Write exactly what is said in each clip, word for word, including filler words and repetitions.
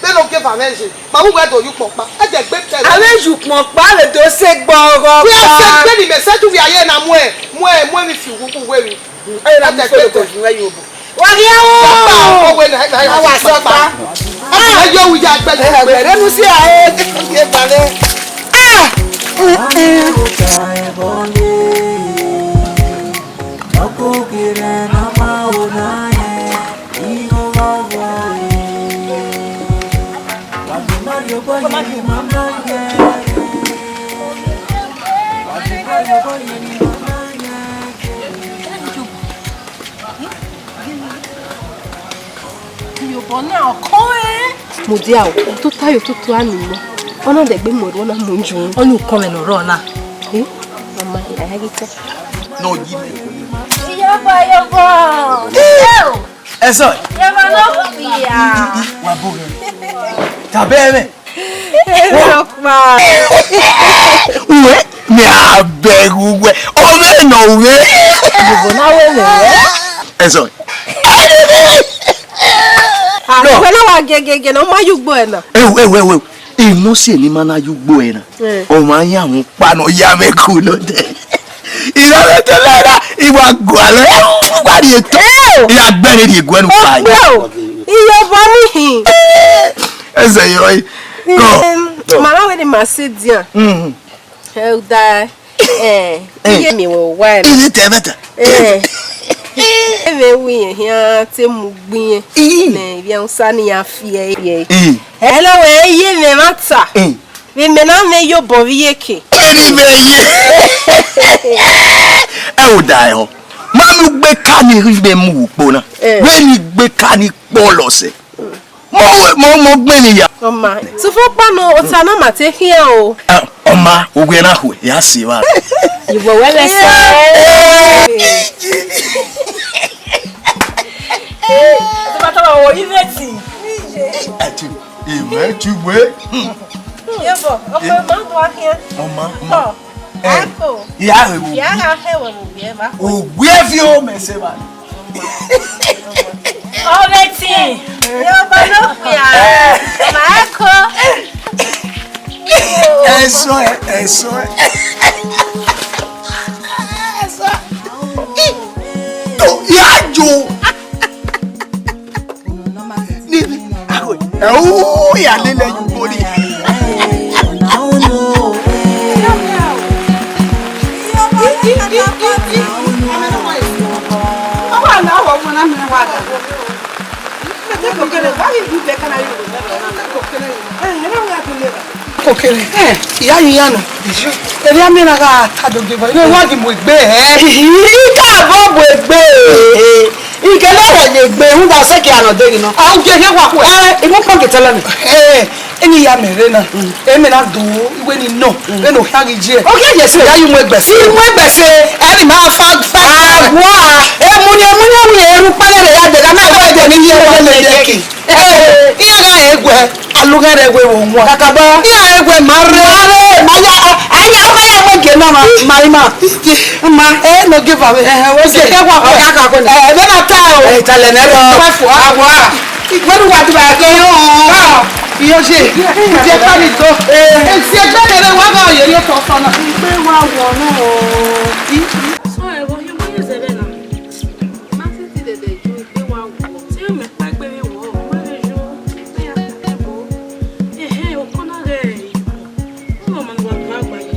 Vbene ogieva mwẹ ye, ma vbe uwẹ do ye ukpọn ọkpa. Ẹdẹ gbe tẹ. Avbe ye ukpọn ọkpa vbe do sẹ gbọghọ. Wẹ a sẹ gbe ni mẹ sẹ tu vbe a ye na muẹ, muẹ, muẹ vbe fi uwu uwu vbe. Ẹdẹ gbe tẹ. Wa ghi a wo. Ọkpa, ọkpa, ọkpa, ọkpa. Awa sọkpa. Ẹ yọ wu ya gbẹ. Ẹ gbẹ, ẹ nu si a, ẹ, ẹ ba lẹ. Ah! Mm, mm. Iyobọ na ọ kọn ẹn. Mudia o, otota ye otota a ni mọ. Ọ na dẹgbe mu ẹre, ọ na mu ju. Ọ ni ukọmwẹ ne ọ rrọọ na. Eh? Mama, I like it. No, you. Iyobọ, Iyobọ. Yo. Ẹsọ. Iyobọ no kpia. Wa bo ghe. Tabẹ mẹ. Erọkpa. Uwẹ, mẹ a bẹghe uwẹ, ọ vbe nọ uwẹ. Iyobọ na wẹ mẹ. Ẹsọ. Ah, no. Wẹ na wa gẹgẹgẹ na, ọ ma ye ugbo ẹre na. Ẹwu, ẹwu, ẹwu, ẹwu. Emọ si eni ma na ye ugbo ẹre na. Eh. Ọ ma yan mu kpa nọ ya vbe ku nọ dẹ. Ira vbe te lẹ na, I wa gualọ, I wa rhie eto. Ẹo. I ya gbẹre rhie guẹ nu kpa. Okpio, Iyobọ ni hin. Ẹsẹ yọ yi. Go. Em, go. Ma na wẹ ne ma sẹ dian. Mm. Ẹ, u da, eh, eh, iye mi wọ wa. Iye tẹ bẹta. Eh. Ẹ vbe wi yẹn hian te mu gbin yẹn. Ii. Mẹ ivbi Hausa ni ya fi ẹ ye. Ii. Ẹ lọ wẹ iye mẹ ma ta. Ii. Vbe mẹ na mẹ Iyobọ vbe iyeke. Vbene imẹ ye. Ẹ o da ẹhọ. Ma mu ugbe ka ni rhie imẹ mu vbe ukpo na. Eh. Vbene igbe ka ni kpọlọ sẹ. Mo, mo, mo gbẹn ni ya. Ọ ma. Sufo kpa nọ, ota na ma te khian o. Ah, ọ ma, uwẹ na hue, ya si va. Iyobọ wẹ lẹ sẹ. Tó bá tọ́ bá wọ yí létí. Ẹ ti, ìwé ti wé. Iyobọ, ọkọ ẹ máa ń wá kíá. Ọmọ, ọmọ. Tọ, ẹ, àpò. Ìyá rẹ̀ wò. Ìyá rẹ̀ hẹ̀wẹ̀ wò bí ẹ bá. Òwe fi ó mẹ̀sẹ̀ bá. Ọbẹ̀ tì. Iyobọ ló pè á. Màá kó. Ẹ̀sọ́ ẹ̀, ẹ̀sọ́ ẹ̀. Ẹ̀sọ́. Tó yá jò. Níbi, ẹ ó yà lélẹ̀ yìí kórè. Kokere. Eh. Iya yi yan na. Erriọ miẹn na gha ta do gbe vbe. Ne wa ghi mu egbe hẹ. Ihi, I ka bọ bu egbe. I ke na wa ye egbe, rhunmwuda ọ sẹ ke a nọ deghe nọ. A, u gie khian wa khuẹ. Eh, I mu kpọnke tẹlẹ nẹ. Eh, eni ya mẹ rre na. Mm. Ẹ mẹ na do, iwe ni nọ. Mm. Vbene ọ khian ghi ye. Ọ khian ye sẹ. Ya yi mu egbe sẹ. I mu egbe sẹ. Ẹ ni ma fa fa. Awa. Emu ni, emu ni, emu ni, eru kpẹlẹ rẹ ya dega, na wa ẹdẹ ni ye wa le ye ke. Eh, iran gha re wẹ, alugha rẹ wẹ vbe owan. Kakabọ. Iran re wẹ ma rre. Ma rre, ma ya, a, a ya, ọ ma ya wẹ gie na ma, ma ima. Ma, eh, no give away. Eh, eh, wo se, ke wa, ọ ya ka ko na. Eh, ebe na ta o. Eh, italẹ nẹ rọ. Wa fua. Awa. Wẹ ru wa ti ba ke yo. Ah, iyo je. Je pa ni to. Eh, si egbe rẹ wa ga ye yo to so na. Igbe wa wọ na o. So, ẹ wo, yo mo ye zẹvbe na. Ma sẹtin dẹdẹ yo, igbe wa wọ. Te mẹ kpaegbe vbe wọ, ma vbe yo, mẹ ya kpaegbe bo. Ehẹn, okọ na ghẹ ikun. Ọmọ ma ne wa gba gba yi.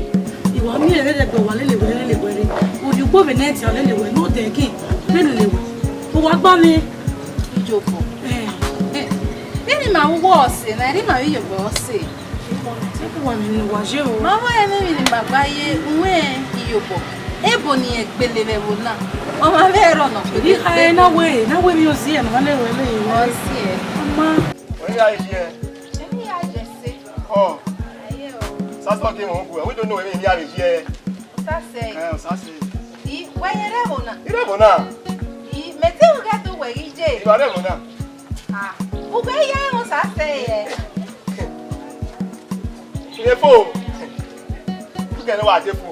I wa miẹn rẹrẹ gbe wa lele wẹ, lele wẹ re. Orhiọn ugbo vbe nẹ dia lele wẹ, ne odẹ gin, lele wẹ. U wa gba mwẹ. Iyobọ. Eh. Eh, vbene ima vbe uwu ọse na, erha ima vbe iyobọ ọse. Te ku wa nene uwa ye o. Ma vbe ẹmwẹ emwi ne ima gba ye, uwẹ iyobọ. Ebo ne irẹn gbele vbe ẹvbo na, ọ ma vbe rrọọ nọ kpele. Ikhare na wẹ, na wẹ emwi oziẹ ne ọ ma lele wẹ vbe. Oziẹ. Ọma. Wẹ ya ye. Emwi ya ye ẹse. Kọ. Aye o. Sasọ ke wọn bu, we don't know emwi ya ye. Sase. Eh, sase. I, wẹ ye rre ẹvbo na? I rre ẹvbo na. I, mẹ te ru ghe do wẹ ghi ye. I wa rre ẹvbo na. Ah, u ghe ya ẹmwẹ sase yẹ. Ẹ fo. Ugbigẹ ne wa de fo.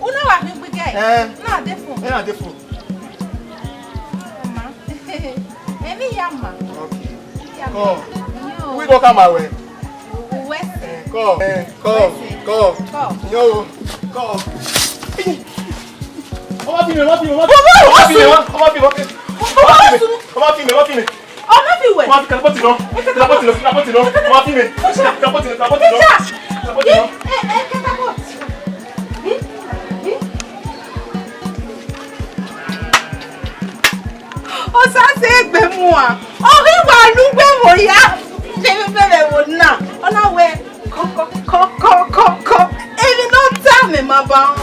U na wa khin ugbigẹ? Eh. Na de fo. Eh, na de fo. Ma. Emwi ya ma. Okay. Ya ma. Kọ. Yo. Uwi do ka ma wẹ. Uwẹ sẹ. Eh, kọ. Eh, kọ. Uwẹ sẹ. Kọ. Kọ. Yo. Kọ. Ọ ma fi mẹ, ọ ma fi mẹ, ọ ma fi mẹ. Baba, ọ ma fi mẹ, ọ ma fi mẹ, ọ ma fi mẹ. Ọ ma fi mẹ, ọ ma fi mẹ. Ọ ma fi wẹ. Ọ ma fi catapult nọ. Catapult nọ, catapult nọ. Ọ ma fi mẹ. Catapult nọ, catapult nọ. Catapult nọ. Ẹ, ẹ, catapult. Ọ sa sẹ egbe mua. Ọ ghi wa lu gbe vbe ya. Sẹ vbe vbe vbe vbo na. Ọ na wẹ kọ, kọ, kọ, kọ, kọ, kọ. Emwi ne ọ ta mẹ ma ba.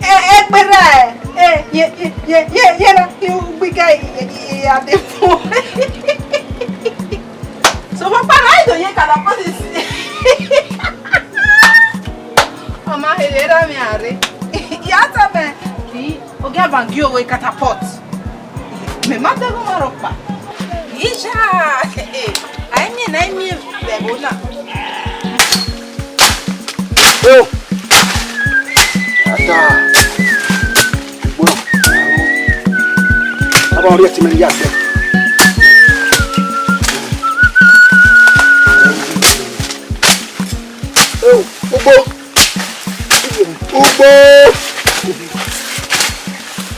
Ẹ, ẹ kperra ẹ, ẹ, ye, ye, ye, ye, ye ra, ugbigẹ, ye, ye, ye, ya de fo. So, papa, na ido ye catapult si. Ọ ma he vbe ra mẹ a rre. Ya ta mẹ, ki, ogia bangi owo catapult. Mẹ ma te gu ma rhọkpa. Isha, a i miẹn na, a i miẹn vbe ẹvbo na. Oh! Ata. Gbọrọ. Aba ọrịa ti mere ya sẹ. Oh, ugbo. Ugbo.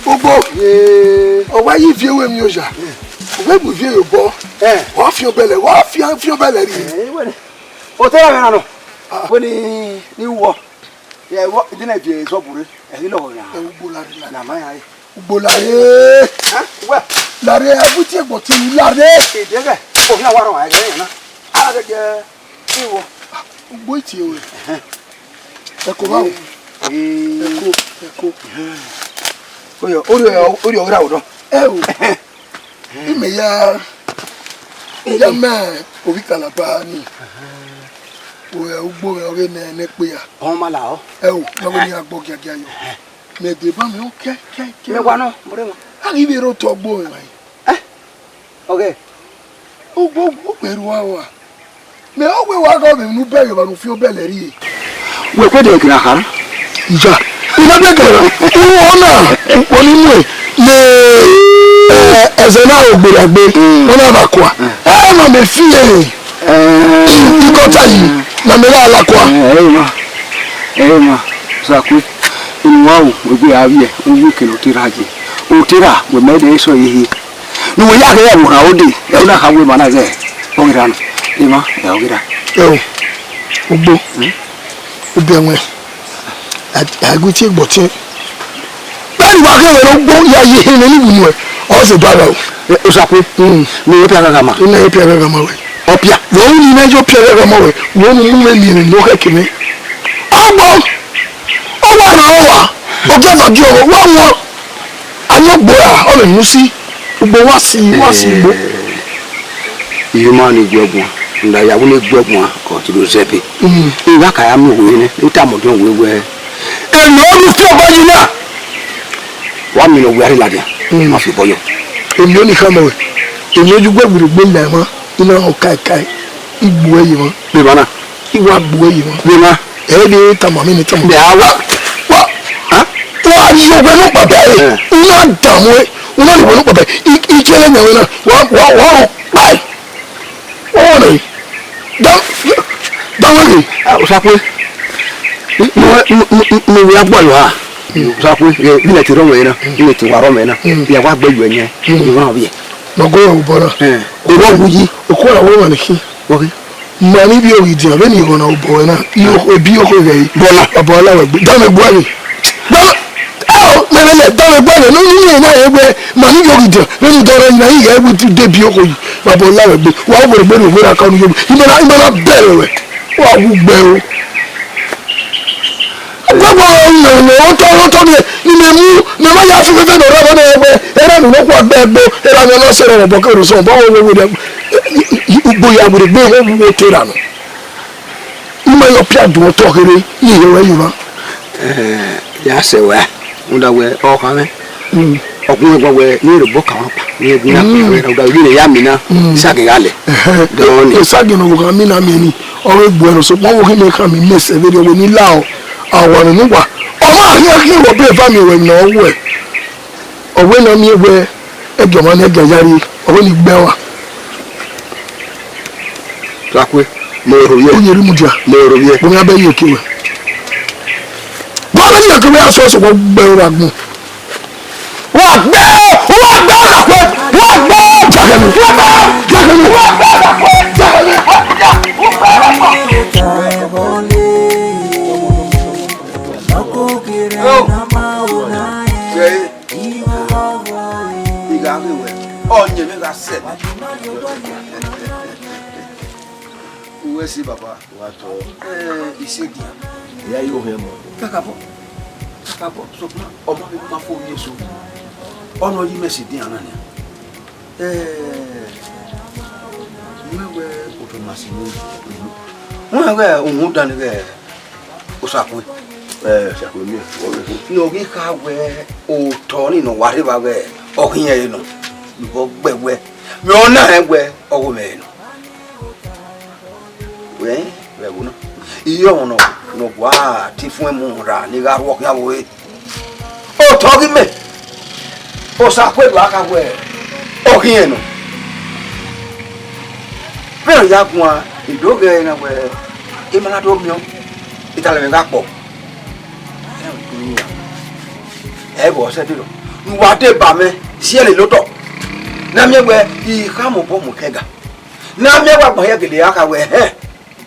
Ugbo. Ọ wa ye ivie ru emwi oya. Ọ wa bu ivie ye obọ. Eh. Wa fian obẹlẹ, wa fian, fian obẹlẹ rrie. Eh, wẹ. O te ra mwẹ na nọ. Ah. Wẹ ni, ni wọ. Ye wọ, ide na viẹ zọ bure. Ẹ ghi lọghọ na. Ẹ, ugbo lare, lare. Na ma ya re. Ugbo lare. Ha? Wẹ. Lare, a gu tie egbe ọtẹn lare. Ide ghẹ. O hia wa rọ, a gẹ na. A gẹ gẹ. Iwọ. Ugbo itie o. Ẹhẹn. Ẹko vbe o. Ee. Ẹko, ẹko. Oyo, oyo, oyo, oyo, oyo. Ẹ o. Ẹhẹn. Imẹ ya, ya mẹ ovbi Kalaba ni. O, ẹ, ugbo mwẹ ọghe nẹ, ne kpe ya. Ọ ma la ọ. Ẹ o, ne ọghe ni a gbọ giagia yọ. Mẹ deba mwẹ ọ kẹ, kẹ, kẹ. Mẹ wa nọ, mo rre mwa. A ghi vbe rre otọ ugbo mwẹ. Eh? Okay. Ugbo, ugbo ẹre ua wa. Mẹ ọ wẹ wa gha ọmwẹ ne u bẹghe evba ne u fian obẹlẹ rrie. Wẹ kue de kira kha. Iya. Ina bẹghe evba. Uwọ na, ukpo ni mu ne, eh, ẹzẹ na ro gberagbe. Mm. Ọ na vba kua. Mm. Ẹ ma mẹ fi ẹre. Eh. Ikọta yi, na mẹ gha la kua. Eh, ẹ ma. Ẹ ma. Zakue. Unu wa o, egbe a vbiẹ, u wi kele otera ye. Otera, wẹ mẹ dẹ sọ ye hie. Ne uwẹ ya ghe ẹvbo kha ode, ẹvbo na kha wẹ emwa na ighẹ ọ ghi ra nọ. Emwa, ẹ ọ ghi ra. Ẹ o, ugbo, hmm? Ubiẹmwẹ, a, a gu tie egbe ọtẹn. Vbene uwa ghe vbe ugbo ya ye ehe mwẹ ni wunu ẹ, ọ zẹ ba ra o. Ẹ, Osakwe, hmm, ne ẹ pia gha gha ma. Ne ẹ pia gha gha ma wẹ. Ọpia, vbe ọvbe ne I na ye ọpia vbe ẹghẹ ọmọ ruẹ, vbe ọvbe ne u mu mwẹ miẹn emwi ne ọ khẹke mwẹ? Agbọn, ọ wa rhan uwa, ọ dia na gie ọghọ, wa wọn. A yan ugbo ra, ọ vbe ne u si, ugbo wa si, wa si ugbo. Eh, I ma ni gu ẹguan, rhunmwuda ya wẹ ne gu ẹguan, ọ ti do zẹ ẹbe. Mm. I gha ka ya miẹn uwẹ nẹ, I tama ọdiọn wẹ wẹ, emwi ne u fi obọ yi na, wa miẹn ne ọ wẹ a rre ladian, mm, ma fi obọ yọ. Emwi ọnii khama ruẹ, emwi ne u yu ugbẹgbe rhie egbe la emwa, I na họn kaẹkae, I gbe uẹ ye emwa. Vbe emwa na? I wa gbe uẹ ye emwa. Vbe emwa? Ẹ i vbe tama mwẹ ne I tama. Vbe a wa? Wa, ha? Wa ye owẹ nọkpa bẹre. Eh. U na danmwẹ, u na ye owẹ nọkpa bẹre. I, I gie ẹre yan wẹ na. Wa, wa, wa rọ kpae. Ọ nọ. Da, da wẹ ghe. Ah, Osakwe. Mo, mo, mo, mo, mo wẹ agbọlọ a. Osakwe, eh, bi nẹ te rọ mwẹ na, bi nẹ te wa rọ mwẹ na. Mm. Ya wa gbe yọ ẹyẹn. Mm. Iran bi. Ma gọ ya obọ na. Eh. Obọ wu yi. Okhuo ra wẹ ma ne khin. Wọ ghe. Ma ni bi oghidian, vbene I ghọna obọ ruẹ na, I o, ebi okhuo ghẹ yi. Bọla. Ọbọ la wẹ gbe. Dame gbuẹ vbe. Dame, ao, mẹ vbe lẹ, dame gbuẹ vbe. Ne unu na wẹ, ma ni bi oghidian, vbene I dọrọ yi na, I ghẹ wu de bi okhuo yi. Ọbọ la wẹ gbe. Wa wẹ gbe ne wẹ ra ka unu yo. I ma na, I ma na bẹrẹ wẹ. Wa wu gbẹ o. Gbogbo ọmọ ne otọ, otọ ni, ni mẹ mu, mẹ ma ya fi fẹfẹ nọ rẹ vbọ nẹ ẹgbẹ, erha ne ọ kua gbe ẹgbo, erha ne ọ na sẹ rẹ vbọ ke ro sẹ, vbọ wo wo wo. Ugbo ya were gbe ho wo te ra nọ. I ma yọ pia du otọ kherhe, I he wẹ yova. Eh, ya sẹ wẹ, rhunmwuda wẹ, ọ khan mwẹ. Mm. Ọkpẹn ẹgbọn wẹ, ne rhie obọ ka ọkpa, ne gun ya kpa wẹ, rhunmwuda wẹ, ne ya mina, mm, isagin gha lẹ. Ẹhẹn. Dọn ni. Isagin ne ọ gha mina miẹn ni, ọ ghe gbuẹ nọ, sokpan ọ ghi mẹ kha mi mẹ sẹ vberriọ wẹ ni la ọ. A wa nunu wa. Ọ ma khian khian wẹ ọbe eva miẹn wẹ ne ọ wẹ. Ọ wẹ ne ọ miẹn wẹ, ẹgiọ ọmwa ne ẹgiọ ya rrie, ọ wẹ ne I gbẹn ọmwa. Tuakue, mo ro vbiẹ. U ye rhie mudia. Mo ro vbiẹ. Kpọnmwẹ abẹ ye ke wẹ. Wa bẹ ni ya ke wẹ asọ sokpan u gbẹn ọmwa agbọn. Wa gbẹ o, wa gbẹ o, wa gbẹ o, wa gbẹ o, wa gbẹ o, wa gbẹ o, wa gbẹ o. Ọ yẹn vbe gha sẹ. Uwẹ si baba. Wa tọ. Eh, isedian. Iya yo hẹ mọ. Kakabọ. Kakabọ. Sokpan, ọmọ mi ma fo Jesu. Ọnọ yi mẹ sedian na nia. Eh, mẹ wẹ otọ ma si mu. Wẹ wẹ, uhunmwu dan ni ghẹ Osakue. Eh, Osakue miẹn, wọ vbe khin. Ne ọ ghi kha wẹ otọ ni ne ọ wa rre evba wẹ ọ khian ẹre nọ. Vbọ gbẹ wẹ, mẹ ọ na rẹn wẹ ọghe mwẹ ẹre nọ. Wẹ, vbe ẹvbo na, iye ọmọ nọ, ne ọ gua te ifuẹn mu ra ne I gha rhuọ khian vbe ore. Otọ ghi mẹ, Osakue do a kha wẹ ọ khian nọ. Vbene ọ ya guan, I do ghee na wẹ, I ma na do miẹn ọẹn, italọ mwẹ gha kpọ. Ẹ vbe ọ sẹ dee nọ, ne uwa deba mẹ, si ẹre lele otọ. Ne a miẹn wẹ I khama obọ mu ẹkẹga. Ne a miẹn wẹ agbọn hia gele a kha wẹ, ẹhẹn,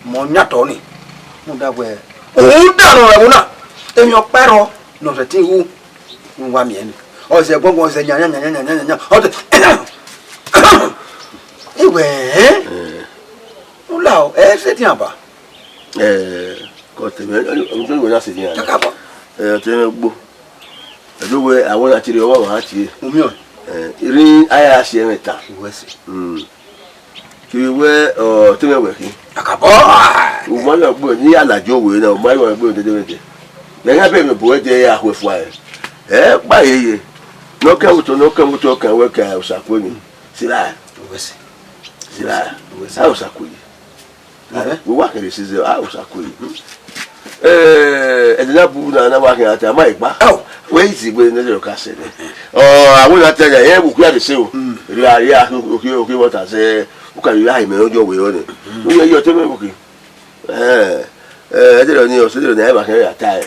mẹ ọ yan otọ nii. Rhunmwuda wẹ, rhunmwuda ne ọ rre ẹvbo na, emwi ọkpa rrọọ ne ọ sẹtin ru, ne uwa miẹn nii. Ọ zẹ gbọngbọn, ọ zẹ yanyan, yanyan, yanyan, yanyan, ọ te, I wẹ, ẹn? Eh. U la o, ẹ sẹtin aba. Eh, kọ te mẹ, ọ, ọ, ọ, ọ, ọ, ọ, ọ, Kakabọ. Eh, ọ te mẹ gbo. Ẹdẹ wẹ, awẹ na tie, ọmwa ọmwa tie. U miẹn ọẹn? Eh, erha a ya si ẹmwẹ ta. Uwẹ sẹ. Mm. Kevbe wẹ, ọ, te mẹ wẹ khin. Kakabọ. U ma ya gbe, ne I ya ladian owe na, u ma ya gbe dede dede. Mẹ gha bẹghe bu ẹdẹ ya khuẹ fua ẹre. Ẹ gba yeye. Ne ọ kẹ vbe otọ, ne ọ kẹ vbe otọ, ọ kẹ wẹ ke Osakue ni. Sila. Uwẹ sẹ. Sila. Uwẹ sẹ. A Osakue ni. Ẹhẹn. Wẹ wa kẹre sẹ, a Osakue ni. Eh, ẹdẹ na bu na, na wa khian ta, a ma gba. Ọ. Wẹ i zigbe ne ọ ka sẹ nẹ. Ọ, a wẹ na ta ya, ẹ, vbe ukhu ya de se o. Mm. Ria, ria, okhi, okhi vbe ọ ta sẹ, u ka ria, a mẹ ọ jọ wẹ ọ nẹ. Mm. U ye, ye ọ te mẹ vbe okhi. Eh, eh, ẹdẹ ni, ọ sẹ ẹdẹ ni, a ma khian ya ta ẹ.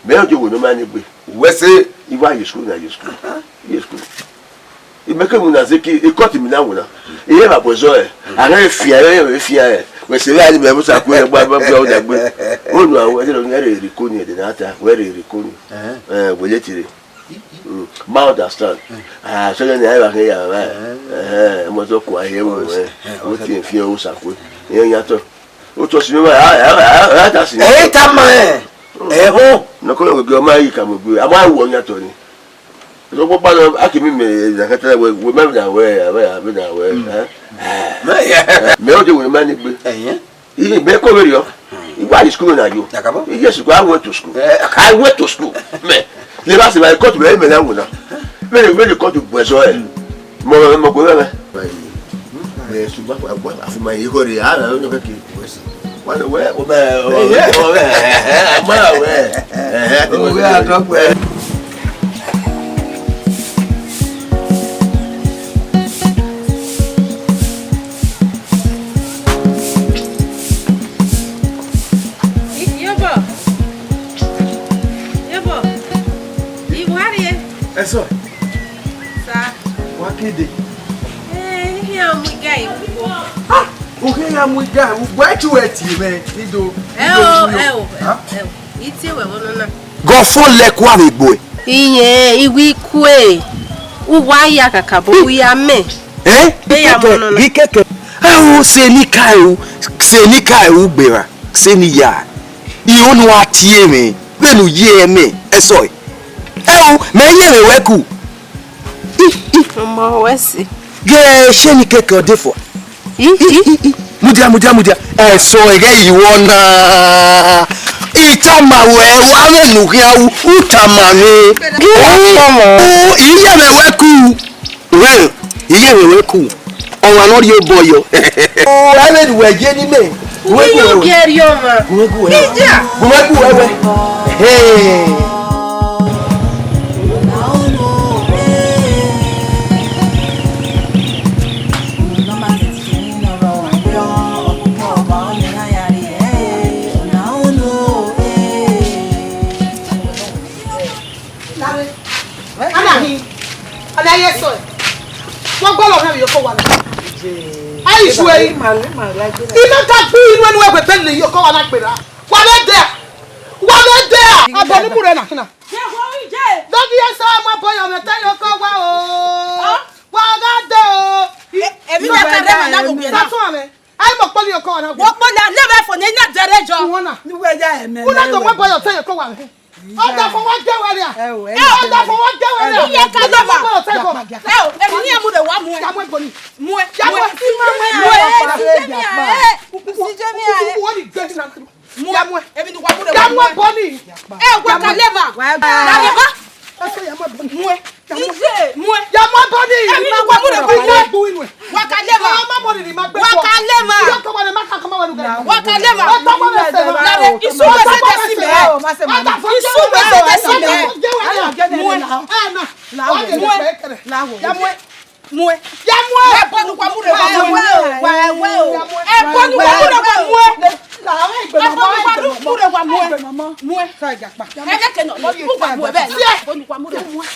Mẹ ọ jọ wẹ ne ọ ma ni gbe. Wẹ sẹ. I wa ye school na, ye school. Aha. Ye school. Imẹ ke mu na zẹ ke, ekọt mi na wona. Iye ma bu ẹzọ ẹ. A na fian, ẹ, ẹ fian ẹ. Wẹ sẹ vbe a ni mẹ Osakue ẹ gba, gba, gba, ọdagbe. Onu a wẹ, ẹdẹ ni, ẹ rẹ riko ni, ẹdẹ na ta, wẹ rẹ riko ni. Ẹhẹn. Eh, wẹ ye tire. Ma understand. Ah, so then I have a, eh, mo to ko aye wo, eh, o ti fi o sakwe. Iye yan to. O to si mi ma, ah, ah, ah, ah, ta si. Eh, ta ma, eh. Eh, ho. No ko yo ma yi ka mo gbe. A ma wo yan to ni. So gbogbo no, a ki mi me, eh, zakata we, we me da we, we, we da we, eh. Me, yeah. Me o de we ma ni gbe. Eh, yeah. Iye me ko vberriọ. Iwa ni school na yo. Dakabo. Yes, I went to school. Eh. I went to school. Me. Le ba se ba ko to me me na wona. Me le, me le ko to gbe so, eh. Mo, mo ko na. Me su ba ko, a fi ma yi ko re, a na no ke. Wa le we, o me, o me, o me. Ma we. Eh, o we a to gbe. Iyobọ, Iyobọ, I wa rrie. Ẹsọ. Sa. Wa kede. Eh, ihian mu iga ugbo. Ah, u khian ya mu iga ugbo, ẹ chu ẹ tie mwẹ, Ido. Ẹ o, ẹ o, ẹ o, I tie wẹ vbọ nọ na. Gọfọn lẹ kua vbe gbo ẹ. Iyẹn, I wi kue, u wa ya kakabọ, u ya mẹ. Eh? Ẹ ya mọ nọ na. Ghi kẹkẹ. Ẹ o, se ne I ka ru, se ne I ka ru gberra, se ne I ya. I ru ne u a tie mwẹ, vbene u ye ẹmwẹ, ẹsọe. Ẹ o, mẹ i ye vbe wẹ ku. I, i. Ọmọ wẹ si. Ghe, se ne I kẹkẹ ọdefua. I, I, i. I, i. Mudia, mudia, mudia. Ẹsọe, ghẹ i wọ na. I tama ruẹ, wa vbene u khian ru, u tama mwẹ. Ghe, wa tama. O, I ye vbe wẹ ku. Well, I ye vbe wẹ ku. Ọmwa ne ọ rhie obọ yọ. O, ẹ vbe ne uwẹ ye ne imẹ. Gu mwẹ gu wẹ wẹ. Gu mwẹ gu wẹ wẹ. Gu mwẹ gu wẹ wẹ. Hey. Ana hin, ana ye sọ. Wọ́n gbọ́ lọ hẹ́mi yòókù wa nù. Ayi ju eyi. Iná ká gbú inú ẹnu ẹgbẹ̀ bẹ́ẹ̀ lè yòókù wa náà pèrà. Wà lẹ́ dẹ́. Wà lẹ́ dẹ́. Àbọ̀ ní múrẹ̀ náà. Dọ́bí ẹ sọ ọmọ bọyọ mẹ tẹ yòókù wa o. Wà á dẹ́ o. Èmi náà ká dẹ́ màá náà gbogbo ẹ̀ náà. Sátún àmì. Ayi mọ kpọli yòókù wa náà. Wọ́n pọ̀ náà lẹ́wọ̀ ẹ̀fọ́ ní iná dẹ́rẹ́ jọ. Wọ́n náà. Wúlẹ̀ tó wọ́n bọyọ tẹ yòókù wa rẹ̀. Ọjà fún wa jẹ́ wẹ̀rẹ̀ à. Ọjà fún wa jẹ́ wẹ̀rẹ̀ à. Iye ká lọ wà. Ẹ o, èmi ní ẹmu rẹ̀ wá mú ẹ. Yàmú ẹ̀gbọ́n ni. Mú ẹ. Yàmú ẹ. Mú ẹ. Mú ẹ. Mú ẹ. Èmi ni wà mú rẹ̀ wá mú ẹ. Yàmú ẹ̀gbọ́n ni. Ẹ wà kàlẹ́ mà. Kàlẹ́ mà. Ẹ sọ yàmú ẹ̀gbọ́n ni. Mú ẹ. Ije, mú ẹ. Yàmú ẹ̀gbọ́n ni. Èmi ni wà mú rẹ̀ wá mú ẹ. Wà kàlẹ́ mà. Wà kàlẹ́ mà. Wà kàlẹ́ mà. Isu wẹ sẹ dẹ si mẹ. Isu wẹ sẹ dẹ si mẹ. Mú ẹ. Mú ẹ. Mú ẹ. Yàmú ẹ. Ẹ bọ ni wà mú rẹ wá mú ẹ. Ẹ bọ ni wà mú rẹ wá mú ẹ. Ẹ bọ ni wà mú rẹ wá mú ẹ. Mú ẹ. Ẹ lẹkẹ nọ, mú wà mú ẹ bẹẹ. Ẹ bọ ni wà mú rẹ wá mú ẹ.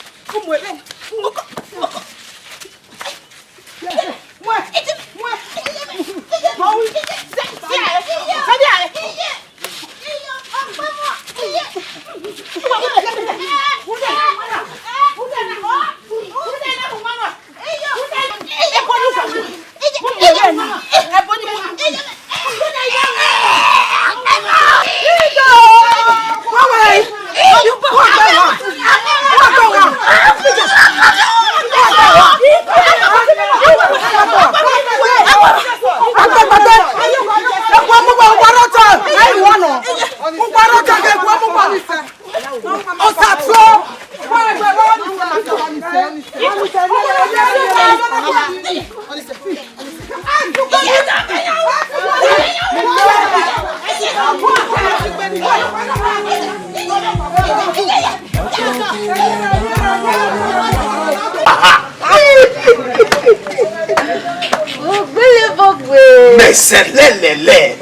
Mú ẹ bẹẹ. Ogbele bogbe. Mẹsẹ lẹlẹlẹ.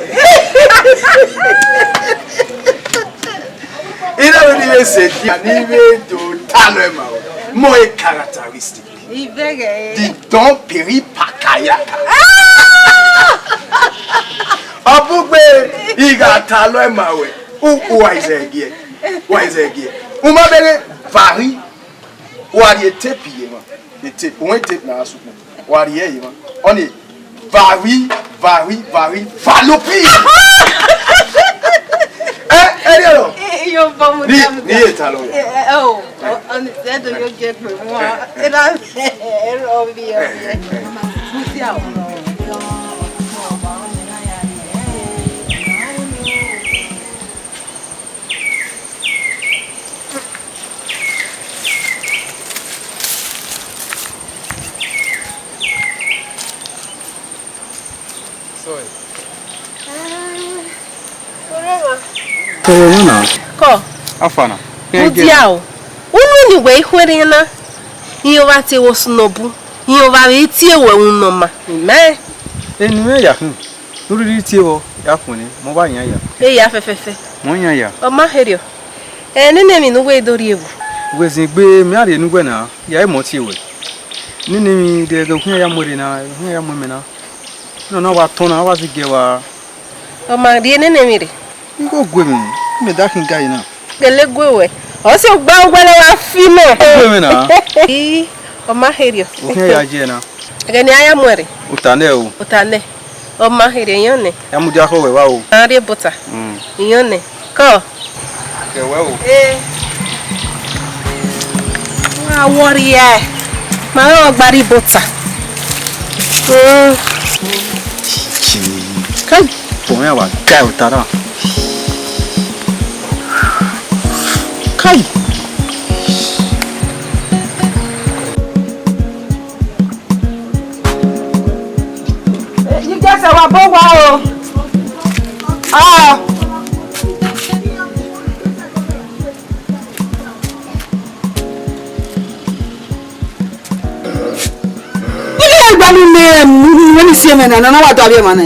Ina vbe ni vbe sẹ dia ni vbe do ta nọ ẹmwẹ aro. Mọ e characteristic. Ivẹghẹ. Didọn peri pakayaka. Ọ bugbe, I gha ta nọ ẹmwẹ aro. U, u wa izẹ giẹ. U wa izẹ giẹ. U ma bẹghe Paris. Wa rhie tape ye emwa. Tape, uwẹ tape na sukun. Wa rhie ye emwa. Ọni, vawhi, vawhi, vawhi, fallopian. Eh, ẹ rhie rọ? Iyo, bọ mu Ni, da mu ni da. Ye ta lọ. Eh, eh, oh, oh, ọni sẹ do yo je pe mu a. Era, era obi obi. Mu ti a. Sorry. Kọ. Afa na. Mudia o. Unu ni wẹ ikhuẹrhẹ na. Iran vbe tie wẹ osunọbu. Iran vbe tie wẹ unu nọ ma. Mẹ. Eni mwẹ ya khin. Ne u rhirhi tie vbọ, ya khuẹnnẹ, mẹ ọ vba yan ya. E ya fẹfẹfẹ. Mẹ ọ yan ya. Ọ ma kherriọ. Ẹ, nene emwi ne uwẹ do rhie vbo? Uwẹ zin egbe, mẹ a rhie ne uwẹ na, ya emọ tie wẹ. Nene emwi de ẹghẹ okhian ya mu ẹre na, okhian ya mu ẹmwẹ na. Nọ na wa tọn na, ọ wa zẹ igiẹ wa. Ọ ma rhie nene emwi rre. Igho gue mwẹ, mẹ da khin ga yi na. Gele gue wẹ. Ọ si ogba uwẹ ne wa fi mẹ. Gue mwẹ na. I, ọ ma kherriọ. Okhian ya je na. Ẹghẹ ne a ya mu ẹre. Ota nẹ o. Ota nẹ. Ọ ma kherriọ, iyọn nẹ. Ya mudia khọ wẹ wa o. A rhie bota. Mm. Iyọn nẹ. Kọ. Kẹ wẹ o. Eh. Wa worry ẹ. Ma rọ gba rhie bota. Mm. Kai. Bọ ya wa da ota na. Kai. Yi gẹsẹ wa bọ wa o. Ah. Iye gbamu mẹ, mẹ ni si ẹmwẹ na, nọ na wa do avbiẹ emwa na.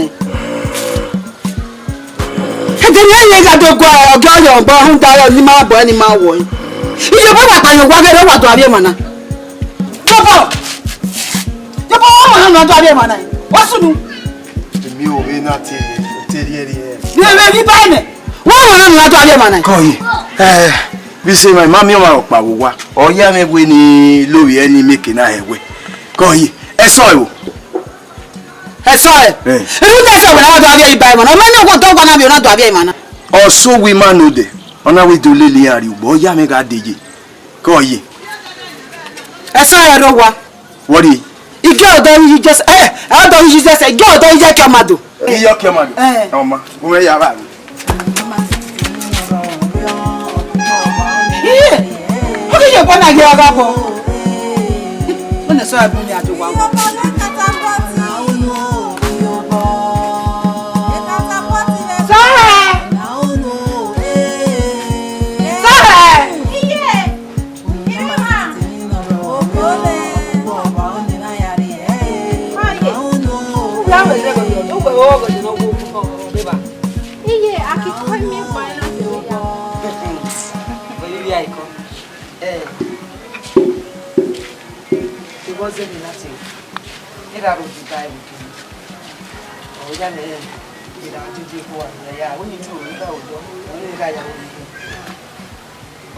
Ẹdẹ ne a ye gha do gua ọgẹ ọyọ ọgbọ rhunmwuda ọrọre ne ima bọ ẹre ne ima wọọ. Iye ọmọ wa kpẹyẹ owa ghe ne ọ wa do avbiẹ emwa na. Yọbọ, yọbọ, ọmọ na nọ do avbiẹ emwa na. Wa sunu. Emi o vbe na te, te rhie rhie. Vbe vbe ni ba nẹ. Wa ọmọ na nọ do avbiẹ emwa na. Kọ yi. Eh, vbe se ma, ma miẹn ọmwa ọkpa vbe owa. Ọ ya mwẹ wẹ ne lovbiẹ ne imeke na hẹ wẹ. Kọ yi. Ẹsọ ẹvbo. Ẹsọ ẹ. Eh. Rhunmwuda ẹsọ wẹ na wa do avbiẹ iba emwa na. Ọ ma ne ọgua dọgua na vbe ọ na do avbiẹ emwa na. Ọ so wẹ ima nodẹ, ọ na wẹ do lele iran rrie ugbo, ọ ya mwẹ gha dee ye. Kọ yi. Ẹsọ ẹ rre owa. Wọrrie. Igie ọdọ yi Jisọs, ẹ, ọdọ yi Jisọs, igie ọdọ yi Jisọs ọmado. Iye ọke ọmado. Eh. Ọma, gu mwẹ ya vbe aro. Iye, ọ ghi ye ẹbọ na ghi gha bọ. Wẹ ne sọ ẹbun ni a do wa. Sọhẹ! Sọhẹ! Iye, a ki kọ ime gba na se ya. Oyi ya ikọ. Eh. Ìwọ zẹ mi láti o. Ira ro ti ba ẹrù kiri. Ọ̀rọ̀ yá mi ẹ̀. Ira ti di epo wa ya. Ó ní tí òun bá òjò. Ó ní ira ya òun.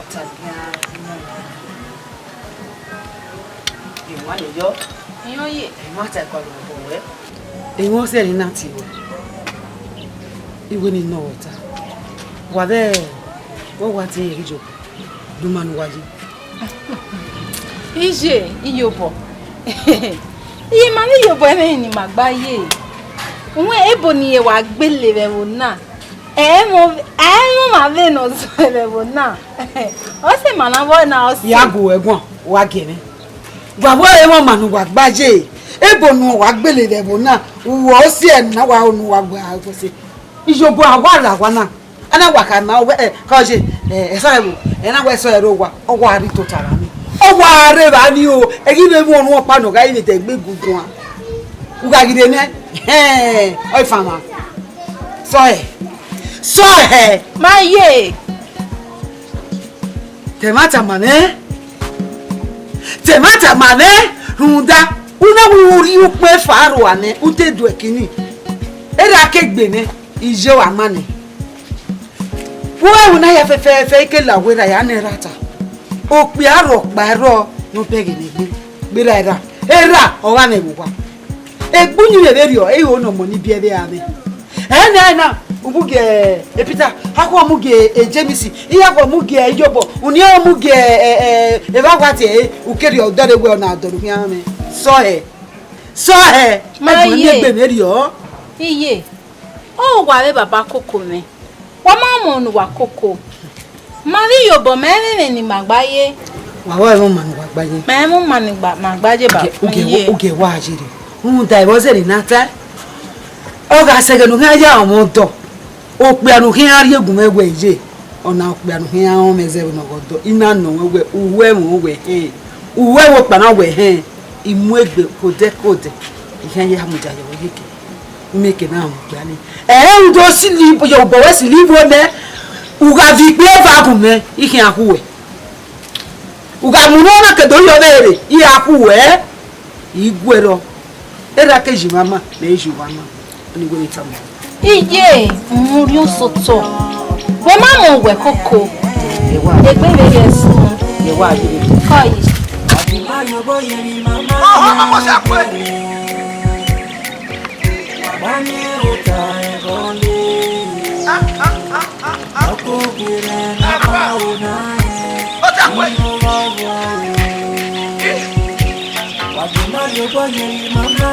Ọta gían. Ìwọ̀n lè yọ. Ìyọ́n yè. Ìwọ̀n àti ẹ̀kọ́ ló ń bọ̀ wẹ́. Ìwọ̀n sẹ́ni náà ti wọ̀. Iwe ni nọ ọta. Wa vẹ, wẹ wa ti yẹn jọ. Duma nu wa ye. Iye, iyobọ. Iye ma ni iyobọ ẹmwẹ ni ma gba ye. Uwẹ ebo ni ye wa gbele vbe ẹvbo na. Ẹ mọ, ẹ mọ ma vbe nọ zọ vbe ẹvbo na. Ọ sẹ ma na vọ na ọ sẹ. Ya gu ẹguọn, wa gie mwẹ. Wa vbe ẹmwẹ ọma ne uwa gba ye, ebo ne uwa gbele vbe ẹvbo na, uwa ọ sẹ na wa ho ne uwa gbe a gbe sẹ. Iyobọ a wa la wa na. Ana wa kha ma wẹ, ẹ, ka ọ ye, ẹ, ẹsọ ẹvbo, ẹ na wẹ ẹsọ ẹre owa, ọ wa rhie tota ra ni. Ọ wa rre vba ni o, ẹ ghi vbe mu ọnrẹn ọkpa ne ọ gha vbe dẹ egbe guguan. U gha ghi rre nẹ, hẹn, ọ i fan mwa. Sọ ẹ, sọ ẹ. Ma ye. Te ma tama mwẹ, te ma tama mwẹ, rhunmwuda, u na wẹ u rhie ukpẹ fa rua nẹ, u te du ẹki ni. Erha ke gbe nẹ, iye wa ma nẹ. Vbe ẹvbo na ya fẹfẹfẹ, I ke la wẹ ra ya nẹ ra ta. Okpia rrọkpa rrọọ, Ne ọ bẹghe ne egbe, gberra erha, erha ọ gha nẹ vbe owa. Egbe uyinmwẹ vberriọ, ẹ i ho ne ọmọ ni biẹ vbe a mwẹ. Ẹ na, ẹ na, u mu gie, e Peter, akhuẹ mu gie, e James, iran akhuẹ mu gie, e Iyobọ, uniẹn mu gie, e, e, evba wa tie, e, u kere ọ dọrre wẹ ọ na dọrre khian mwẹ. Sọ hẹ, sọ hẹ, Ma ẹgbọn ni ye. Egbe mwẹ rriọ. Iye, ọ wa vbe baba koko mwẹ. Wa ma mu ne uwa koko. Ma vbe Iyobọ, ma i mwẹ emwi ne ima gba ye. Wa vbe mu ma ne uwa gba ye. Ma i mu ma ne ima gba ye ba. Ugie, ugie, ugie wa ye rre. Rhunmwuda ẹvbo zẹrẹ na ta. Ọ gha sẹ ẹghẹ ne u khian ya ọmọ dọ. Okpia ne u khian rhie gu mwẹ wẹ ye. Ọna okpia ne u khian rọnmwẹ zẹ vbe ne ọ ghe ọdọ. I na nọ wẹ wẹ, uwẹ ẹmwẹ wẹ hẹn. Uwẹ ẹmwẹ ọkpa na wẹ hẹn. I mu egbe kodẹ kodẹ. I khian ya mudia ye vbe yeke. Imeke na mu gbe ani. Ẹ u do sili, ye obọ wẹ sili vbo nẹ, u gha viọ ikpia eva gu mwẹ, I khian khuẹ. U gha mu ne ọna ke do yọ vbe rre, I ra khuẹ. I guẹ rrọọ. Erha ke yi mwẹ ama, mẹ i yi uwa ama. Ọni wẹ ne I tama. Iye, u mu orhiọn sotọ. Wẹ ma mu wẹ koko. Ye wa. Egbe vbe rhie sun. Ye wa, ye. Kọ yi. Ọhọ, ma kọ sa kue.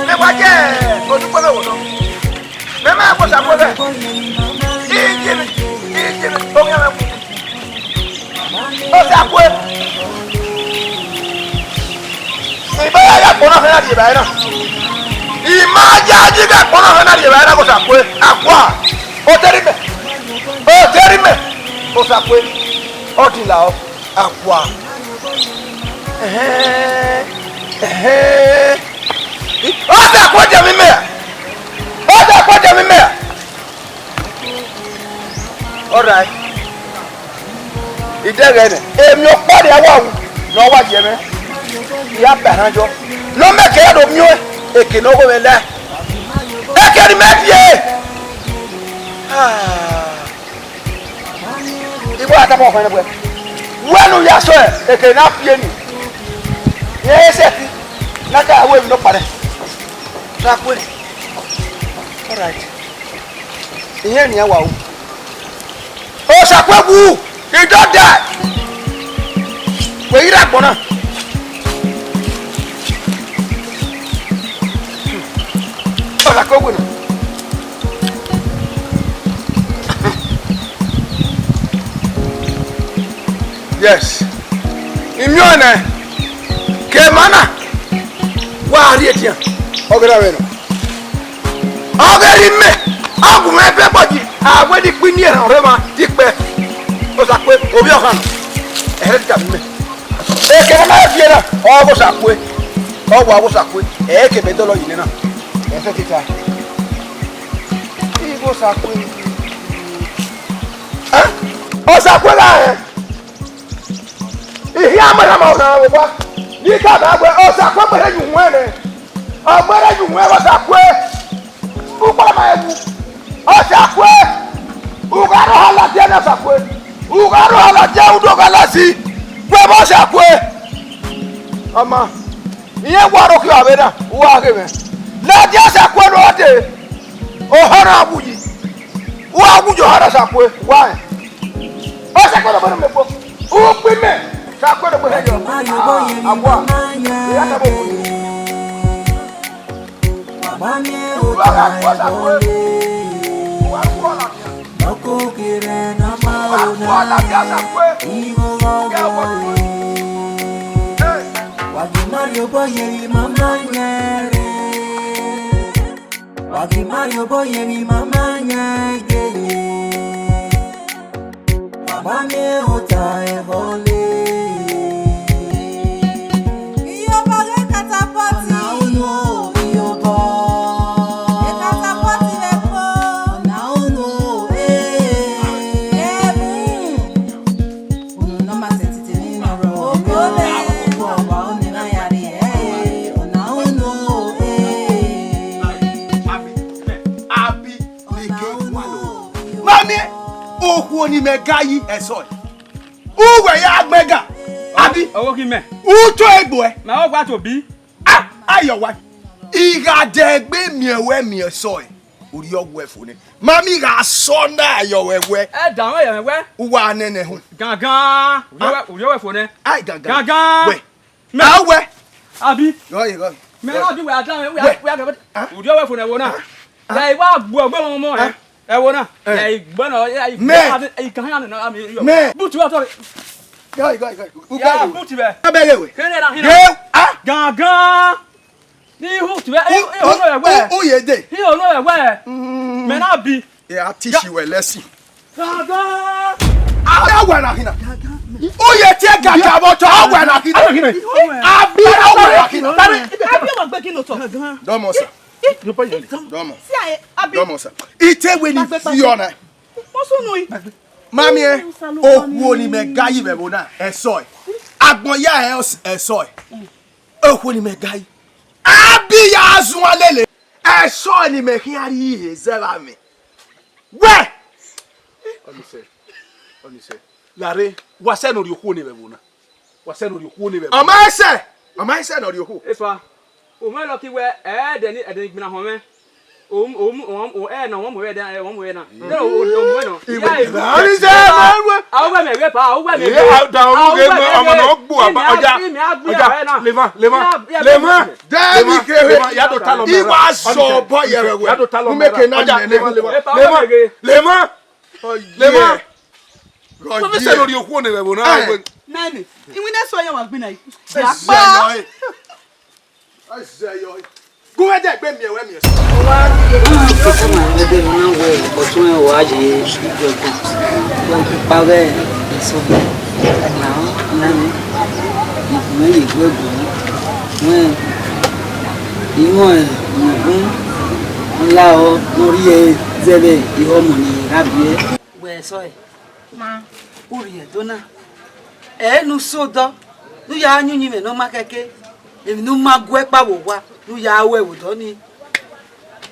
Ẹ wa jẹ odugbo vbe wo nọ. Mẹ ma kọ sa kue bẹ. Ijiri, ijiri, omi ọmọ ẹkùn. Kọ sa kue. I ma ya ya kpọnọ hẹ na rhie evbare na. I ma ya yi gha kpọnọ hẹ na rhie evbare na, kọ sa kue. Akua. Oteri mẹ. Oteri mẹ. Kọ sa kue. Ọ din la ọ. Akua. Ẹhẹn. Ẹhẹn. Ọ sa kue, jẹ mi mẹ. Ọ sa kue, jẹ mi mẹ. All right. Idẹghẹ nẹ, emwi ọkpa rhia wa ru ne ọ wa ye mwẹ. I ya ba erhan yọ. Ne ọ mẹ kẹ ya do miẹn eke ne ọ gho mwẹ la. Eke ne imẹ die. Ah. I wa tama ọkhan nẹ wẹ, wẹ ne u ya sẹ eke ne a fi eni. Rẹn sẹtin ne a ka ru emwi nọkpa nẹ. Ra kue. All right. Irẹn nian wa ru. Osakuegwu, I do die. Wẹ ghi rre agbọn na. Osakuegwu na. Yes. I miẹn ọẹn nẹ, ke emwa na wa rhie edian, ọ ghi ra vbe nọ. Ọ ghe rre imẹ, ọ gu mwẹ ebe ẹgbọji, a wẹ ne I kpe ini erhan ọrhẹmwa ikpẹ. Osakue, ovbi ọkhan nọ, ẹhẹ tita vbe imẹ. Eke ne a ma viẹ na, ọ ghe Osakue, ọ wa ghe Osakue, ẹ i ke mẹ dọlọ yi nẹ na. Ẹsẹ tita. Igho Osakue. Ẹ? Osakue gha rẹn. Ihian ma na ma ọna vbe owa, ne I tama wẹ Osakue gberra ye uwẹn nẹ, ọ gberra ye uwẹn vbe Osakue, ukpama ẹwu, Osakue, u gha rrọọ ladian na Osakue, u gha rrọọ ladian u do gha lasi, wẹ vbe Osakue. Ọ ma, irẹn wa rhọkhiẹ vbe na, u gha ghe mwẹ, ladian Osakue ne ọ dee, ohọ na wu yi, u gha wu yi ohọ na Osakue, wa rẹn. Ọ sẹ kpẹdẹgbẹdẹ mẹ kpo. U kpe mẹ. Sa kpẹdẹgbẹdẹ yọ. Awa. Iya ta bo kpo. Wa gha kpo sa kpe. Wa kpo na. Wa kpo na ya sa kpe. Hey. Wa ghi ma rhie obọ ye emwi mama yan gele. Wa ma miẹn ota ẹvbo le. Iyobọ ghe catapult. Ọna unu o, iyobọ. E catapult vbe ẹko. Ọna unu o, eh. Kevun. Unu ne ọ ma sẹtin te emwi nọ rrọọ. Okhuo mwẹ, okhuo ọwa, ọnii na ya rrie, eh, ọna unu o, eh. Abi, abi, ne ke wa lo. Ma miẹn, okhuo ni mẹ ga yi ẹsọe. Uwẹ ya gbẹn ga. Ọvbokhan mẹ. Utọ egbe ẹ. Ma ọ gba to bi. Ah, ayọ wa. I gha dẹ egbe miẹn wẹ miẹn sọ ẹ. Orhiọn wẹ fo nẹ. Ma mi gha sọ na ayọ wẹ wẹ. Ẹ da wẹ yẹ wẹ. Uwa nene hu. Gangan. Orhiọn wẹ, orhiọn wẹ fo nẹ. Ai gangan. Gangan. Wẹ. Mẹ. A wẹ. Abi. Gọ ye gọ. Mẹ na bi wẹ a da wẹ, wẹ, wẹ. Orhiọn wẹ fo nẹ wo na. Ya i wa gbu ọgbọ ọmọ ẹ. Ẹ wo na. Ya i gbọ na, ya i Mẹ. I kan ya na ami yo. Mẹ. Butu wa tọ. Gai, gai, gai. Ya butu bẹ. Abẹghe we. Kene na hina. Ye, ah. Gangan. Ni hu tu bẹ. I hono ẹ wẹ. U ye de. I hono ẹ wẹ. Mẹ na bi. E a teach wẹ lesson. Gangan. A wẹ na hina. U ye tie gaga bọ tọ, a wẹ na hina. Abi a wẹ na hina. Abi ọmọ gbẹ kí ló tọ. Dọmọ sa. Dọmọ. See, I, Abi. Dọmọ sa. Ite we ni fi ọna. Mami ẹ, okhuo ni mẹ ga yi vbe ẹvbo na, ẹsọe. Agbọn ya ẹ, ẹsọe. Okhuo ni mẹ ga yi. Abi ya zuan lele. Ẹsọe ni mẹ khian rhie zẹ vbe amẹ. Wẹ! Ọnise, ọnise. Lare, wa sẹ ne ọ rhie okhuo ni vbe ẹvbo na. Wa sẹ ne ọ rhie okhuo ni vbe ẹvbo na. Ọ ma sẹ, ọ ma sẹ ne ọ rhie okhuo. Efa, u mwẹ lucky wẹ, ẹ, ẹdẹ ni, ẹdẹ ni gbinna họn mwẹ. O, o, o, o, ẹ na, wọ mu ẹdẹ, ẹ, wọ mu ẹdẹ na. Nẹ o, o, o mu ẹdẹ na. Iwe, Iya, iwe. Ari sẹ, a wẹ mẹ ghe pa, a wẹ mẹ ghe. A da ọmọ ghe, ọmọ na gbu aba, ọja, ọja, lema, lema, lema. David kere. Lema, ya do ta lọ mẹ. Iwa sọ bọ yẹrẹ wẹ. Ya do ta lọ mẹ. Mu meke na ọja, lema, lema. Epa, lema, wẹ mẹ ghe. Lema. Lema. Kọ vbe sẹ ne ọ rhie okhuo ne vbe ẹvbo na, wẹ. Nani, iwinna eso yan wa gbinna yi. Ẹzẹ yọ ẹ. Ẹzẹ yọ ẹ. Gu wẹ dẹ gbe miẹn wẹ miẹn. Ẹdẹ ne ọ na wẹ ọtẹn wa ye igbẹgbọn. Wẹ kpa vbe eso. Na, na ni. Mẹ ye igbẹgbọn. Wẹ, iwọn ẹ, ọmọ gun, ọ la ọ, ne ọ rhie zẹ vbe ihọmọ ni gha biẹ. Wẹ eso ẹ. Ma. Urhi Ẹdo na. Ẹ ne u sẹ odọ, ne u ya yin uyinmwẹ ne ọ ma kẹke, emwi ne u ma gu ẹkpa vbe owa, ne u ya ru ẹvbo odọ nii.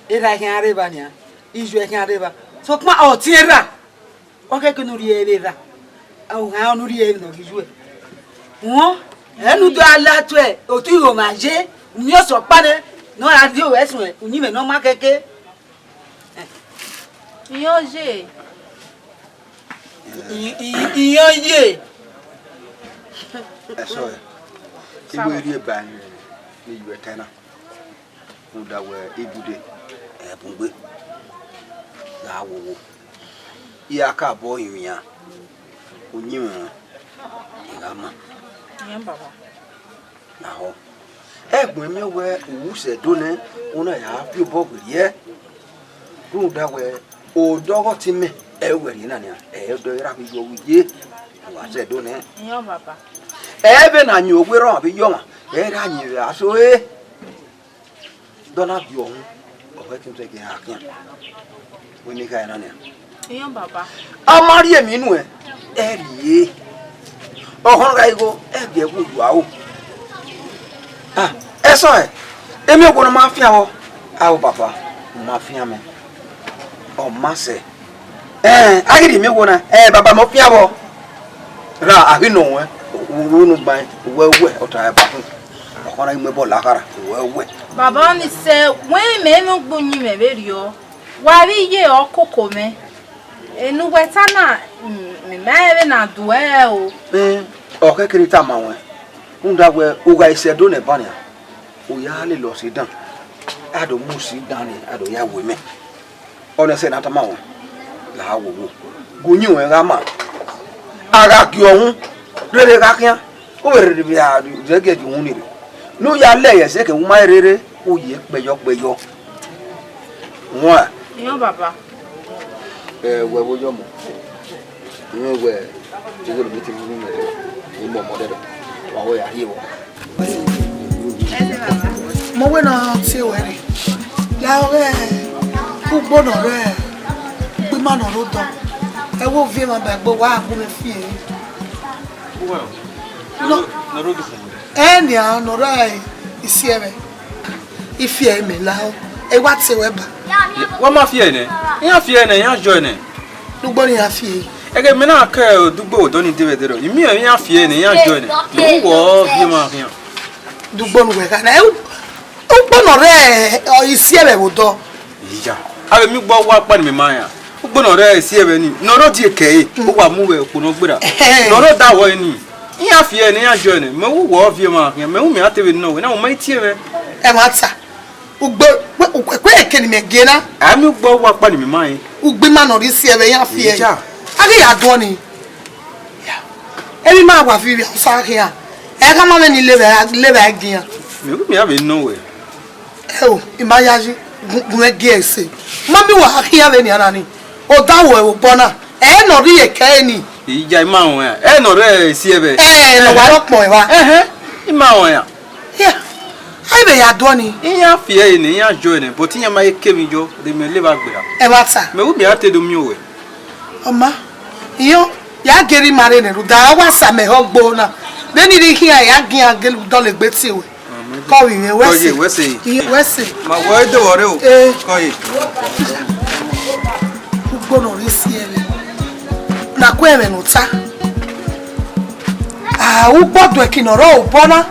Erha khian rre evba nian, iyuẹ khian rre evba. Sokpan ọtiẹn erha, ọ khẹke ne u rhie ẹre vbe erha, a u han ne u rhie ẹre vbe ne ọ ghi yuẹ. Wọn, ẹ ne u do a la tuẹ, otu ighoma ye, u miẹn ọsẹ ọkpa nẹ, ne ọ ra rhie owẹ suẹn, uyinmwẹ ne ọ ma kẹke. Iran ye. I, i, iran ye. Ẹsọe, I wẹ rhie ba ne, ne I yu ẹta na. Rhunmwuda wẹ ibude, ẹ bun gbe. Gha wowo. I ra ka bọ rinmwian. Uyinmwẹ ruẹn, I gha ma. Iran baba. Lahọ. Ẹgbẹn miẹn wẹ u wu sẹ Ẹdo nẹ, u na ya fi obọ werriẹ. Rhunmwuda wẹ odọghọte imẹ, ẹ i wẹ rhie na nian, ẹ i dọ ra vbe yọ vbe ye, u wa sẹ Ẹdo nẹ. Iran baba. Ẹ vbe na yin owerriẹ ọmwa vbe yọ ọmwa, ẹ i ra yin vbe aso re. Dọ na viọ uhunmwu, ọ wẹ te u zẹgiẹ ra khian. Wẹ ne I kha ẹre na nian. Iran baba. A ma rhie emwi nuẹn, ẹ rhie. Ọhọn gha igho, ẹ gie ẹwu yu aro. Ah, ẹsọe, emwi okhuo ne ọ ma fian vbọ? Ao baba, ọ ma fian mẹ. Ọ ma sẹ. Ẹn, a ghi rhie emwi okhuo na, ẹ baba mẹ ọ fian vbọ? Ra, a ghi nọ ruẹn, u ru unu gbain, uwẹ uwẹ, ọ ta ẹba khin. Ọkhọ na ghi mu ẹbọ la khara, uwẹ uwẹ. Baba ni sẹ, wẹ mẹ ne u gbe uyinmwẹ vberriọ, wa vbe ye ọkoko mwẹ. Enu wẹ ta na, mm, mẹ ma rẹn vbe na do ẹre o. Ẹn, ọ khẹke ne I tama ruẹn, rhunmwuda wẹ u gha i sẹ Ẹdo nẹ ban nian, u ya lele ọse dan, a do mu usi dan ni, a do ya wu mẹ. Ọnẹsẹ ne a tama ruẹn, la a wowo, gu uyinmwẹ ruẹn gha ma. A gha gie ọhun, rere gha khian, u vbe rere vbe a zẹgiẹ gie uhunmwu ni rre. Ne u ya lẹ ye ẹzẹkẹ, u ma rere, u ye kpẹyọ kpẹyọ. Wan. Iran baba. Ẹ, wẹ vbe oyọmọ. Iran wẹ, ighoro mi te rhurhu mẹ, imọ ọmọ dẹdẹ. Wa wẹ ya rhie vbọ. Mẹ wẹ ne ọ tie ruẹ rre. La ọghe ugbo ne ọ rre, ukpima ne ọ rre odọ. Ẹ wẹ ovie mwa ba egbe, wa gu mwẹ fi ẹre. Nọ. Ẹ nian ne ọ rre isi ẹmwẹ. I fi ẹre mẹ la ọ. Ẹ wa tie ruẹ ba. Wa ma fi ẹre nẹ. Iran fi ẹre nẹ, iran jọ ẹre nẹ. Lugbo ne iran fi ẹre. Ẹghẹ mẹ na ke Dugbo odọ ni de vbe ẹdẹrọ, I miẹn emwi iran fi ẹre ne iran jọ ẹre, ne uwọ viọ emwa khian. Dugbo ne uwẹ gha na, ẹ, u-, ukpo ne ọ rre, ọ, isi ẹvbo vbe odọ. Iya, avbe emwi ugbo wa kpa ne mẹ ma yan. Ugbo ne ọ rre isi ẹvbo ni, ne ọ rre odie kẹre, u wa mu vbe ukpo ne ọ gberra. Ẹhẹn. Ne ọ rre odaro ẹre ni, iran fi ẹre ne iran jọ ẹre, mẹ uwọ viọ emwa khian, mẹ u mẹ a te vbe nọ wẹ, na u ma i tie mwẹ. Ẹmwata. Ugbo, wẹ, wẹ, wẹ, eke ne imẹ gie na. A miẹn ugbo wa kpa ne imẹ ma rẹn. Ugbo ima ne ọ rre isi ẹvbo iran fi ẹre. Iya. A ghi ya dọn ni. Emwi ima wa fi vbe Hausa khian. Ẹ khama mwẹ ni levba, levba ẹgian. Mẹ gu mẹ a vbe nọ wẹ. Ẹ o, I ma yayi, gu, gu mwẹ gie ẹse. Ma miẹn uwa khian vbenian na ni. Odaro ẹvbo obọ na. Ẹ ne ọ rre iyeke ẹre ni. Iya, I ma rẹn ọnrẹn. Ẹ ne ọ rre isi ẹvbo. Ẹ ne ọ wa rre ọkpọn evba. Ẹhẹn, I ma rẹn ọnrẹn. Yeah. A i vbe ya dọ ni. Iran fi ẹre ne iran jọ ẹre, but iran ma he ke emwi yọ, de mẹ levba gberra. Ẹmwata. Mẹ gu mẹ a te do miẹn owẹ. Ọ ma, iyọn, ya geri ma rre nẹ, rhunmwuda a wa sa mẹ họ gbo na. Vbene I rhie khian, ya gian gele dọlegbe tie wẹ. Kọ vbe ivẹ, wẹ Kọ ye, sẹ. Wẹ sẹ. Iye, wẹ sẹ. Ma wẹ do wọrẹ o. Ee. Kọ ye. Ugbo ne ọ rre isi ẹvbo. Na ku ẹmwẹ ne u ta. Ah, ugbo do ẹki ne ọ rre obọ na.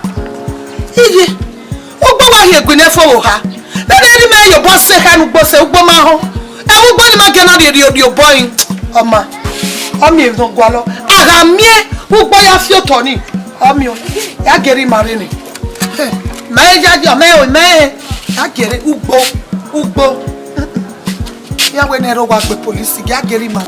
Iye. Ugbo wa hiẹ egui ne fo vbe oha. Vbene erha mẹ ye obọ sẹ ekhẹ ne ugbo sẹ, ugbo ma họn. Ẹ vbe ugbo ne ima gie na rhie rhie rhie obọ rin. Ọ ma. Ọ miẹn emwi ne ọ gualọ. A gha miẹn ugbo ya fi otọ ni. Ọ miẹn. Ya geri ma rre ni. Mẹ ya ya mẹ o mẹ. Ya geri ugbo. Ugbo. Ya wẹ ne ẹre wa gbe polisi. Ya geri ma.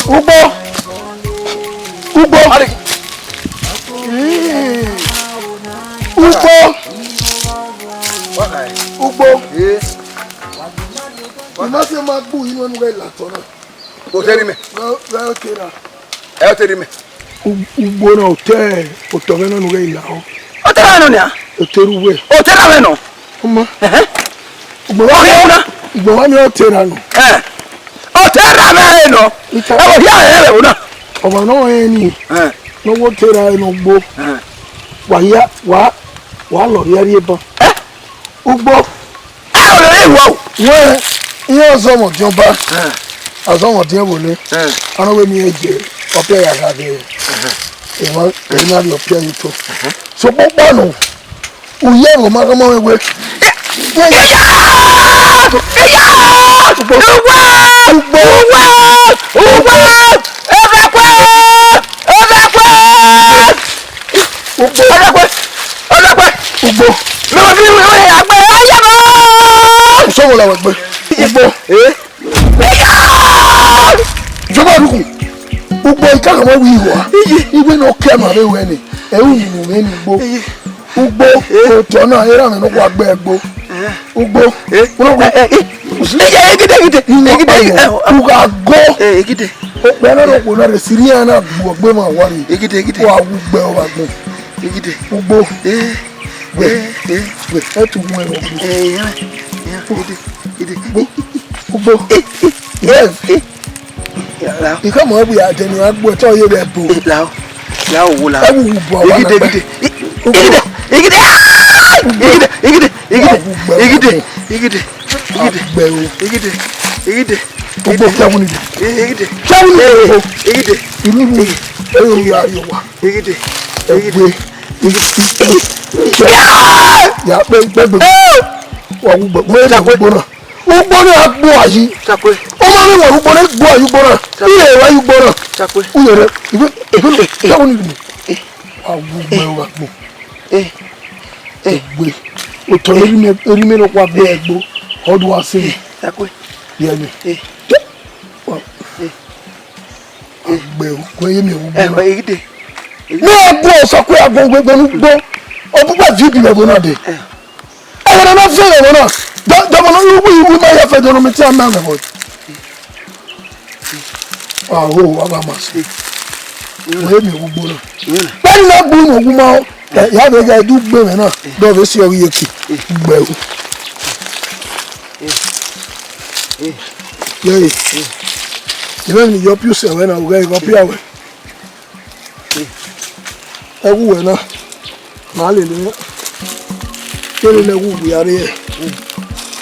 Ugbo. Ugbo. Ugbo. Ugbo. Eh. I ma sẹ ma gbu inu ẹnu ghẹ la otọ na. O te rri mẹ. Ghẹ, ghẹ otọ na. Ẹ o te rri mẹ. U-, ugbo na, otọ, otọ mwẹ nọ ne u ghẹ la ọ. Otọ mwẹ nọ nia? Otọ rre uwẹ. Otọ mwẹ nọ. Ọma. Ẹhẹn. Ugbo wa Ọghe na. Ugbo wa miẹn otọ na nọ. Ẹ. Otọ mwẹ nọ. Ita. Ẹ wo hia ẹ vbe na. Ọmwa nọ rẹn ni. Ẹ. Ne ọ wo otọ na nọ ugbo. Ẹ. Wa hia, wa, wa lọ rhie rhie ban. Ẹ. Ugbo. Ẹ, ọ rẹ rẹ wọ. Wẹ, iran ọzọ ọmọ diọn ba. Ẹ. Ọzọ ọmọ diọn vbo nẹ? Ẹ. Ọnọ wẹ miẹn je, ọpia ya gha ghe. Ẹhẹn. Emwa, emwa rhie ọpia ye otọ. Ẹhẹn. Sokpan ọkpa nọ, u ye ẹvbo ma gha ọmọ mwẹ wẹ. Ẹ, ẹ, ẹ, ẹ, ugbo, ugbo, ugbo, ugbo, ugbo, ẹvẹkue, ẹvẹkue. Ugbo. Ọlọpẹ, ọlọpẹ. Ugbo. Mẹ ò fi wẹ àgbẹ̀ ayé mọ́. Sọ́wọ́ làwọn ẹgbẹ́. Ugbo. Eh? Ìjọba àdúgbò. Ugbo ìkàkọ̀ mọ́ wí ìwà. Ìwé náà kẹ́ màá rẹ̀ wẹ̀ ni. Ẹ wù mí nù mí ní ugbo. Ugbo. Òtọ́ náà, ẹ rà mí nípa àgbẹ̀ ẹgbó. Ugbo. Eh? Ugbo. Eh, eh, eh. Ẹ, ẹ, egide, egide, egide, ẹ, ẹ, ugha go. Eh, egide. Okpẹ na no kpo na re siri ya na gbu ọgbe ma wari. Egide, egide. Wa wu gbe o wa gbe. Egide. Ugbo. Eh, gbe, eh, eh. Gbe, e tu mu ẹro gbe. Eh, yeah, yeah, egide, egide. Ugbo. Ugbo. Eh, eh, yes. Eh, eh. Lao. Ika mo bu ya de ni agbo to ye be bo. Eh, lao. Lao, wo lao. Ẹ wù wù bọ̀ wá egide, lágbá. Egide. Ugbo. Egide, egide. Ah! Egide, egide, egide. Wà á wù gbẹ o. Egide, egide. Egide. Àgbẹ̀ o. Egide. Egide. Ugbo kí a wù nìyẹn. Eh, egide. Kí a wù nìyẹn o. Egide. Ìlú ìlú. Ẹ yóò yà yóò wà. Egide. Ẹ gbé. Egide. Ya pé gbẹgbẹ. Wà á wù gbẹ. Wọ́n yẹ kó gbóná. Ugbo na gbo ayi. Chakwe. Ọmọ mi wọ ugbo na gbo ayi ugbo na. Chakwe. Iye wa ayi ugbo na. Chakwe. Uye rẹ. Ibe, ibe lo. Chakwe ni mi. Wa wu gbe wa gbo. Eh. Eh. Gbe. O to eri mi, eri mi lo kwa gbe gbo. Odu wa se. Chakwe. Ye mi. Eh. Wa. Eh. Gbe, gbe ye mi ugbo. Eh, na. Egide. No gbo so kwe agbo gbe gbe nu gbo. Obu gba vi bi gbo na de. Eh. Ẹwẹrẹ na fẹ ẹwẹrẹ na. Dọmọ na wi wi ma ya fẹ dọnọ mi ti a ma mẹ bọ. Aho, wa ba ma se. Wẹ mi wu gbo na. Bẹni na gbu mo wu ma o. Ya be ga du gbe mẹ na. Dọ ve si ọghe ye ki. Gbe o. Ye. Ye mi yọ piu se wẹ na, u ga yọ piu awẹ. Ẹwu wẹ na, ma lele mwẹ. Kere ne ẹwu wia rre.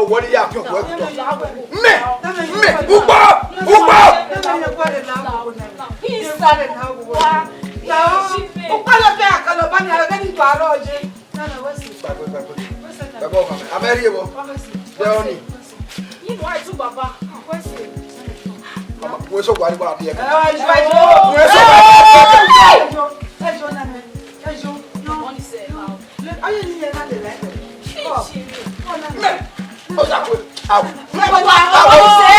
owọ ni ya fi ọkọ ẹkutọ. Mẹ, mẹ, ukpọ, ukpọ. Gbàgbé, gbàgbé. Bàbá ọmọ mi, abẹ́ rí ewọ. Bẹ́ẹ̀ ọ ni. Wọ́n sọ wà nípa àbí ẹ̀ka. Wọ́n sọ wà nípa àbí ẹ̀ka. Ó sàkó. Bàbá ni sẹ́,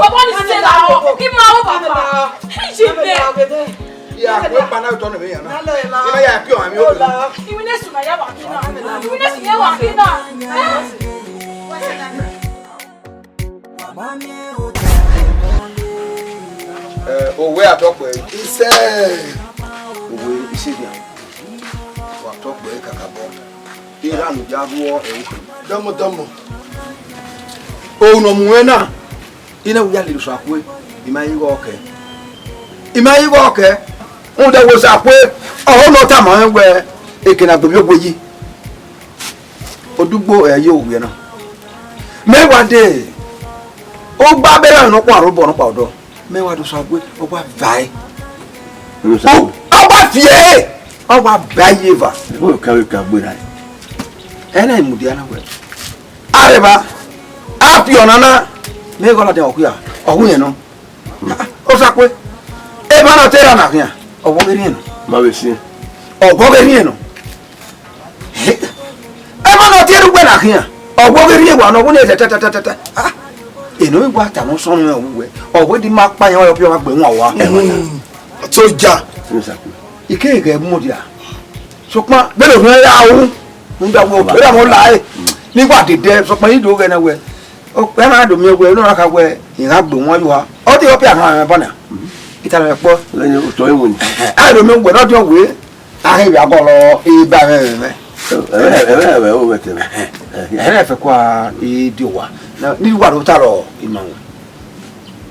bàbá ni sẹ́ làwọn. Kí máa wọ bàbá. Ẹ ṣe bẹ́ẹ̀. Ya, wọ́n pa náà tọ́nu mi yàn náà. Ìmọ̀ ya pure àmì òkè. Ìwé náà sùn náà yà wà kí náà. Ìwé náà sùn yà wà kí náà. Eh, òwe àtọpẹ. Isẹ. Òwe ìṣègùn. Wà tọpẹ kàkà bọ. Ìlànà ìjà rúọ ẹ̀wù. Dọmọdọmọ. Òun ọmọ ẹ náà. Ina wo ya lele Osakhue, ima i ghe ọkẹ. Ima i ghe ọkẹ. Rhunmwuda wẹ Osakhue, ọhọ ne ọ tama mwẹ wẹ, eke ne a gbe ovbi ogue yi. Odugbo ẹ ye owiẹ na. Mẹ wa de, u gba bẹrẹ nọkpa rre obọ nọkpa ọdọ. Mẹ wa do Osakhue, ọ wa vae. Ọ wa viẹ, ọ wa vae ye eva. Ẹgbẹ ka ka gbe ra. Ẹ na mudia na wẹ. Arẹvba, a fi ọna na, mẹ ghe ọ ladian ọkhuia, ọ hu yẹn nọ. Osakhue, eva na te ra na khian, ọ wọ ghe rhiẹn nọ. Ma vbe siẹn. Ọ wọ ghe rhiẹn nọ. Eva na te rugbe na khian, ọ wọ ghe rhiẹn wa nọ, ọ wọ ne tẹtẹtẹtẹtẹ. Ah, eno igua ta nọ sọn nọ wẹ, ọ wẹ di ma kpa yan ọ piọ ma gbe wọn wa. Soja. Osakhue. Ike ghẹ mudia. Sokpan, bẹlẹ ọmọ ya ru, rhunmwuda wẹ, ọ ra mọ la ẹre, ne I wa dede, sokpan I do ghẹ na wẹ, ọ, ẹ na do miẹn wẹ, ne ọ na kha wẹ, I gha gbe wọn ye uwa. Ọ te ọ pia họn ẹmwẹ ba na. I tama ẹmwẹ kpọ. Lẹ́yìn otọ ẹ̀wọ̀n ni. A do miẹn wẹ, ne ọ diọn wẹ, a ghi vbe gọlọ, I ba ẹmwẹ ẹmwẹ. Ẹmwẹ, ẹmwẹ, ẹmwẹ, o wẹ tẹ ẹmwẹ. Ẹ na fẹ kua, I di owa. Na, ne I wa do ta rọ, I ma wẹ.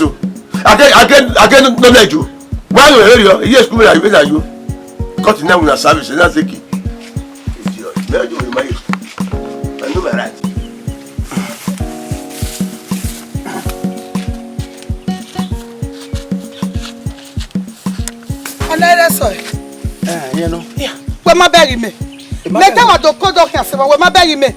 so. Age, age, age no lẹ yo. Wa yo area, iye school me la yo, me la yo. Cut na una service, na take it. Idiot. Me yo ma yo. I know my right. Ana ere sọ. Eh, you know. Yeah. Wẹ ma bẹghe mẹ. Mẹ te wa do kodo khian se wa, wẹ ma bẹghe mẹ.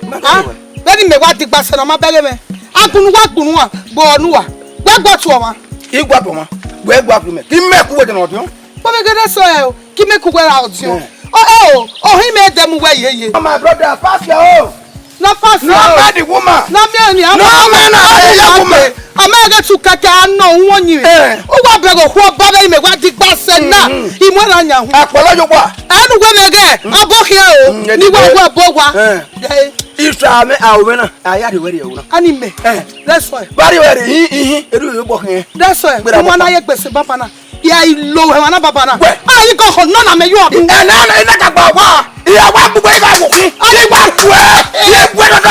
Ma bẹghe wẹ. Vbene mẹ wa digba sẹ na, ma bẹghe mẹ. Agbunu wa gbunu wa, gbe ọnu wa. Wẹ gbe ọtu ọmwa. I gua bọ ọmwa. Wẹ gua bọ mẹ. Ki mẹ ku wẹ de na ọdiọn. Wẹ vbe ghe ere sọ ẹ o. Ki mẹ ku wẹ ra ọdiọn. Eh. O, o, o, ohin mẹ dẹ mu wẹ yeye. Oh, my brother, pass your own. No pass your own. No marry the woman. No marry ni. No man na marry the woman. A ma ghe tu kẹkẹ a nọ won yin. Eh. U wa bẹghe okhuo ba vbe mẹ wa digba sẹ na. Mm. I mu ra yan hu. Akpọlọ yo wa. Enu wẹ mẹ ghe, ọbọ khian o. Mm, ni wa wa ọbọ wa. Eh. Eh. Ifa mẹ a o mẹ na. A ya rhie wẹ rhie ẹvbo na. Ani mẹ. Eh. That's why. Ba rhie wẹ rhie, ihin, ihin, eru yo bọ khian. That's why. Gbera ọmọ na ye gbese baba na. Ya i lo wẹ mwa na baba na. Wẹ. A yi gọ khọ nọ na mẹ yo abu. Ẹ na na na ka gba wa. Iya wa gbogbo iba wo. A yi wa. Wẹ. Ye wẹ na ka.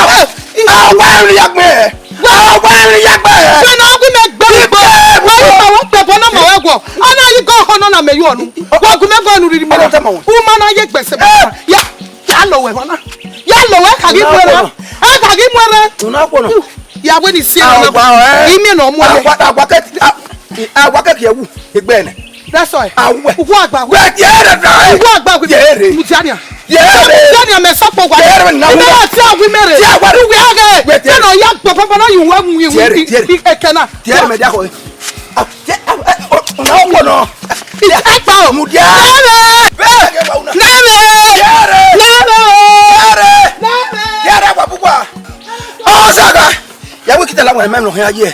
A wa ri ya gbe. A wa ri ya gbe. Wẹ na gu mẹ gbe. Igbe. Wa yi ma wo pe bo na ma wẹ gọ. A na yi gọ khọ nọ na mẹ yo nu. Wa gu mẹ gọ nu riri mẹ. Ọlọta ma wẹ. U ma na ye gbese baba. Ya. Ya lo wẹ mwa na. Ya lo wẹ ka gi mu ẹre. Ẹ ka gi mu ẹre. Una kpọnọ. Ya wẹ ni si ẹre na. Agua, eh. Imi na mu ẹre. Agua, agua ke, a, agua ke kiẹ wu egbe nẹ. That's all. Awẹ. Ugu agba wu. Wẹ yere na. Ugu agba wu. Yere. Mutiania. Yere. Mutiania mẹ sọ po wa. Yere na. Ime wa ti awi mere. Ti awa. Uwe age. Wẹ ti. Ẹ na ya gbọ papa na yu wẹ mu yu. Tiẹre, tiẹre. Ekena. Tiẹre mẹ dia ko. Ah, tiẹ, ah, eh, o, o na wo no. Ẹ pa o. Mu dia. Yere. Aga, ya wẹ kita la wẹ mẹ nọ hia ye.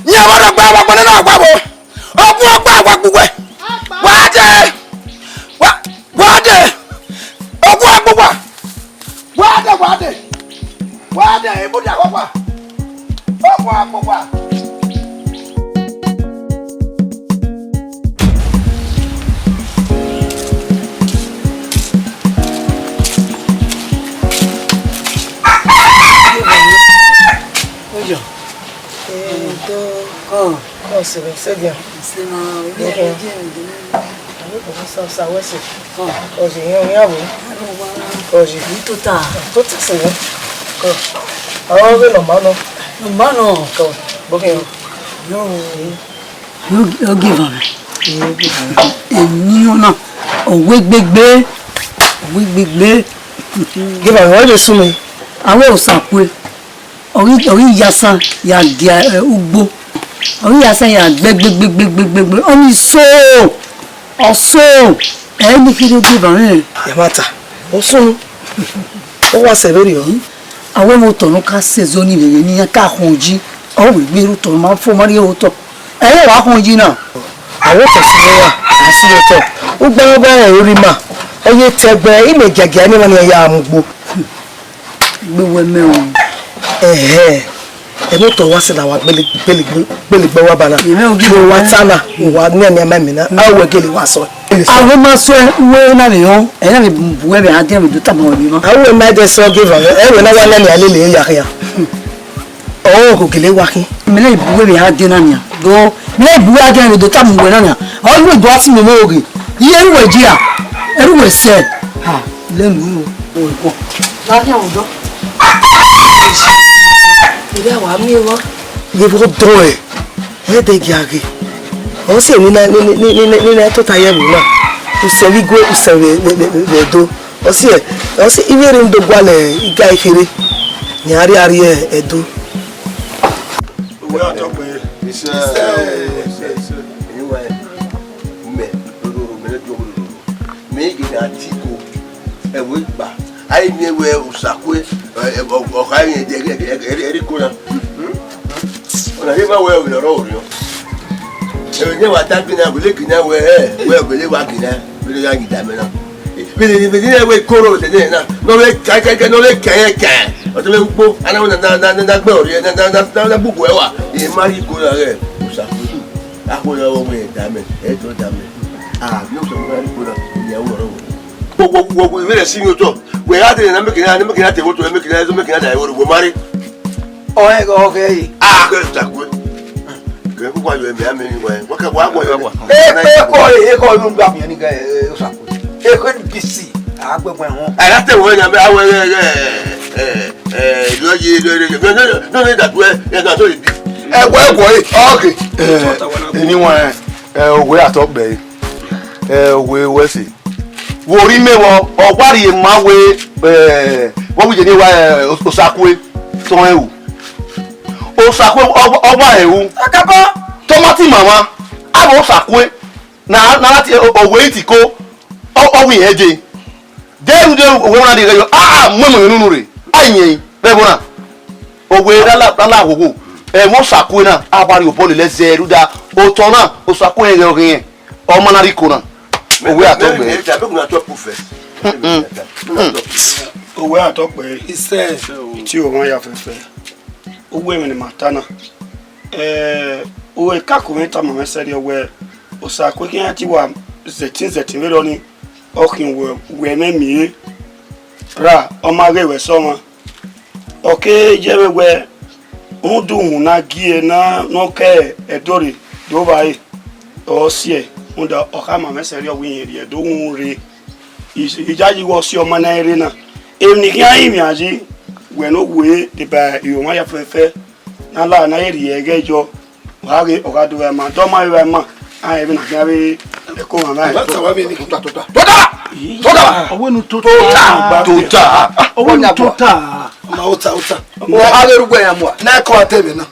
Ni aba na gba wa gbọnẹ na gba wo. Ogun ọgba wa gbuwẹ. Wa de. Wa, wa de. Ogun agbuwa. Wa de, wa de. Wa de, ibu dia wa wa. Ogun agbuwa. Oyo. Edo. Kọ. Kọ sere, sedian. Sema, oye, oye, oye. Sa, sa, wẹ sẹ. Kọ. Oye, yan, yan, wẹ. Oye. Tota. Tota sẹ wẹ. Kọ. Ọ, wẹ nọ ma nọ. Nọ ma nọ. Kọ. Bọ kẹ. Yo. Yo, yo, give am. Yo, give am. Eni ọna, ọwe gbegbe. Ọwe gbegbe. Give am, wẹ de sunu. Awe Osakue. Ọ ghi, ọ ghi ya asan ya dia, eh, ugbo. Ọ ghi ya asan ya gbe, gbe, gbe. Ọ ni so, ọ so, ẹ ni kherhe deba mwẹ. Ya ma ta, ọ sunu. Ọ wa sẹ vberriọ. Avbe otọ ne ọ ka sẹ zẹ ọnii vbe iran ka khọn yi. Ọ wẹ gbe rre otọ, ma fo, ma rrie otọ. Ẹ i wa khọn yi na. Avbe otọ si vbe ra, a si vbe otọ. Ugba ọgba rẹn ori ma. Ọ ye te ẹgbẹ, imẹ giagia ne emwa ni ya mu ugbo. Egbe wẹ mẹ o. Ẹhẹ. Ẹmwẹ otọ wa sẹ ne a wa gbele, gbele, gbele gbe wa ba na. Ẹmwẹ ogi wa ta na, wa ne ẹmwẹ ma mẹ na. A wẹ gele wa sọ. A wẹ ma sọ wẹ na vbe họn, ẹ na vbe bu ẹmwẹ a diẹ vbe do tama wẹ ma. A wẹ ma dẹ sọ ge va, ẹ wẹ na wa ne ẹmwẹ a lele ya khian. Ọ ho gele wa khin. Mẹ na bu ẹmwẹ a diẹ na nian. Do, mẹ bu a diẹ vbe do tama wẹ na nian. Ọ wẹ do a ti mẹ mẹ oge. Iye ru wẹ jia. Ẹ ru wẹ sẹ. Ha, lẹ nu o. Orukhọ. Gha khian vbe odọ. Erha wa miẹn emwa. Ye vbe odọ ẹre, ẹdẹ gia ghe. Ọ si emwi na, ni, ni, ni, ni, ni, ni tota ye ẹvbo na. Usẹn vbe igue, usẹn vbe, vbe, vbe, vbe ẹdo. Ọ si ẹ, ọ si ivbi erha do gualọ iga ikherhe. Ni a rhie, a rhie ẹdo. Uwẹ ọtọ kpẹre. Isẹ, isẹ, isẹ. Emwa mẹ, roro, mẹ ne do roro. Mẹ ghi na tiko. Ẹvbo igba, a i miẹn wẹ Osakue, ẹ, ẹ, ọ, ọ kha emwi ẹdẹ, ẹ, ẹ, ẹ, ẹre iko na. Ọna rhie ma wẹ ọvbiyẹ ọrọre orhiọn. Ẹvbo ne wa ta gina, wẹ lẹ gina wẹ, ẹ, wẹ ọvbiyẹ wa gina, wẹ lẹ gha ghi da mẹ na. Vbe ne, vbe ne wẹ ikoro vbe ne na, ne ọ vbe ka, ka, ka, ne ọ vbe ka, ka. Ọ te vbe ugbo, a na, na, na, na, na, na gbe ọrriẹ, na, na, na, na, na gbugbu ẹwa. Ẹ ma rhie iko na ghẹ Osakue. Akhuẹ na wẹ wẹ da mẹ, ẹ tọ da mẹ. A, ne Osakue na rhie iko na, ẹ ya wẹ ọrọre. Wo, wo, wo, wo, vbene si mi otọ. Wẹ gha dee ne a miẹn kene, ne a miẹn kene a te vbe otọ, ne a miẹn kene a, ne a miẹn kene a da ẹvbo rre, wo ma rre. Ọ, ẹ, ọ, ghẹ re. A, ghẹ Osakue. Kẹ koko ayọ ẹmẹ a miẹn ni wẹ. Wa ka, wa, wa, wa, wa. E, e, kọ, e, e, kọ, unu gba miẹn ni ghẹ, e, Osakue. E, kọ, ni bisi. A, gbẹgbẹ họn. Ẹ, a te wẹ ni, a wẹ, ẹ, ẹ, ẹ, ẹ, yọ ye, yọ ye, yọ ye, yọ ye, yọ ye, yọ ye, da du ẹ, ẹ, da du ẹ bi. Ẹ, wẹ, wẹ, ọke. Ẹ, eni wan, ẹ, owẹ atọ gbẹ. Ẹ, owẹ, wẹ se. Vbe orhimẹ vbọ, ọ wa rhie ma wẹ, ẹ, vbọ wẹ iyẹn wa, ẹ, Osakue tọn ẹn ru. Osakue ọ, ọ wa ẹn ru. Akabọ. Tọmọtẹ mama, avbe Osakue, na, na lati, o, owẹ itiko, ọ, ọ wẹ irẹn dee. Deruderu, owẹ na dee ghẹ yọ, a, a, mu emọ yọ nunu rre. A yẹn, vbe ẹvbo na. Owẹ ra la, ra la hoho. Ẹmwẹ Osakue na, a wa rhie obọ lele ẹzẹ rhunmwuda otọ na, Osakue rẹn ghẹ ọghe irẹn. Ọ ma na rhie iko na. Owẹ atọ gbẹ. Owẹ atọ kpẹre. Isẹ. Ti o wan ya fẹfẹ. Uwu ẹmwẹ ne ima ta na. Eh, uwẹ ka ko mwẹ tama mwẹ sẹrriọ wẹ, Osakue khian te wa zẹtin zẹtin vberriọ ni, ọ khian wẹ, wẹ mwẹ miẹn ra, ọ ma ghe wẹ sẹ ọmwa. Ọ ke ye mwẹ wẹ, rhunmwuda uhunmwu ne a gie na, ne ọ ke ẹdẹ rre do vba re, ọ siẹ, rhunmwuda ọ khama mwẹ sẹrriọ wẹ irẹn rhie ẹdẹ uhunmwu rre. I, iyayi wẹ ọ si ọma na rre na. Emwi ne I khian rinmwian yi, wẹ ne u wẹ deba irẹn ya fẹfẹ, ne a la, ne a ye rhie ẹghẹ yọ, ọ gha ghe, ọ gha do vba ima, dọmọ vbe ima, a rẹn vbe na khian vbe ẹko mwa vbe. Tota, tota, tota, tota! Ii. Tota! Ọ wẹ ne u tota. Tota! Ọ wẹ ne u tota. Ma ota, ota. Ọ gha ghe rugbe ya mua. Na ẹko a te vbe na.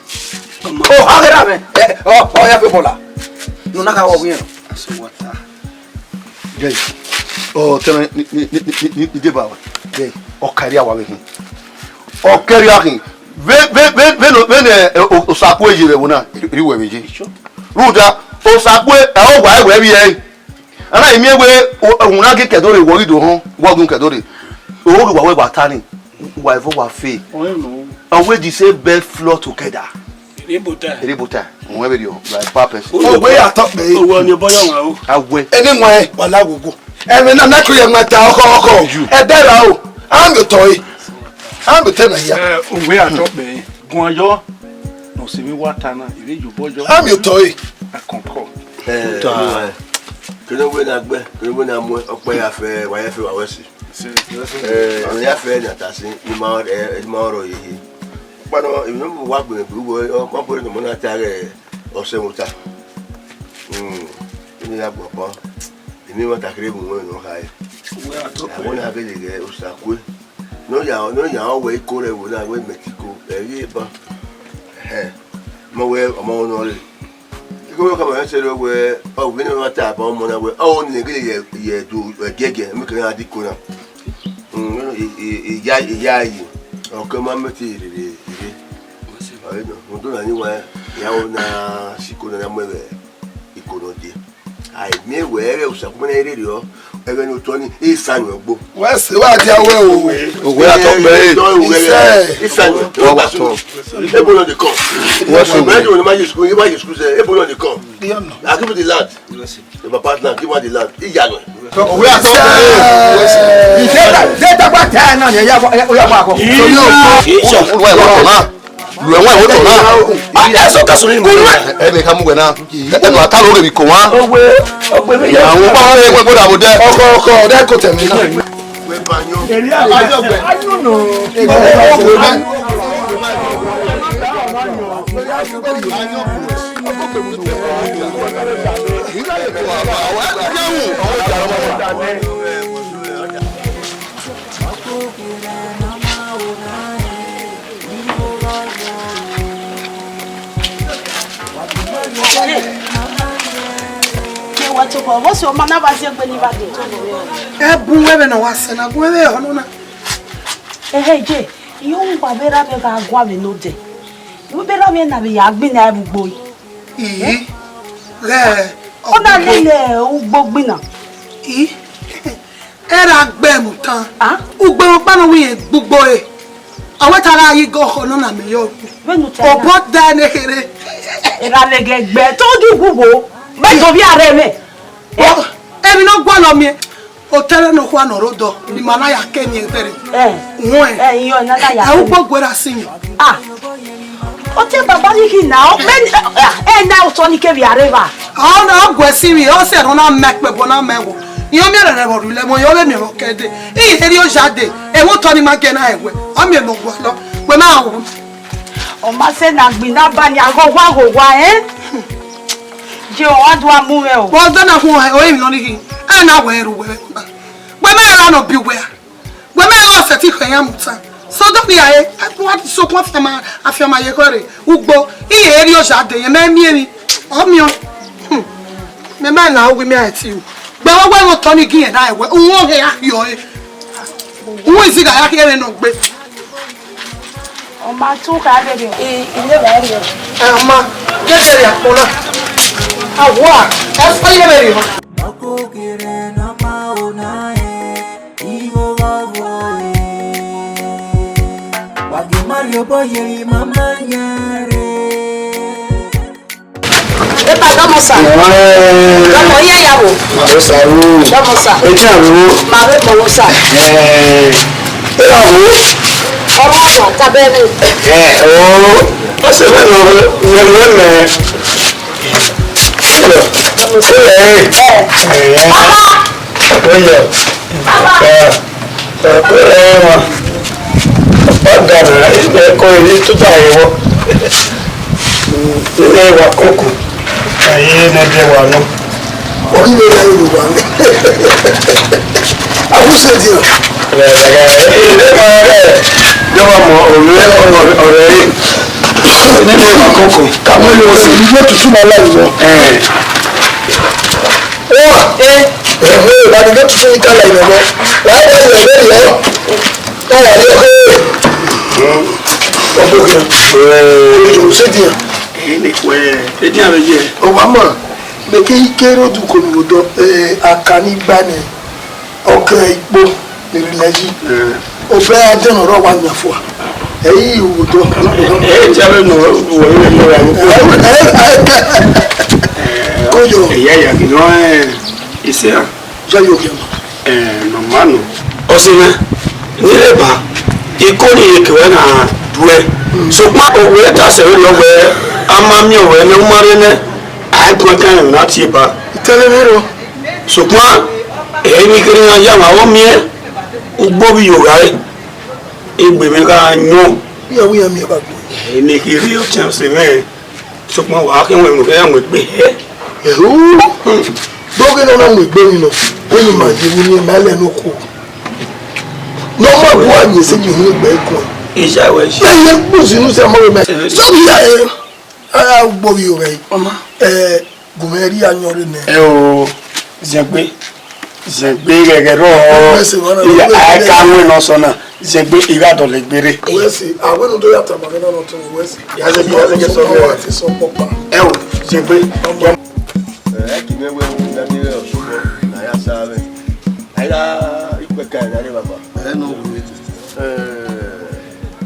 Ọ gha ghe ra mwẹ. Ẹ, ọ, ọ ya fẹ bọla. Ne u na gha wọ wiẹn. Aso wata. Gẹi, ọ tẹmwẹ ni, ni, ni deba wa. Gẹi, ọ ka rria wa vbe khin. Ọ kẹrriọ khin. Vbe, vbe, vbe, vbe ne, vbe ne, eh, o-, Osakue ye vbe ẹvbo na, I ru wẹ vbe ye. Rhunmwuda, Osakue, ẹ, ọ wa ẹwẹ vbiẹ ẹre. A na miẹn wẹẹ, o, ẹvbo na ghi ke ẹdẹ rre, wọ ghi do họn, wọ ghi ke ẹdẹ rre. Oro ghi wa wẹ wa ta ni, wa ẹvbo wa fe. Ọnrẹn nọ. And we the same bed floor together. Ere bota. Ere bota. Wẹ vberriọ, like papa. Owẹ ya tọ kpẹ. Owẹ ọni ọbọ yọ wan o. Awẹ. Ẹni wọn ẹ, wa la wogo. Ẹmwẹ na na kiri ẹmwẹ ta ọkọ ọkọ. Ẹdẹ ra o. A mi otọ e. A mi otọ na ya. Eh, owẹ ya tọ kpẹ. Guan yọ. Nọ se mi wa ta na, ire yobọ yọ. A mi otọ e. Akọnkọ. Eh, kene wẹ na gbẹ, kene wẹ na mu ọkpẹ ya fẹ, wa ya fẹ wa wẹ si. Eh, ya fẹ na ta si, ni ma, eh, ni ma rọ ye. Kpano, emwi ne ọ wa gbẹn gbe uwẹ, ọ ma bọrọ ne ọmọ na ta ghe ọsẹ mwẹ ota. Hmm, emwi ya gbọ kpọ. Emwi ma ta kere mu wẹ nọ khae. Uwẹ a tọ kpẹ. Ẹvbo na gele ghe Osakue. Ne ọ ya, ne ọ ya wẹ iko rẹ ẹvbo na wẹ mẹ te iko, ẹ ghi ban. Ẹhẹn. Mọ wẹ ọmọ nọ rre. Iko wẹ ka ma sẹ rẹ wẹ, ọ vbe ne ọ ta ba ọmọ na wẹ, ọ ni gele ye, ye do ẹgiẹgiẹ, mẹ kere a di iko na. Mm, i, i, i ya, i ya yi. Ọ ke ma mẹ te rere, rere. Ọ ye nọ, mo do na ni wa, ya o na si iko na, na mu ẹvbẹ iko nọ die. A i miẹn wẹ ẹghẹ Osakue na rere ọ, ẹghẹ ne otọ ni, i sa yọn gbo. Wẹ se wa dia wẹ o. Owẹ a tọ kpẹ re. Isẹ. I sa yọn. Wa wa tọ. Ebo nọ dey come. Wẹ se. Mẹ ni o ni ma ye school, i ma ye school sẹ, ebo nọ dey come. Diẹ nọ. I give you the land. Your papa land, give her the land. I ya nọ. Owẹ a tọ kpẹ re. Ide ta, ide ta gba ta na ni, ya wa, ya wa ko. Lu ẹwọn ẹvbo tọ na. Lu ẹwọn ẹvbo tọ na. Ma ẹ sọ ka sunu mu. Ẹ mẹ ka mu wẹ na. Ẹ mẹ ka ro ghe mi ko wa. Owe, ogbe mi ya. Àwọn ọmọ rẹ gbọdọ àbò dẹ. Ọkọ, ọkọ, ọdẹ kò tẹ̀mí náà. Wẹ ba yan. Ayọ gbẹ. Ayọ nọ. Ke wa tobọ, vbọsẹ ọma na vba ziẹgbe ne I vba do tobọ vbe ẹre? Ẹ bun wẹ vbene ọ wa sẹ na, gun ẹvbo ẹhọ nọ na. Ehe, je, I ho uwa vbe erha mwẹ gha guan vbe ne odẹ. Vbe erha mwẹ na vbe ya gbinna ẹvbo ugbo yi. Ii, ghẹ ọ na lele ugbo gbinna. Ii, erha gbe mu tan. Ah? Ugbo ọkpa nọ wẹ irẹn gbugbo re. Ọ wẹ ta gha ye igho ọkhọ nọ na mẹ yọ. Vbene u ta na. Obọ da ne kherhe. Erha vbe ghe gbe, te ọ ghi wu wo. Vbe do vbe a rre mwẹ. Ọ, emwi ne ọ gualọ miẹn. Otẹrẹ nọkhua ne ọ rre odọ, ne ima na ya ke emiẹn ẹgbẹre. Eh. Wọn. Eh, iyọ, na na ya. Ẹ, ke ugbo guerra sin mi. Ah. Ọ tie baba ni khin na, ọ kpe, eh, eh, na otọ ni kevbe a rre evba. Ọ na, ọ guẹ sin mi, ọ sẹ ẹre ọ na ma ẹkpẹbọ na ma ẹvbo. Iran miẹn rẹrẹ vbe ọ rhulẹ, mọ yọ vbe miẹn vbe ọ kẹ dee. I rhie erriọ ya dee, ẹvbo otọ ni ma gie na ẹwẹ. Ọ miẹn ne ọ gualọ, wẹ ma ru. Ọ ma sẹ ne agbọn na ba ni aghọghọ aghọghọ, eh? Je ọ wa do a mu mwẹ o. Wẹ ọdọ na khuọn, ọ rinmwi nọ ni khin. Ẹ na wẹ ru wẹ. Wẹ ma ra nọ bi wẹ a. Wẹ ma ra sẹtin khẹ iran mu tan. Sodom ya re, a tun wa sokun afianma, afianma ye khọe rre. Ugbo, iye eri oja de, ye mẹ miẹn emwi. Ọ miẹn. Hmm. Mẹ ma la owi mẹ a ti u. Gbe wẹ wẹ otọ ni gi iran na ẹwẹ. Uwọn hẹ a khiọ re. Uwẹ izi gha ya khiẹ vbe nọ gbe. Ọ ma tu kha vberriọ. I, I ne vba rriọ. Ẹ, ọ ma, ke sẹ ya kpọ na. A wa, ẹ fọ ye vberriọ. Ọkokere na ma ona ẹ, igho vọvọ ẹ. Wa ghi ma rhie obọ ye mama yan rre. Epa, dọmọ sa. Ẹẹ. Dọmọ, iye ya vbo? Ma vbe sa ru. Dọmọ sa. Etin a vbe vbo? Ma vbe kpọnmwẹ sa. Ẹẹ. Epa vbo? Ọmọ ọmọ, tabẹ ni. Ẹẹ, o. Ọ sẹ vbe nọ, mẹ, mẹ, mẹ. Ẹẹ. Ẹẹ. Ẹẹ. Papa. Oye. Papa. Ẹẹ. Ẹkpẹrẹ ẹmwa, ọkpa gana, imẹ kọ emwi tuta hẹ vbọ. Imẹ wa koko, a ye ne ẹdẹ wa nọ. Ọ ghi vbe ya iro wa nọ. A khu sẹ diẹ. Ẹ, ẹ, ẹ, ẹ, ẹ, ẹ, ẹ, ẹ, wa mọ ọrẹ, ọrẹ, ọrẹ re. Nene wa koko. Ka mọ yo, ẹ, iye tutu na la iwọ. Ẹ. Owa, eh, ẹvbo evba ni ne tutu ni kala ivẹ vbọ. Wa vbe wẹ vberriọ, ọ wa rrie ọkhe. Ọbokhian. Ẹẹ. Sedian. Ẹẹ, ne khuẹ. Sedian vbe ye. Ọ wa ma, mẹ ke ike rre oduko ne odọ, eh, aka ni gba nẹ, ọ kẹ ikpo ne rhie yi. Ẹẹ. Ọ fẹ a dẹn ọrọ wa yan fua. Ẹ i ru odọ. Ẹ, ẹ, ẹ, ẹ, ẹ, ẹ, ẹ, ẹ, koyo. Ẹ, ya, ya, ghi nọ, ẹ, isẹ a. Ya yo khian ma. Ẹn, mama nọ. Ọse mwẹ, ne I rre ba, iko ni iyeke ruẹ na duẹ. Sokpan, owẹ ta sẹ vberriọ wẹẹ, a ma miẹn ruẹ nẹ, u ma rre nẹ, a i guan kan ẹmwẹ na tie ba. Tẹlẹ mwẹ rọ. Sokpan, ẹ i ni kherhe iran ya mwẹ, avbe ọ miẹn ugbo vbe iyo gha re, egbe mwẹ gha yọn. Iran wẹ iran miẹn ba gbe. Ẹ i ni kherhe ọtẹn ọse mwẹ. Sokpan wa khian wẹ mu, khian mu egbe hẹ. Ẹhu, do ghe ne ọ na mu egbe ni nọ, vbene ima ye vbe uni ma lẹ ne okhuo. Ne ọ ma bu a miẹn sẹ ye unu egbe ẹkun. Isa wẹ si. Ẹ ye kpuzi nu sẹ ọmọ rẹ mẹ. So bi ya ẹ, a ugbo vbe iyo rẹ. Ọma. Ẹ, gu mwẹ rhie ayọn rre nẹ. Ẹ o, zẹgbe. Zẹgbe ghẹghẹ rrọọ. Wẹ se, wẹ se, iya, wẹ se, a ka wẹ ne ọ sọ na, zẹgbe I gha dọlegbe rre. Wẹ se, a wẹ ne u do ya tama mwẹ na nọ tọn, wẹ se. Ya zẹgbe, ya zẹgbe sọ wẹ. Wẹ se sọ kpọkpa. Ẹ o, zẹgbe. Ẹ, ẹ ki mẹ wẹ, u ya de rẹ ọsọ, na ya sa vẹ. A ya ikpẹka na rre baba. Ẹ nọ wẹ. Ẹ,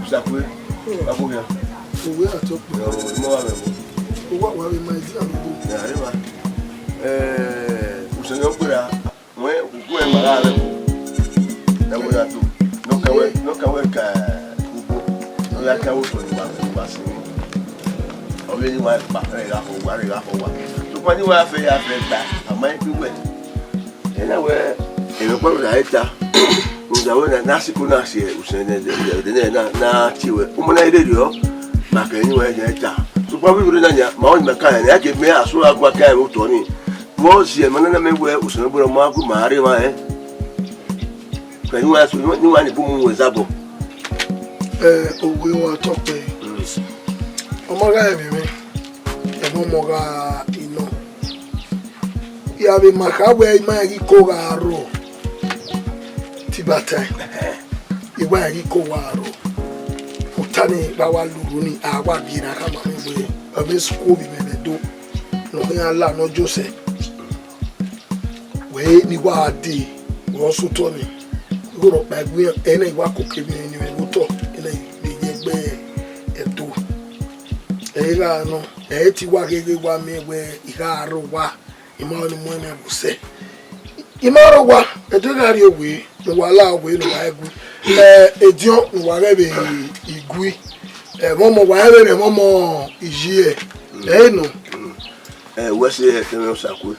Usakue, baba ya. Uwẹ a tọ kpẹ. Ẹ o, imọ wa vẹ mo. Uwa wa vbe ma ezi arogbo. Ya rre ba. Ẹ, usẹn yọ gbera. Wẹ ugu ẹ ma gha rẹ ko. Ẹ wẹ ya do. Nọ ka wẹ, nọ ka wẹ ka ugu. Nọ ya ka wẹ otọ ni wa, wa si. Ọ vbe ni wa kpa, ẹ gha fọ wa, ẹ gha fọ wa. Sokpan ni wa fẹ ya fẹ gba, a ma i bi wẹ. Ẹ na wẹ, ẹ vbe kpọlọ da ta. Rhunmwuda wẹ na, na siko na si usẹn nẹ, nẹ, nẹ, na, na tie wẹ. Ọmọ na i rherriọ, ma kẹ ni wẹ ya ta. Sokpan vbe rre na nia, ma ọ ni ma ka ya, ya ke mẹ aso a gua ka ẹmwẹ otọ ni. Vbọ ziẹ ma nana mẹ wẹ Osanobua ma gu ma rre emwa rẹn. Kẹ ni wa so, ni wa ni bu mu wẹ zabọ. Ẹ, owe wa tọ kpẹ. Mm. Ọmọ gha ẹmwẹ mwẹ, ẹmwẹ ọmọ gha inọ. Ya vbe ma kha wẹ ima ghi ko gha rrọọ. Tibata. I wa ghi ko wa rrọọ. Ota ni gha wa lurhu ni, a wa gie na khama mwẹ wẹ, ọ vbe skuo vbe imẹ vbe do. Ne ọ khian la ne ọ josẹ. Wẹ ne I wa dee, wẹ ọ sẹ otọ ni, igho rhọkpa egbe iran, ẹre na I wa koko emwi ne I mwẹ vbe otọ, ẹre na I vbe ye gbe ẹto. Ẹ i gha nọ, ẹ i te wa gheghe wa miẹn wẹ I gha rre owa, I ma rẹn ne I mu ẹmwẹ vbe sẹ. I ma rre owa, ẹdẹ gha rrie owe, ne uwa la owe ne uwa gu, ẹ, ediọn ne uwa ghẹ vbe i gu, ẹmwẹ ọmọ uwa ghẹ vbe ne ẹmwẹ ọmọ iye, ẹ i nọ. Ẹ, wẹ se ẹmwẹ Osakue.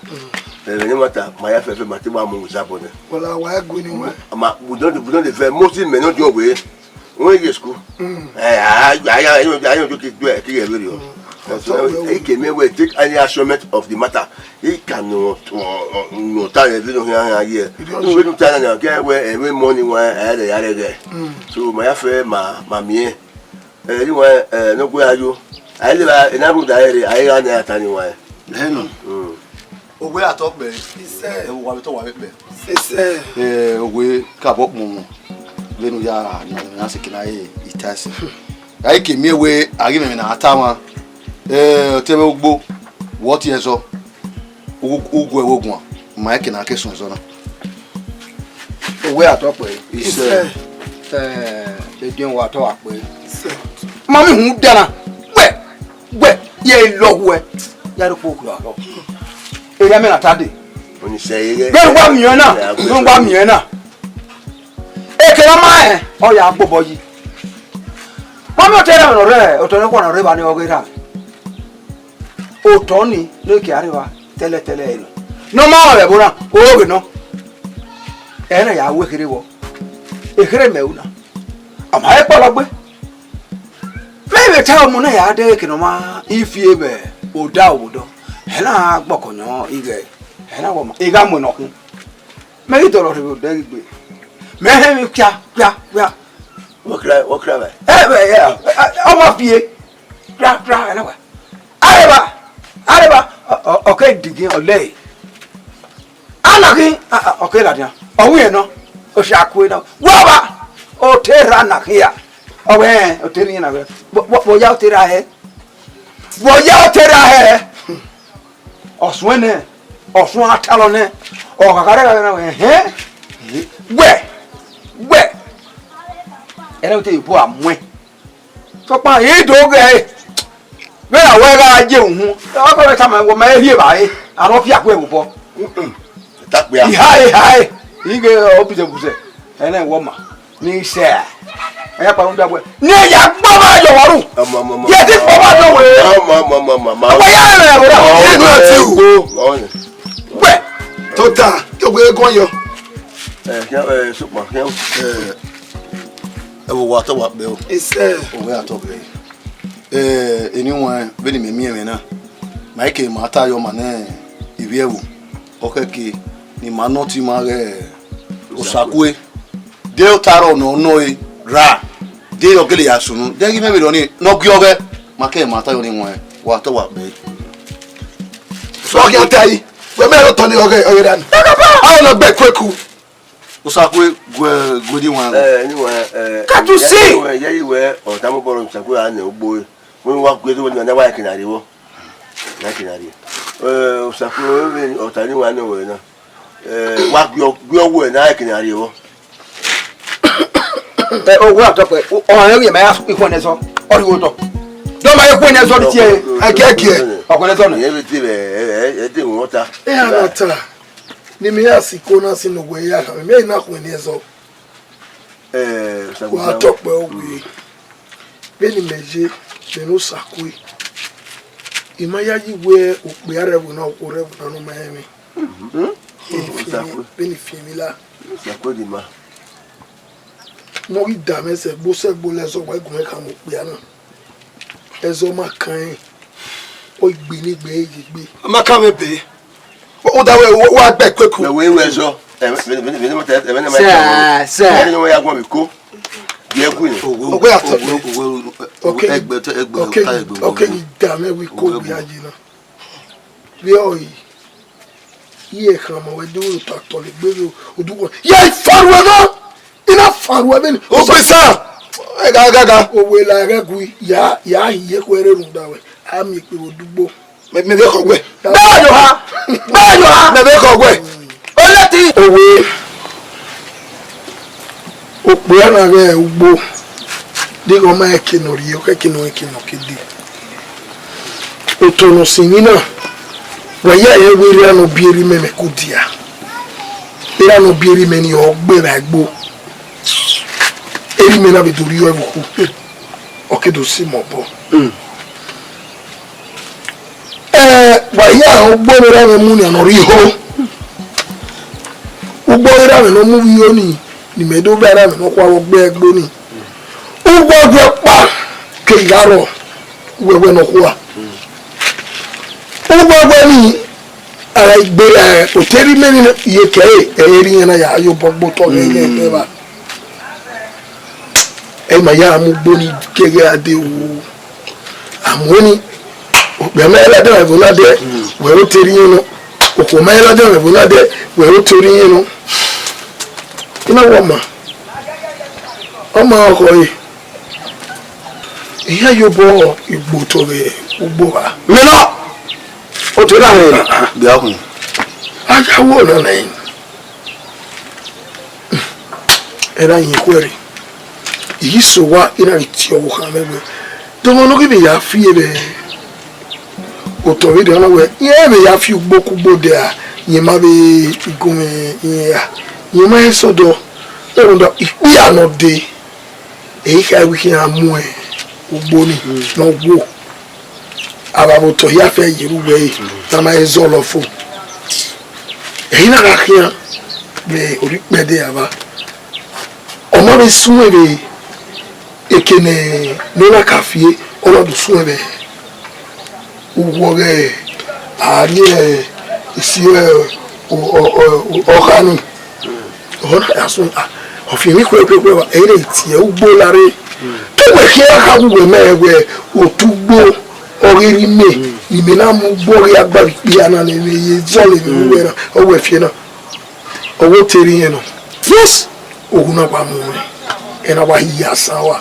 Ẹmwẹ ne ma ta, ma ya fẹfẹ, ma te wa mu zabọ nẹ. Wala wa ẹgu ni wẹ. Ma, we don dey, we don dey vex. Most men no dey owe. When you school. Ẹ, a, a, a, a, a, a, you get do it, get very. So, e ke me we take any assurement of the matter. He can no, no, no, tell you, no, here, here. You will do tell you, get where every morning, why, I, I, I, I. So, ma ya fẹ, ma, ma, me. Ẹ, ni wa, ẹ, ne ọ gu ayo. A i lele ena rhunmwuda ẹre, a i gha nẹ ata ni wa. Lẹnọ. Owe atọ kpẹ. Isẹ. Ẹ, wa vbe tọ wa vbe kpẹ. Isẹ. Ẹ, owe kabọ kpọnmwọ. Vbene u ya nọ, ya seke na re ita ẹse. A i ke miẹn wẹ a ghi mwẹ emwi ne a ta mwa. Ẹ, ọtẹn mwẹ ugbo, wẹ ọ tie ẹzọ. U, u gu ẹvbo guan, ma ẹke ne a ke suẹn ẹzọ na. Owe atọ kpẹ. Isẹ. Ẹ, ediọn wa tọ wa kpẹ. Isẹ. Ma mi hun dana. Wẹ, wẹ, ye lọ wẹ. Ya ro kpo kura lọ. Ere mẹ na ta de. Oni sẹ ye. Bẹ́ẹ̀ wá mi yẹn náà. Bẹ́ẹ̀ wá mi yẹn náà. Eke na ma ẹ, ọ ya gbobọ yi. Ma mi ọtẹ rẹ ọrẹ, ọtọ rẹ kwana rẹ ba ni ọghe ra. Otọ ni ne ke arre vba tẹlẹtẹlẹ ẹre nọ. Ne ọ ma rẹn vbe ẹvbo na, o ghe nọ. Ẹ na ya ru ekherhe vbọ. Ekherhe mẹ ru na. Ọ ma he kpọlọ gbe. Mẹ vbe ta ọmọ na ya dẹ eke ne ọ ma ifi vbe oda obodo. Ẹ na gbọkọ yọn ighẹ ẹ na wọ ma. I gha mu nọ khin. Mẹ ghi dọlọ rhe vbe odẹ ghi gbe. Mẹ hẹ emwi kia, kia, kia. Wọ kra, wọ kra vbe. Ẹ vbe, ẹ, ọ ma fie. Kra, kra, ẹ na wa. Areva, areva, ọ, ọ, ọ ke digi, ọ lẹ. Ana ghi, a, a, ọ ke ladian. Ọ wi nọ, ọ sha kue nọ. Wa ba, ọ te ra na khia. Ọ wẹ, ọ te ni na wẹ. Vbọ, vbọ, vbọ ya otọ erha hẹ? Vbọ ya otọ erha hẹ? Ọsuẹn nẹ, ọsuẹn a talọ nẹ, ọ gha gha rẹ gha na wẹ, ẹhẹn, wẹ, wẹ, ẹrẹ te ebo a muẹn. Sọkpan, I do ghẹ ẹre, vbe ra wẹ gha ye uhunmwu, ọ gha wẹ tama wẹ ma rhie evbare, a rọ fi akhuẹ vbe obọ. Takpia. Ihae, ihae, I ghe ọ buzẹbuzẹ, ẹnẹ wọ ma. Ni sẹ. Ẹ ya kpa rhunmwuda wẹ, ne ya gba ọmwa yọ vbe ru. Ọmọ, ọmọ, ọmọ, ye ti kpọ ọmwa yọ wẹ. Ọmọ, ọmọ, ọmọ, ọmọ, ọmọ. Ọmọ ya rẹ rẹ rẹ. Ọmọ, ọmọ, ọmọ. Wẹ. Tota, ke wẹ gọn yọ. Ẹ, khian, ẹ, sokpan, khian. Ẹ, ẹ vbe wa tọ wa kpẹ o. Isẹ. Owẹ a tọ kpẹ. Ẹ, eni wan, vbene imẹ miẹn mwẹ na. Ma ke ma ta yọ ma nẹ ivbi ẹvbo. Ọ khẹke ne ima nọ te ima ghẹ Osakue. De otaro nọ nọ e ra. De ọ gele ya sunu. De ghi mẹ vbe rọ ni, ne ọ gie ọghẹ. Ma kẹ ma ta yọ ni wan, wa tọ wa kpẹ. Sọ khian ta yi. Wẹ mẹ rọ tọ ni ọghẹ, ọghẹ ra ni. A na gbe kueku. Osakue gue, gue di wan. Eh, anyway, eh, Can't you see? Anyway, yeah, you were, or Tamu Boro, Osakue, and Ogboe. When we walk with you, we never can arrive. Na kina rie. Eh, Osakue, we, or Tani, wa no we na. Eh, wa gbio, gbio we na kina rie. Eh, o wa tọ pẹ, ọ rẹ wi ma ya ikun ne zọ, ọ ri wo tọ. Do ma ikun ne zọ tie. Ẹ kẹ kẹ. Ọkọ ne zọ na. Ye bi ti be, eh, eh, eh, ti won ta. E a na ta. Ni mi ya si ko na si no we ya kha, mi na khun ne zọ. Eh, Osakue. Wa tọ pẹ o we. Vbene imẹ ye, vbene Osakue. I ma yayi wẹ okpia rẹ ẹvbo na, okhuo rẹ ẹvbo na ne ọ ma rẹn emwi. Mhm. Vbene I fian emwi, Osakue. Vbene I fian emwi la. Osakue di ma. Ne ọ ghi da mwẹ sẹgbo sẹgbo lẹ zọ wa gu mwẹ khama okpia na. Ẹzọ ma kan ẹn, ọ gbe ne egbe ye egbe. A ma kan mwẹ be. Uda wẹ, wa gbe kueku. Mẹ wẹ wẹ zọ. Ẹ, vbene, vbene, vbene, vbene, vbene, vbene, Sir, sir. Vbene wẹ ya guan vbe iko. Ye gu ni. Ogbe atọ. Ogbe, ogbe, ogbe, Okay. Egbe, egbe, Okay, egbe, okay, ogbe. Ghi da mwẹ vbe iko. Ogbe, gbe aye na. Vbe ọ yi. Iye khama wẹ do ta tọ le gbe vbe odugbo. Ya ifaru ẹmwẹ. I na faru ẹmwẹ ni. Okpesa. Ẹ ga, ga, ga. Owe la ẹghẹ gui, ya, ya hiye khuẹrhẹ rhunmwuda wẹ. A miẹn ekpe vbe odugbo. Mẹ, mẹ vbe khọ wẹ. Gba yo ha. Gba yo ha. Mẹ vbe khọ wẹ. Oleti. Owe. Okpia na ghẹ ugbo. Deghẹ ọ ma eke nọ rhie, ọ khẹke nọ eke nọ kede. Otọ ne ọ sinmwi na, wa ya ẹre wẹ erha ne ọ biẹ erha imẹ, mẹ ko dia. Erha ne ọ biẹ erha imẹ ni ọ gbe vbe egbo. Erha imẹ na vbe do rhie ọẹn vbe okhu. Ọ ke do si mẹ obọ. Mm. Ẹ, wa ya ugbo vbe erha mwẹ mu nian ne ọ rhie iho. Ugbo vbe erha mwẹ ne ọ mu vbe iho ni, ne imẹ do ba erha mwẹ nọkhua vbe ọgbe egbo ni. Uwẹwẹ ọkpa keghi gha rrọọ, uwẹwẹ nọkhua. Uwẹwẹ ni, a gha gbe ra otọ erha imẹ ni, iyeke ẹre, ẹ i re irẹn na ya ye obọ gbe otọ mwẹ, ẹ i re evba. Ẹ i ma ya mu ugbo ni keghi gha dee o. A mu ẹn ni, okpia ma i ladian mwẹ ẹvbo na dẹ, wẹ otọ erha irẹn nọ. Okhuo ma i ladian mwẹ ẹvbo na dẹ, wẹ otọ erha irẹn nọ. I na wẹ ọ ma, ọ ma ọkhọ ẹre. Iran ye obọ igbo otọ vbe ugbo vba. Mẹ nọ, otọ erha mwẹ, bia ọkhuẹn. A ya wo nọ nẹ. Ẹre a yin ikhuẹrhẹ, I ghi sẹ owa, I na ghi tie ọvbokhan mwẹ wẹẹ, dọmọ ne ọ ghi vbe ya fi vbe otọ vberriọ na wẹẹ, irẹn vbe ya fi ugbo kugbo dẹ ra, rẹn ma vbe gun mwẹ irẹn ra, rẹn ma he sẹ odọ, rhunmwuda ikpia ne ọ dee, ẹ i khare wẹẹ I khian mu ugbo ni ne ọ wo. Avbe otọ hia fẹ ye ru wẹẹ, ne a ma he zọlọ fo. Ẹ i na gha khian vbe orhu ikpẹdẹ avba. Ọ ma vbe suẹn vbe eke ne, ne ọ na ka fi ẹe, ọ na do suẹn vbe uwu ọghe a rrie isi ọ, ọ, ọ, ọkha ni. Ọ na ya suẹn, ah, ọ fi emwi khuẹ khuẹ khuẹ vba, ẹ i re tie ugbo la rre. Ke wẹ khian kha wu wẹ mẹ wẹ otu ugbo ọghe erha imẹ, ne imẹ na mu ugbo ọghe agbavbe ikpia na ne imẹ ye zọlọ emwi uwẹ na, ọ wẹ fi ẹe na. Ọ wẹ otọ erha irẹn nọ. Yes. Ohu na wa mu mwẹ, ẹ na wa hi ya asan ua.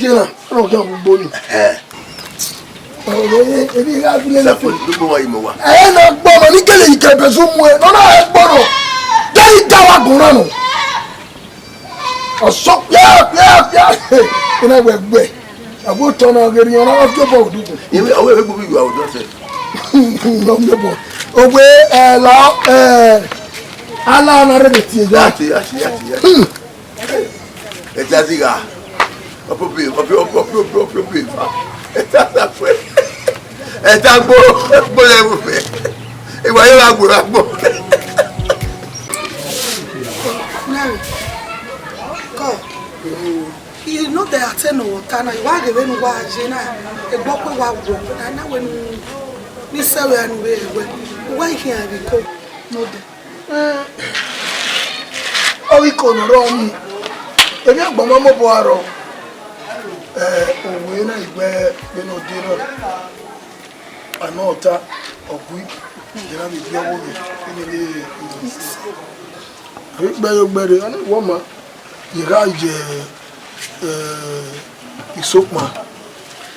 iye na, ọnọ khian ugbo ni. Ẹ. Ọ̀rọ̀ yẹn, èmi ra fi lélẹ̀ Safo fún. Ló mú wa yìí mú wa. Ẹ na gbọ́ ọmọ ní kẹlẹ̀ yìí kẹ̀bẹ̀ sún mu ẹ, nọ́nà ẹ gbọ́dọ̀. Dẹ́rì dá wa gùn náà nù. Ọ̀sọ́ píá, píá, píá. Iná wẹ̀ gbẹ̀. Àbó tọ́nà gẹ̀rì ọ̀nà wá fi ọ̀bọ̀ òdùkú. Ìwé, àwọn ìwé gbòmí ìwà òjọ́ sẹ̀. Ọ̀gbẹ̀ bọ̀. Òwe ẹ̀ la ẹ̀ ala ọ̀nà rẹ̀ lè tiẹ̀ yá. Yàtì, yàtì, yàtì, yàtì. Ẹ ta sí gha. Ọpọ bèè, ọpọ, ọpọ, ọpọ, ọpọ bèè fa. Ẹ ta sá pé. Ẹ ta gbó, gbó yẹ wò fẹ́. Ìwà yóò wá gbòòrò àgbò. I nọ dẹ a te ne ọ ta na, I wa ghe vbene uwa ye na, egbe ọkpa wa guọ na, na wẹ ne I sẹ vbe a nu vbe ẹwẹ, uwa i khian vbe iko nọ dẹ. Ọ ghi ko ne ọ rrọọ ni, emwi agbọn ma mobọ aro, eh, owe na i gbe vbene ọ de rrọọ. Anọta, ọ gui, ẹ na vbe gie ọghe ovbi ẹre vbe a vbe gbe ẹre ogbẹre, a na wọ ma, I gha ye, eh, isokpan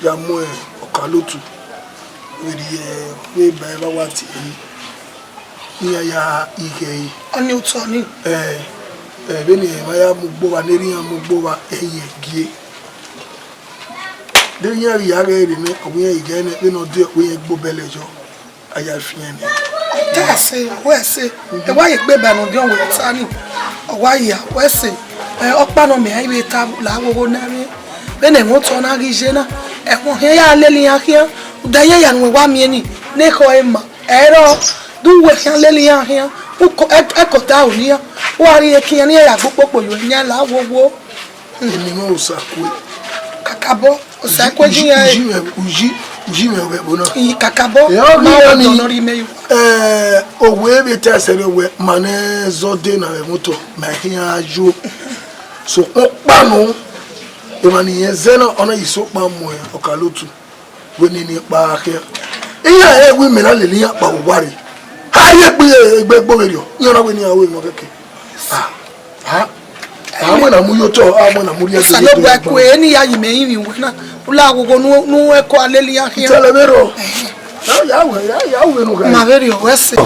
ya mu Ọkalotu vberriọ vbe ba ẹmwẹ wa tie ẹre, ne iran ya ighe ẹre. Ọnii otọ nii. Eh, eh, vbene emwa ya mu ugbo vba, ne erha iran mu ugbo vba, ẹ i ye gie. De iran ghi ya ghẹ rre nẹ, ọ wẹ iran ighe nẹ, vbene ọ de, ọ wẹ iran gbe obẹlẹ yọ, a ya fian nẹ. Te a sẹ, wẹ sẹ, ẹ wa ye egbe ba ne ọ diọn wẹ ta ni, ọ wa ya, wẹ sẹ, ẹ, ọkpa nọ mẹ a i vbe ta la wowo na mwẹ, vbene ẹmwẹ otọ na ghi ye na, ẹmwẹ ọhiẹn ya lele iran khian, uda iran ya ne uwẹ wa miẹn ni, ne ekhọe ma, ẹrọ, de uwẹ khian lele iran khian, ukọ, ẹ, ẹkọta ro ne iran, wa rhie khian ne iran ya gbe ukpokpo ye iran la wowo. Eni mwẹ Osakue. Kakabọ, Osakue ji iran. Uji mwẹ, uji, uji mwẹ vbe ẹvbo na. Iyi kakabọ, ẹ, ọ ghi ma ya wẹ ni, dọnọ rhie imẹ yo. Eh, owe vbe ta ẹsẹ rẹ wẹ, ma nẹ zọdẹ na vbe ẹmwẹ otọ, ma khian yo. So, ọkpa nọ, emwa ne irẹn zẹ na, ọ na ye isokpan mu Ọkalotu. Wẹ nene kpa khian. Iran ẹ wẹ imẹ na lele iran kpa uwa rre. A rhie egbe, egbe gbe vberriọ. Iran na wẹ ne iran ru emwi kẹkẹ. Ah, ah. A wẹ na mu ye otọ, a wẹ na mu rhie egbe. Osanobua, ẹkue, eni ya yi mẹ rinmwian uwẹ na. U la ghogho ne, ne ẹko a lele iran khian. Tẹlẹ vberriọ. Ya, ya wẹ, ya, ya wẹ ne u gha. Ma vberriọ, wẹ sẹ.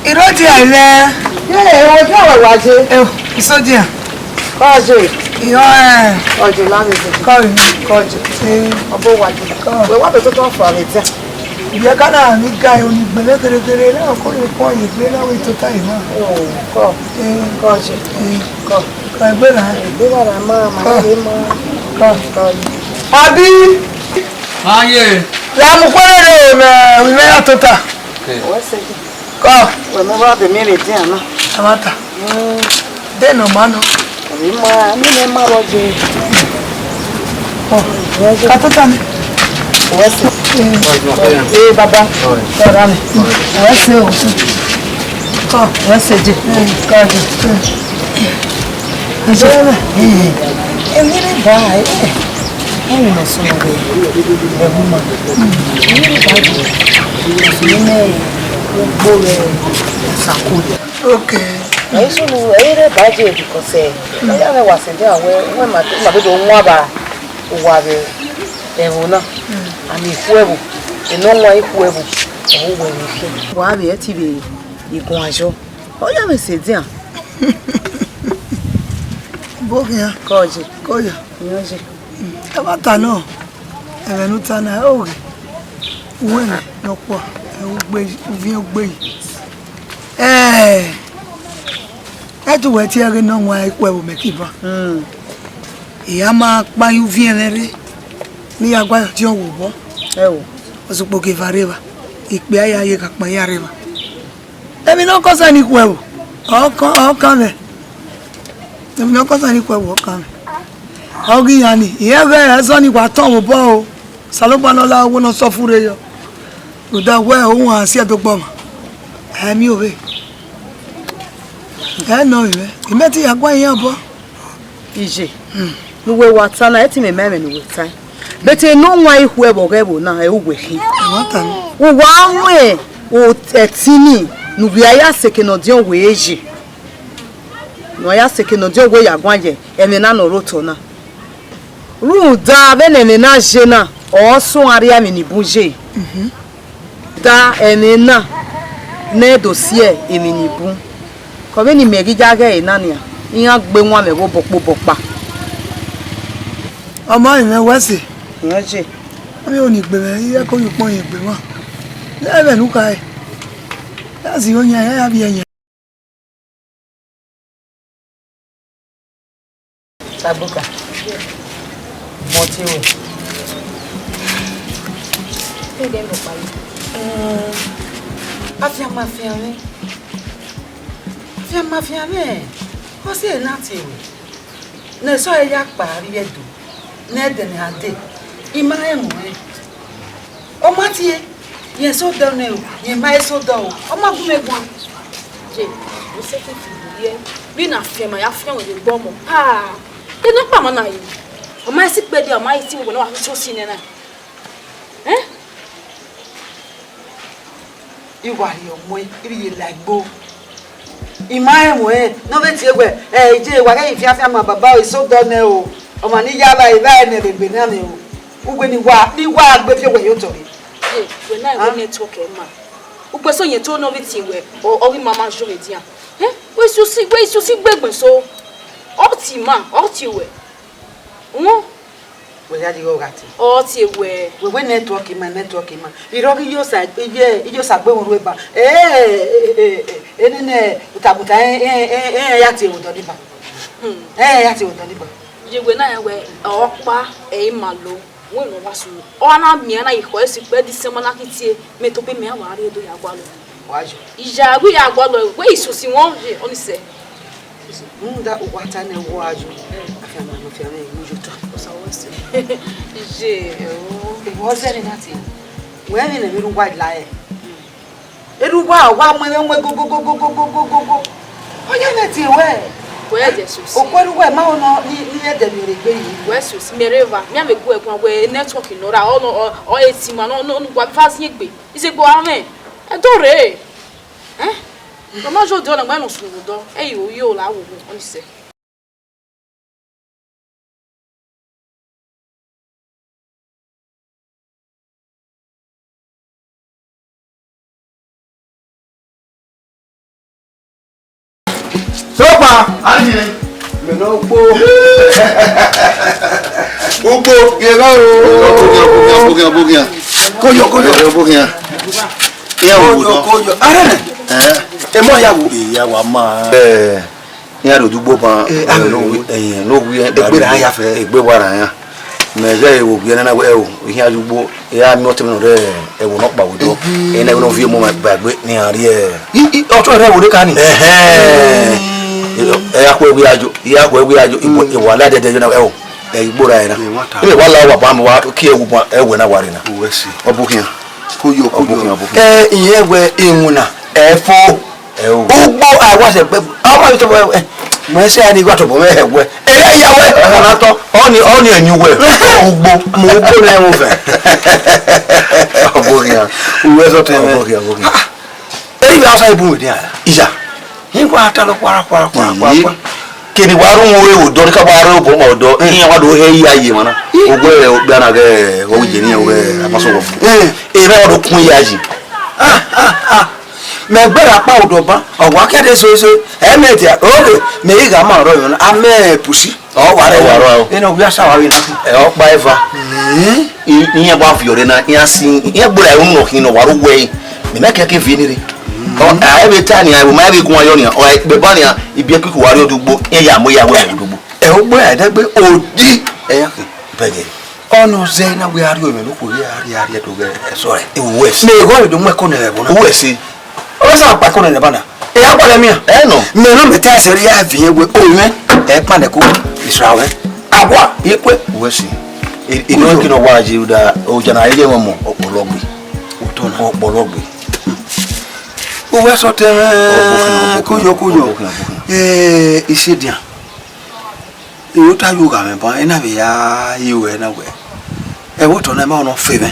Irọdia ẹmwẹ. Ye, ẹmwẹ ọdia wẹ wa je. Ẹ, isodia. Kọje. Iyọ, ẹ. Kọje, la mi se. Kọje. Kọje. Ẹ. Ọbọ wa je. Kọ. Wẹ wa bẹ toto ọfọ avbe dia. Iyẹ ka na ni ga ẹre ni gbẹlẹ gẹrẹgẹrẹ, na ko ye kọ ye gbe na wẹ tota ima. Oh, kọ. Ẹ. Kọje. Ẹ. Kọ. Kọ egbe na. Egbe na ma, ma. Kọ. Re ma. Kọ. Kọje. Abi. Aye. La mu khuẹrhẹ rre mẹ, wẹ imẹ ya tota. Okay. Wẹ sẹ je. Kọ. Wẹ mẹ wa bẹ miẹn vbe edian na. Amata. Mm. De nọ ma nọ. Emwi ma, emwi ne ma vbọ je. Ọ. Ka tota nẹ. Wẹ sẹ. Ee, baba. Kọ ra mẹ. Wẹ sẹ o. Kọ. Wẹ sẹ je. Kọ je. Ǹjẹ́ ẹ rẹ? Emwi rre ba, ẹ, ẹ, ẹmwẹ ne ọ sunu vbe ẹvbo ima. Emwi rre ba vbe, ọ sunu nẹ ugbo vbe Osakue. Okay. Ẹ i sunu, ẹ i rre ba je because, ẹ, ọ ya mwẹ wa sẹ dia wẹ, wẹ ma, ma do do wan ba uwa vbe ẹvbo na. Ami ikhuẹvbo, enọ wan ikhuẹvbo, ọ wẹ vbe khin. Wa vbe ẹti vbe iguan yọ. Ọ ya mwẹ sẹ dia. Boghian. Kọje. Kọya. Iyọnje. Ẹmwata nọ, ẹmwẹ ne u ta na, ẹ oghe. Uwẹ nẹ, nọkpọ, ẹ ugbeyi, uviẹn ugbeyi. Ẹ, ẹ tu wẹ tie ẹghẹ ne ọ wan ikhuẹvbo mẹ kiban. Hmm. I ya ma kpa ye uviẹn mwẹ rre, ne I ya gualọ tie ọvbobọ. Ẹ o. Ọsukpo ke va rre evba, ikpia ya ye gha kpa ya rre evba. Emwi ne ọ kọsa ni khuẹvbo, ọ kan, ọ kan mwẹ. Emwi ne ọ kọsa ni khuẹvbo, ọ kan mwẹ. Ọ ghi yan ni, irẹn ghẹ ẹzọ ni wa tọn vbe obọ o. Osanobua ne ọ la owo ne ọ sẹ ọfurre yọ. Rhunmwuda wẹ, ohuan si ẹdẹ ogbọmwa. Ẹ miẹn ovbe. Ẹ nọ mwẹ, imẹ te ya guan iran obọ. Iye, ne uwẹ wa ta na, ẹ te mẹ ma ẹmwẹ ne uwẹ ta. Bẹtẹ ne ọ wan ikhuẹvbo ọghe ẹvbo na, ẹ uwẹ khin. Ẹmwata nọ. Uwa wan ẹtin ni, ne uwa ya seke ne ọdiọn wẹ ye. Ne uwa ya seke ne ọdiọn wẹ ya guan ye, ẹmwẹ na ne ọ rre otọ na. Rhunmwuda vbene ẹmwẹ na ye na, ọ suẹn a rhie emwi ni bun ye. Da ẹmwẹ na, ne ẹ do si emwi ni bun. Ke ọ vbene imẹ ghi ya ghẹ ẹre na nian, iran gbe wan mwẹ vbe obọ kpobọ ọkpa. Ọmọ mwẹ wẹ sẹ. Iran ye. Avbe oni gbe mwẹ, iran ko ye ukpọn ye gbe mwa. Ẹmwẹ ne u khare. Ya zẹ oyan, ya vbiẹ yan. Sabuka. Mo ti wẹ. Ẹdẹ mbọ kpa yi. Mm. Afianma fian mwẹ, afianma fian mwẹ, ọ si ẹre na tie ruẹ, ne ẹsọhẹ ya kpa rrie Ẹdo, ne ẹdẹ ne a dee, I ma rẹn mu ẹn. Ọ ma tie, rẹn sẹ odọ nẹ o, rẹn ma rẹn sẹ odọ o, ọ ma gu mwẹ guan. Ye, u sẹ te fi ye, vbene afianma ya fian ruẹ vbe egbe ọmọ, ha, ena ọkpa ma na ye, ọ ma rẹn si kpẹdẹ, ọ ma rẹn si wẹ ne ọ wa rhie osi nẹ na. Ẹn? I wa rhie ọmọ, I rhie la egbe. I ma rẹn mu ẹn, ne ọ vbe tie wẹ, ẹ, iye, wa ghẹ fian afianma baba o, I sẹ odọ nẹ o. Ọmwa ne I ya vba evba ẹnẹ vbe egbe na nẹ o. Uwẹ ne I wa, ne I wa gbe fi owẹ ye otọ rre. Ye, wẹ na, wẹ network ẹ ma. Ukpẹ so yẹn to ne ọ vbe tie wẹ, ọ, ọ ghi ma ma jọ edian. Ẹn? Wẹ isusi, wẹ isusi gbegbe so. Ọ tie ima, ọ tie wẹ. Wẹ ya ye igho gha tie. Ọ tie wẹ. Wẹ wẹ network ima, network ima. I rhọghe iye osa, iye, iye osa gbe mwẹ eba. Eh, eh, eh, eh, eh, ene ne utabuta, eh, eh, eh, eh, ya tie odọ ni ba. Hmm. Eh, ya tie odọ ni ba. Ye wẹ na ya wẹ, ọkpa, ẹ i ma lo. Wẹ ne ọ wa sunu. Ọ na miẹn na ikhuo esi kpẹ di sẹ ma na ki tie, mẹ to be mẹ a wa rrie do ya gualọ. Wa yo. Iya, wẹ ya gualọ, wẹ isusi wọn ye, ọ ni sẹ. Rhunmwuda uwa ta nẹ wẹ a yo, afianma ne afianma mu yo ta. Osa wẹ sẹ. Iye, o. Wẹ ọ zẹ ne na tie. Wẹ vbe ne vbe ru uwa la ẹre. Erha uwa, wa mu ẹmwẹ mu gogogogogogogogo. Ọ ya mwẹ tie wẹ. Wẹ Jesu si. Okhuo erha uwa ma họn ni, ni ẹdẹ miẹn rre egbe yi. Wẹ Jesu si, mẹ rre eva, mẹ a vbe gu ẹguan wẹ network nọ ra, ọ nọ, ọ, ọ e si ma nọ, nọ, nọ, wa fa ziẹn egbe. Izegbe ọre mwẹ, ẹdẹ rre. Ẹn? Ọ ma jẹ odẹ ọna, ma nọ sunu vbe odọ. Ẹ i ro, yo la wo wo, ọ ni sẹ. Sọkpa, a ni mẹ nọ ugbo. Ugbo, ye gha o. Bogian, bogian, bogian, bogian. Koyo, koyo. Bogian. Iya wo. Koyo, koyo. Are ne? Eh. Emo ya wo. Iya wa ma. Eh. Iran rre odugbo ban, eh, eh, no wi, eh, no wi, eh, egbe ra ya fẹ. Egbe wa ra yan. Mẹ ghẹ ẹvbo gie nana wẹ, ẹo, ihian ye ugbo, I ra miẹn ọtẹn mwẹ ne ọ rre ẹvbo nọkpa vbe odọ. Ẹna ẹvbo ne ọ viọ emọ ba egbe ne iran rrie. I, i, ọtẹn rẹ ẹvbo ne ka ni. Ẹhẹn. Ẹ ya khuẹ wẹ a yo, I ya khuẹ wẹ a yo, I wa la dẹdẹ yo na, ẹo, ẹ igbo ra ẹre na. Ẹ wa la wa ba mẹ wa kie ẹvbo ba, ẹvbo na wa rre na. Uwẹ si. Ọ bu khian. Koyo, koyo. Ọ bu khian, ọ bu khian. Ẹ, iyẹn wẹ iwinna, ẹ fo. Ẹ o. Ugbo, a wa sẹ gbe, a ma tọ, ẹ, mẹ sẹ a ni wa tọ bọ mẹ hẹ wẹ. Ẹ ya ya wẹ, ẹ na tọ. Ọ ni, ọ ni ẹyin wẹ. Ugbo, mo ugbo na ẹmwẹ vẹ. Ọbọ khian. Uwẹ sọ tẹ mẹ. Ọbọ khian, ọbọ khian. Ẹ ya sa ibu wẹ dia. Iya. Yin wa ta lọ kwara, kwara, kwara, kwara, kwara. Kene wa ru wo odọ, ni ka wa ru obọ odọ, iyan wa do he iya ye mana. Ogbe rẹ ogbe ana ghe, wo je ni we, a ma so wo. Eh. Ẹ na do kun iya yi. Ah, ah, ah. Mẹ gbẹrẹ akpa odọ ban, ọ wa kẹdẹ so so, ẹ mẹ dia, oke, mẹ i gha ma rọ yọ na, a mẹ pusi, ọ wa rẹ. Ọ wa rọ o. Ẹ na, ọ wia sa wa vbe na. Ẹ, ọkpa eva. Mm. I, iyan wa viọ rre na, iyan si, iyan gbẹrẹ unu nọ khin nọ, wa ro wẹ, mẹ mẹ kẹkẹ vie ni rre. Ọ, a, ẹ vbe ta nian, ẹ vbe ma, ẹ vbe guan yọ nian, ọ, ẹ, gbe ba nian, ibiẹka ikhuo wa rrie odugbo, iyan ya mu ya wẹ odugbo. Ẹ, ogbe a, ẹdẹgbe, odi, ẹ ya khin. Bẹgẹ. Ọnii ọ zẹ na wẹ a rhie ọmọ ne okhuo rhie, a rhie, a rhie do ghẹ ẹsọrẹ. Uwẹ si. Mẹ ghọrọ do mu ẹko nẹ ẹvbo na. Uwẹ si. Ọ sa kpa ẹko nẹ ẹvbo na. Ẹ ya gualọ miẹn. Ẹ nọ. Mẹ ne mẹ ta ẹsẹ rhie a viẹn wẹ orinmwẹ, ẹ kpa nẹ ẹko Israel wẹ. Awa, ikue. Uwẹ si. Ino kino wa ji da, ojana ye mọ ọkpọlọgbe. Otọ na. Ọkpọlọgbe. Uwẹ sọ tẹ, koyo, koyo. Ọbọ khian, ọbọ khian. Eh, isedian. Erha ota yo gha mwẹ ban, ena vbe ya ye ruẹ na wẹ, ẹvbo otọ na, I ma nọ fe mwẹ.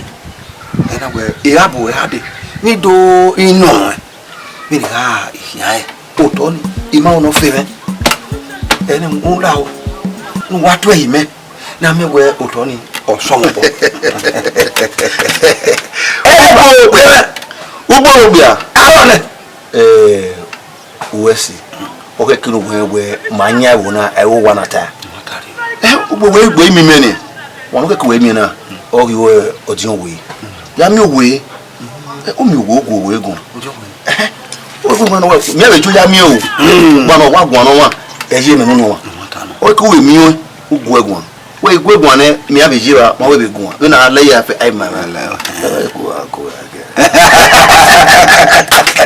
Ena wẹ, I gha bu ẹre dee, ne I do nọ ruẹ, vbene I gha khian rẹn. Otọ ni, I ma nọ fe mwẹ. Ẹnẹ mu ra o, ne uwa tuẹ yi mẹ, ne a miẹn wẹ otọ ni, ọ sọmọ obọ. Ugbo, ugbo, ugbo, ogbia. Arọ nẹ. Eh, Uwẹ si, ọ khẹke ne uwẹ wẹ ma yan ẹvbo na, ẹvbo owa na ta. Ẹ, ugbẹn wẹ gbe imi mẹ nẹ, wọn ne ọ khẹke wẹ miẹn na, ọ ghi wẹ ọdiọn wẹ. Ya miẹn uwẹ, ẹ, u miẹn uwẹ, u gu uwẹ guan. Ẹ, u gu uwẹ na, mẹ vbe ju ya miẹn o. Guan nọ wa, guan nọ wa, ẹ ye mẹ nọ wa. Ọ khẹke wẹ miẹn, u gu uwẹ guan. Wẹ i gu ẹre guan nẹ, mẹ a vbe ye evba, ma wẹ vbe guan. Vbene a lẹ ya fẹ, ai ma. Wẹ lẹ, ẹ, gu a, gu a, gu a.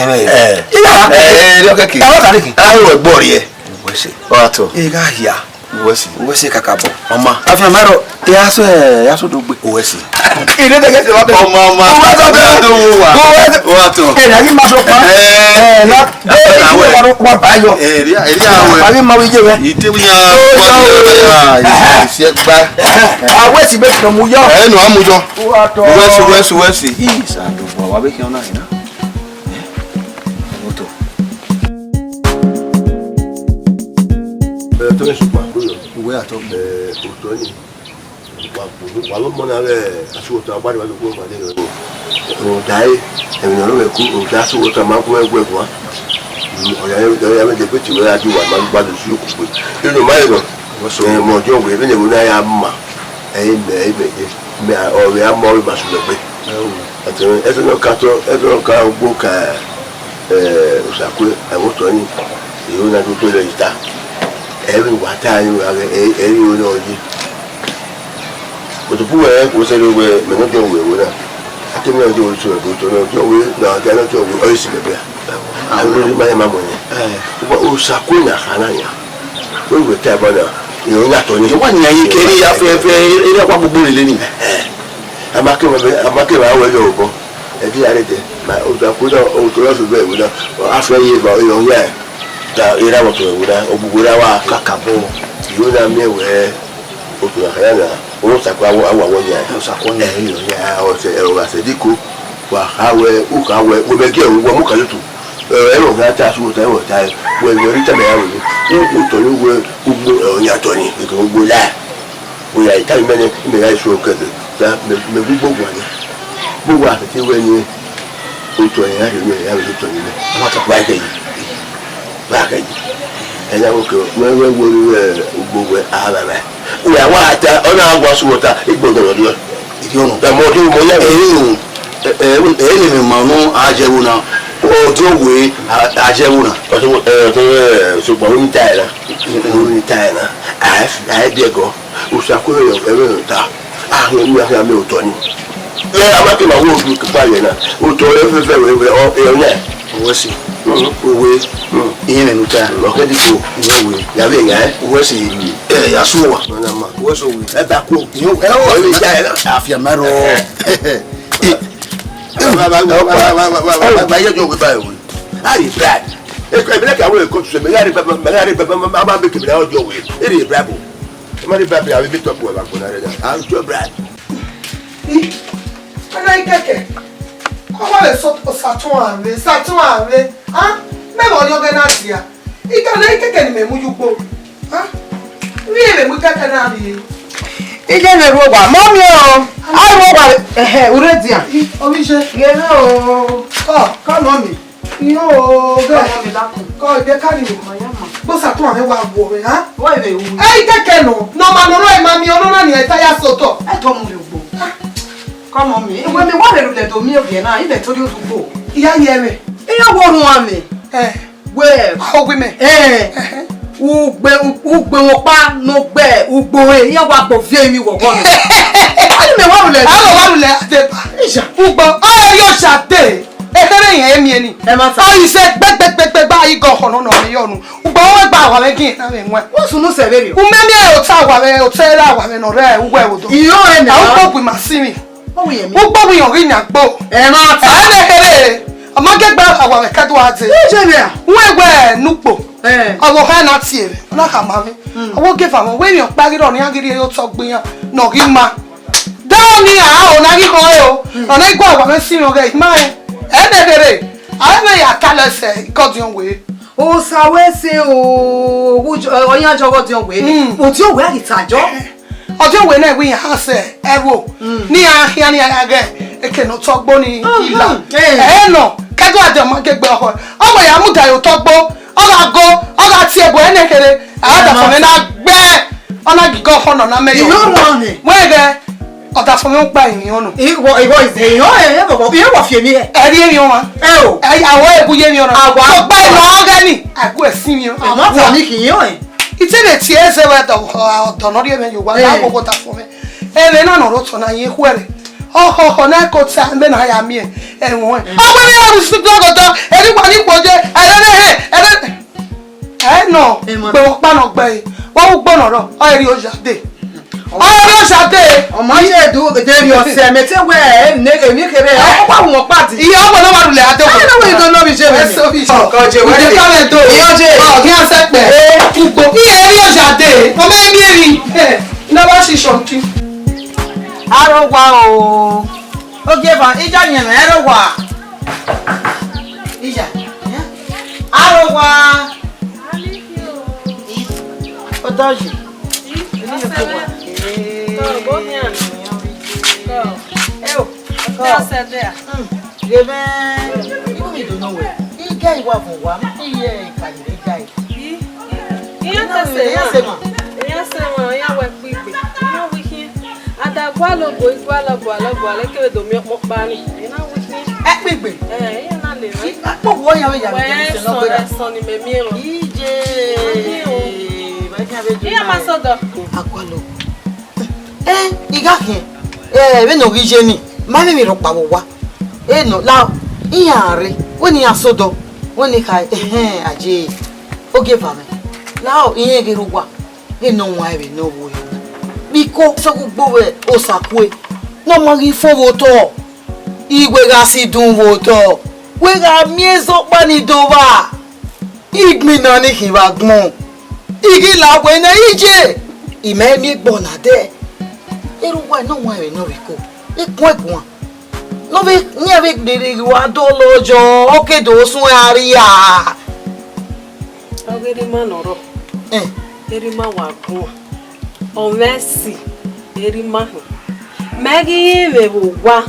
kẹmẹ. Eh. Iya. Eh, ri ọkẹkẹ. Ẹ wa kare ki. A ru ẹgbọ riẹ. Uwẹ sẹ. Ọ ra tọ. E gha hia. Uwẹ sẹ. Uwẹ sẹ kakabọ. Ọ ma. Afianma rrọọ, ya sẹ, ya sẹ odọ gbe. Uwẹ sẹ. Ire de gẹsẹ wa bẹ. Ọ ma, ọ ma. Uwẹ sẹ. Uwẹ sẹ. Uwẹ sẹ. Uwẹ sẹ. Ẹ, na ghi ma sọ pa. Eh. Ẹ, na. Ẹ, na wẹ. Wa ba yọ. Ẹ, ri, ri a wẹ. Ba ghi ma wẹ je wẹ. Ite wi ya. Ẹ, ẹ, ẹ, ẹ, ẹ, gba. Ẹ, a wẹ si bẹ tọ mu yọ. Ẹ, nọ a mu yọ. Uwẹ sẹ, uwẹ sẹ, uwẹ sẹ. Ii, sa do bọ, wa bẹ khian na, na. Ẹ, moto. Ẹ, tọ ẹ sọ pa, kúrò. Uwẹ atọ. Ẹ, otọ ni. Wa, wa lọ mọ na vbe asughuọta, ọgba ni wa do khuẹ ọgba ni rẹ. Rhunmwuda ẹre, emwi ne ọ rre mwẹ ku, rhunmwuda asughuọta ma gu ẹguẹ guan. Ọ ya, ọ ya vbe degbe te wẹ gha di uwa ma gba do si okugbe. Eno ma rẹn nọ, ẹ, mẹ ọdiọn wẹ, vbene ẹvbo na ya ma, ẹ i mẹ, ẹ i mẹ ye, mẹ ọre a ma ọre ma sunu egbe. Ẹsẹ nọ ka tọ, ẹsẹ nọ ka gbo ka, ẹ, Osakue, ẹvbo otọ ni, iro na do to lẹ ita. Ẹ vbe wa ta ẹre, ẹ, ẹ, ẹ, ẹ, ẹ, Otopu wẹ wo sẹrẹ wẹ mẹ ne ọdiọn wẹ ẹvbo na. A te mẹ ọdiọn wẹ sẹ ẹvbo otọ na, ọdiọn wẹ na, ọdiọn na ọdiọn wẹ, ọ i si mẹ bẹa. Avbe ne ma ya ma mu ẹre. Ugbẹn Osakue na kha na yan. Wẹ wẹ ta ẹbọ na, ẹ, ọ yan tọ ni. Wa yan ye kẹre ya fẹfẹ, ẹ, ẹ, wa gbogbo lele ni. A ma ke ma, a ma ke ma wẹ yọ obọ. Ẹ di ya rre dẹ, ma Osakue na, otọ na sẹ ẹvbo na, a fẹ ye ba, ẹ, ọ yan. Da erha vbe otọ ẹvbo na, ogbugbo erha wa kakabọ. Iro na miẹn wẹ otọ na kha ya na, Osakue awọ, awọ, awọ yan. Osakue yan. Ẹ, ẹ, ọ sẹ, ẹ, ọ gha sẹ diko, wa kha wẹ, u kha wẹ, wẹ mẹ gie, wẹ mu ka yotu. Ẹ, ẹ, ọ gha ta su, ta, ẹ, ọ ta, wẹ, wẹ ri ta mẹ ya wẹ. U, u tọ ni wẹ, ugbo, ẹ, ọ yan tọ ni, ugbo la. Wẹ ya ta mẹ nẹ, mẹ ya su kẹdẹ. Da, mẹ, mẹ ugbo guan ni. Ugbo wa kẹkẹ wẹ ni, otọ ya rre, ya rre otọ ni mẹ. Wa kẹ yi. Ba kẹ yi. Ẹ ya wo ke, wẹ, wẹ, wẹ, wẹ, ugbo wẹ, a, ba, ba. Wẹ, a wa ta, ọ na wa su wọta, igbọdọ rẹ. Idiọnu. Ẹ mọ ọdún, mọ ya. Ẹ, ẹ, ẹ, ẹ, ẹ, ẹ, ma nọ, a jẹ ẹvbo na. Ọdún wẹ, a, a jẹ ẹvbo na. Ọdún, ẹ, ọdún, ẹ, ṣùgbọ́n ó ń ta ẹ̀ la. Ó ń ta ẹ̀ la. A, a, ẹ bí ẹgọ. Osakue rẹ, ẹ, ẹ, ta. A, ẹ, ẹ, ẹ, ẹ, otọ ni. Ẹ, a ma ke ma wo odu kpa yẹ na. Otọ rẹ fẹfẹ wẹ, wẹ, ọ, ẹ, ọ, nẹ. Uwẹ sẹ. Owe, iyẹn mẹ ne u ta. Ọ kẹ diko. Iyẹn owe. Ya vbe yan ẹ. Uwẹ sẹ, ẹ, ya sẹ uwa. Uwẹ sẹ owe. Ẹ ba kuo. Iyẹn owe. Ẹ, ọ, ẹ, ya, ẹ, afianma rrọọ. Ba, ba, ba, ba, ba, ba, ba, ba, ba, ba, ye jọ owe ba owe. Ayi, bribe. Eko, emi na ka wẹ eko tuse, mẹ gha rre ba, mẹ gha rre ba, ma, ma, ma, ma, ma, ma, ma, jọ owe. Iri bribe o. Ma rre bribe, a vbe meet up wẹ vbe agbọn na rre na. A jọ bribe. I, ana ikẹkẹ. Ọ wa vbe sọ, Osatọn ave, Osatọn ave. A, mẹ vbe ọyọghẹ na dia. I ka na ikẹkẹ ne imẹ mu ye ugbo. A, vbe imẹ mu ikẹkẹ na rrie. Iye vbe rhuo owa, mọ miẹn o. A rhuo owa, ẹhẹ, u rre dia. I, ovbi iye. Ghe mwẹ o. Kọ, kọ mọ mi. Iyo, ghe. Kọ mọ mi, dakun. Kọ, ebe ka ni. Ma ya ma. Gbe Osatọn ave wa guọ mwẹ, ha? Wẹ vbe ru. Ẹ, ikẹkẹ nọ, ne ọ ma nọ rọ, ẹ ma miẹn ọnọna ni, ẹ ta ya sẹ otọ. Ẹ tọ mu rre ugbo. Kọ mọ mi, wẹ mi wa vbe rhulẹ do miẹn ovbi ẹre na, I vbe to rhie odugbo. I ya ye ẹmwẹ. I ya wo orhuan mwẹ. Ẹ. Wẹ. Ọ wi mẹ. Ẹ. Ẹhẹ. Ugbe, ugbe wọn kpa, ne ọ gbe ugbo re, iran wa gbe ovie emwi wọ gọ nọ. Ani mẹ wa rhulẹ. A wa rhulẹ, a deba. Iya. Ugbo, ọ yo sa de. Ekherhe yẹn emiẹn ni. Ẹ ma ta. Ọ i sẹ gbẹgbẹgbẹgbẹ gba igọ ọhọ nọ nọ mi yọ nu. Ugbo wẹ gba wa vbe gin na vbe wọn. Wo sunu sẹ vbe rriọ. U mẹ miẹn ota wa vbe, ota ra wa vbe nọ rẹ uwẹ odo. Iyo ẹ nẹ. A ukpo gbi ma si mi. Ọ wẹ yẹn mi. Ukpo gbi yọn ghi nya gbo. Ẹ ma ta. Ẹ vbe kherhe. Ọ ma gẹ gba wa vbe kẹdua dee. Ije mẹ a. Wẹ wẹ nukpo. Ẹ. Ọ vbe ha na tie vbe. Ọ na khama vbe. Ọ vbe ogie vamwẹ. Wẹ emwi ọkpa ghi rrọọ ne iran ghi rhie ye otọ gbe iran. Ne ọ ghi ma. Da ọni a, ọ na ghi khọn ẹre o. Ọ na ghi gua wa vbe si mwẹ ọghẹ, I ma rẹn. Ẹ vbe kherhe. A vbe ya ta lẹ sẹ, ikọ diọn wẹ. Osa wẹ sẹ o, ọyan jọghọ diọn wẹ. Mm. Odiọn wẹ a ghi ta jọ. Ọdiọn wẹ na wẹ iran sẹ, ẹvbo. Mm. Ne iran khian ne iran gha ghe, eke ne otọ gbo ni. Mhm. Ila. Eh. Ẹ nọ, kẹdua de ọ ma ghe gbe ọhọ. Ọ wẹ ya mudia ye otọ gbo, ọ gha go, ọ gha tie ẹbọ ẹnẹ kherhe. A da fọ mwẹ na gbẹ, ọ na ghi gọ ọhọ nọ na mẹ yọ. Iyo nọ ni. Wẹ ghẹ, Ọdafọnmwi ọkpa emwi ọnọ. Ìwọ, ìwọ ìzẹ ìyàn ẹ, ẹ bọbọ, ìyẹn wọ fi èmi ẹ. Ẹ ri emwi ọmwa. Ẹ o. Ẹ, àwa ebu ye emwi ọnọ. Àwa. Ọkpa emwi ọghe ni, a gu ẹsin emwi ọnọ. Àmọ́ tàbí kì í yàn ẹ. I te vbe tie ẹzẹ vbe ọdọ, ọdọ ne ọ rhie mwẹ ye owa, na wo wo da fo mwẹ. Ẹmwẹ na ne ọ rre otọ na, I ye khuẹrhẹ. Ọhọhọ na, ẹko ta, mẹ na ya miẹn ẹmwẹ ọnrẹn. Ọ wẹ vbe ọ su dọgọdọ, ẹre wa ni khuo ye, ẹre rẹ he, ẹre. Ẹ nọ, gbe ọkpa nọ gbe, wa ugbo nọ rọ, ọ rhie oya dee. Ọ rhie oya dee. Ọ ma ye do de rhie ọsẹ, mẹ te wẹ, ẹ, ne, emwi kherhe, ọ wa wọn kpa di. Iye ọgbọ na wa rulẹ ade. Ẹ, na wẹ do nọ bi je. Wẹ so bi. Kọ je wẹ. Ka wẹ do. Iye je. Ọ, ghi a sẹ kpẹ. Ugbo. Iye rhie oya dee. Ọ ma miẹn emwi. Ẹ, na wa si shọki. Aro wa o. Ogieva, ija yẹn mẹ, aro wa. Ija. Aro wa. Ọdọ yi. Ẹ o. Ghẹ mwẹ, I do nọ wẹ. I ga iwa vọn wa, I ye ka ye ga. Iran te se, iran se ma, iran se ma, iran wẹ kpigbe, iran wẹ ikhiẹn. A da gualọ obo, I gualọ, gualọ, gualọ, e kevbe do miẹn ọkpọkpa ni, I na wẹ ikhiẹn. Ẹ kpigbe? Ẹ, iran na le rẹ. Akpọ wọ ya vbe ya vbe sẹ nọ gbera. Ẹsọn ni mẹ miẹn mwa. Ije. Iran ma sọdọ. Agualọ. Ẹ, I gha khian. Ẹ, vbene ọ ghi ye ni, ma vbe emwi rhọkpa vbe owa. Ẹ nọ, lao, iran rre, wẹ ne iran sẹ odọ, wẹ ne I kha, ẹhẹn, aye, ogieva mwẹ. Lao, irẹn ghe rre owa, ghe ne ọ wan vbe ne ọ vbo. Biko, sẹ ugbo vbe Osakue, ne ọ ma ghi fo vbe otọ, I wẹ gha si dun vbe otọ, wẹ gha miẹn zẹ ọkpa ni do vba. Igbinna ni khin vbe agbọn, I ghi la wẹ ne I ye, I ma miẹn egbe ọna dẹ. Erha uwa ne ọ wan vbe ne ọ rre iko, I guan guan. Ne ọ vbe, iran vbe gberra igho a dọlọ yọ, ọ ke do suẹn a rria. Ọ ghe erha ima ne ọ rrọọ, ẹn, erha ima wa guan. Ọ mwẹ ẹse, erha ima họn. Mẹ ghi rẹn vbe owa,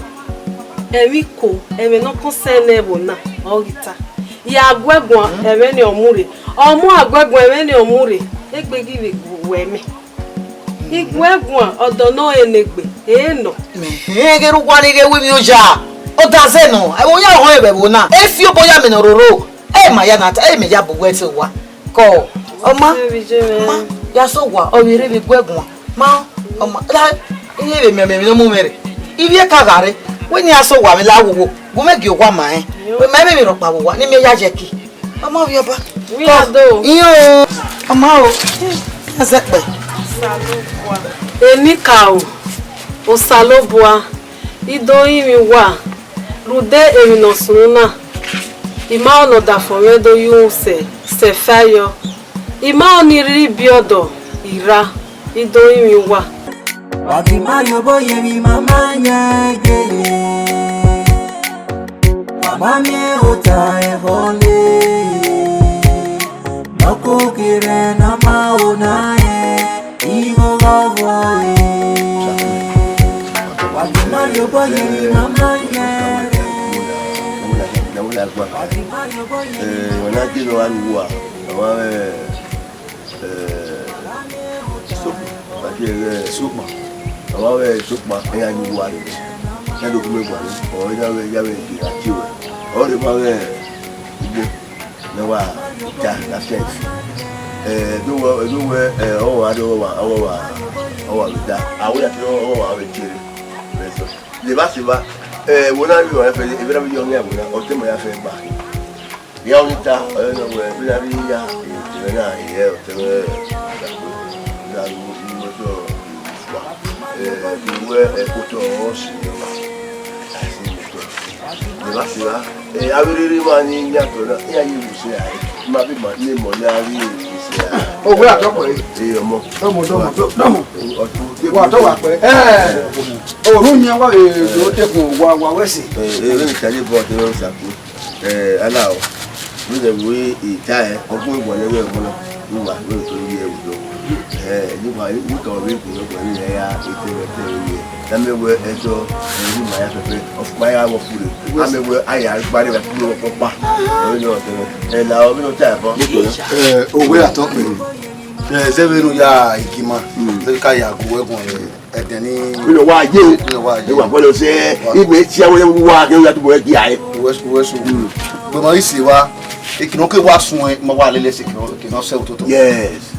ẹmwẹ iko, ẹmwẹ ne ọ kọnsẹn nẹ ẹvbo na, ọ ghi ta. Ya guẹ guan, ẹmwẹ ni ọ mu rre. Ọ mu a guẹ guan, ẹmwẹ ni ọ mu rre. Egbe ghi vbe wẹ mẹ. I guẹ guan, ọdọ ne ọ rẹn ne egbe, ẹ nọ. Mẹ hẹn ghe erha uwa ni ghe ru emwi oya. Ọ da zẹ nọ, ẹvbo ya họn ẹvbo na. E fi obọ ya mẹ ne ọ roro. Ẹ ma ya na ta, ẹ mẹ ya bu wẹ te owa. Kọ, ọ ma, ọ ma, ya sẹ owa, ọ vbe rre vbe guẹ guan. Ma, ọ ma, la, iye vbe mẹ, mẹ, mẹ ne ọ mu mwẹ rre. Ivbi eka gha rre, wẹ ne ya sẹ owa mwẹ la wowo, gu mwẹ gie owa ma rẹn. Wẹ ma emwi rhọkpa vbe owa, ne I miẹn ya ye ẹki. Ọ ma ovbi ọba. Wẹ ya do. Iyan o, ọ ma o, ya zẹ kpẹ. Enikaro, Osanobua, I do rinmwian uwa, rhunmwuda emwi ne ọ sunu na, I ma rẹn ne ọdafẹn mwẹ do ye uhunmwu sẹ, sẹ fẹẹrẹ yọ. I ma rẹn ne I rhirhi biẹ ọdọ I rra, I do rinmwian uwa. Wa ghi ma ye obọ ye emwi mama yan gele. Wa ma miẹn ota ẹvbo le. Nọkokere na ma ho na rẹn, igho vbọvbọ re. Wa ghi ma ye obọ ye emwi mama yan gele. Wa ghi ma ye obọ ye emwi mama yan gele. Eh, ọna gele wa ni wa, ọmwa mwẹ, eh, Sokpan, wa gele Sokpan, ọmwa mwẹ Sokpan, iran ni wa rre, iran do gu mwẹ guan, ọ iran mwẹ, iran mwẹ gele a tie ruẹ, ọ rre ma mwẹ ugbo, ne wa ta na fẹn, eh, do wẹ, do wẹ, eh, ọ wa do wa, ọ wa, ọ wa vbe da, a wẹ ya tie ọ wa vbe tie rre, vbe sọ. Levba sẹ evba, eh, ẹvbo na rhie ọnrẹn fẹ, evba na vbe ye ọnrẹn ẹvbo na, ọtẹn ma ya fẹ gba. Iran ọnii ta, ọyọyọ wẹ, vbe na rhie ya, ẹvbo na rhie ọtẹn mwẹ, na ru, ru ọtọ, eh, wẹ, eh, kotọ, ọ si, a si kotọ. Levba sẹ evba, eh, avbe rere ma ni yan tọ na, iran ye vbe sẹ a, ma vbe ma ne mọ ya rhie vbe sẹ a. Owẹ atọ kpẹre. Eh, ọmọ. Dọmọ, dọmọ, dọmọ. Ọtọ. Wa tọ wa kpẹre. Eh, orhunmwu yan wa vbe do te kun wa, wa wẹ ẹse. Eh, eh, vbene I tare bọ, te mwẹ Osaku. Eh, ala o. Vbene wẹ I tae, ọ gu mwẹ guan ne ẹvbo na. Ne uwa, vbene I to ye ẹvbo do. Eh, ne uwa, I tọ vbe gu mwẹ guan ne ya, I te mwẹ te ye. Na mẹ wẹ ẹzọ, eh, ne ima ya fẹfẹ, ọfumwa ya vwọ fure. A mẹ wẹ a ya gba rre vbe akpuro ọkpọkpa. Ọ vbe nọ ọtẹn mwẹ. Eh, la o, vbene ọ tae bọ. Eh, owẹ atọ kpẹre. Eh, zẹ vbene u ya ikima, zẹ ka ya gu wẹ guan vbe. Ẹdẹ ni. Vbene wa ye o. Vbene wa ye. Wa bọlọ sẹ, igbe ti a wẹlẹ wa ke ya tubọ ẹdia ẹ. Uwẹ, uwẹ so. Gbẹmọ isi wa, ekino ke wa sun ẹ, ma wa lele ẹse ekino, ekino sẹ ototọ. Yes.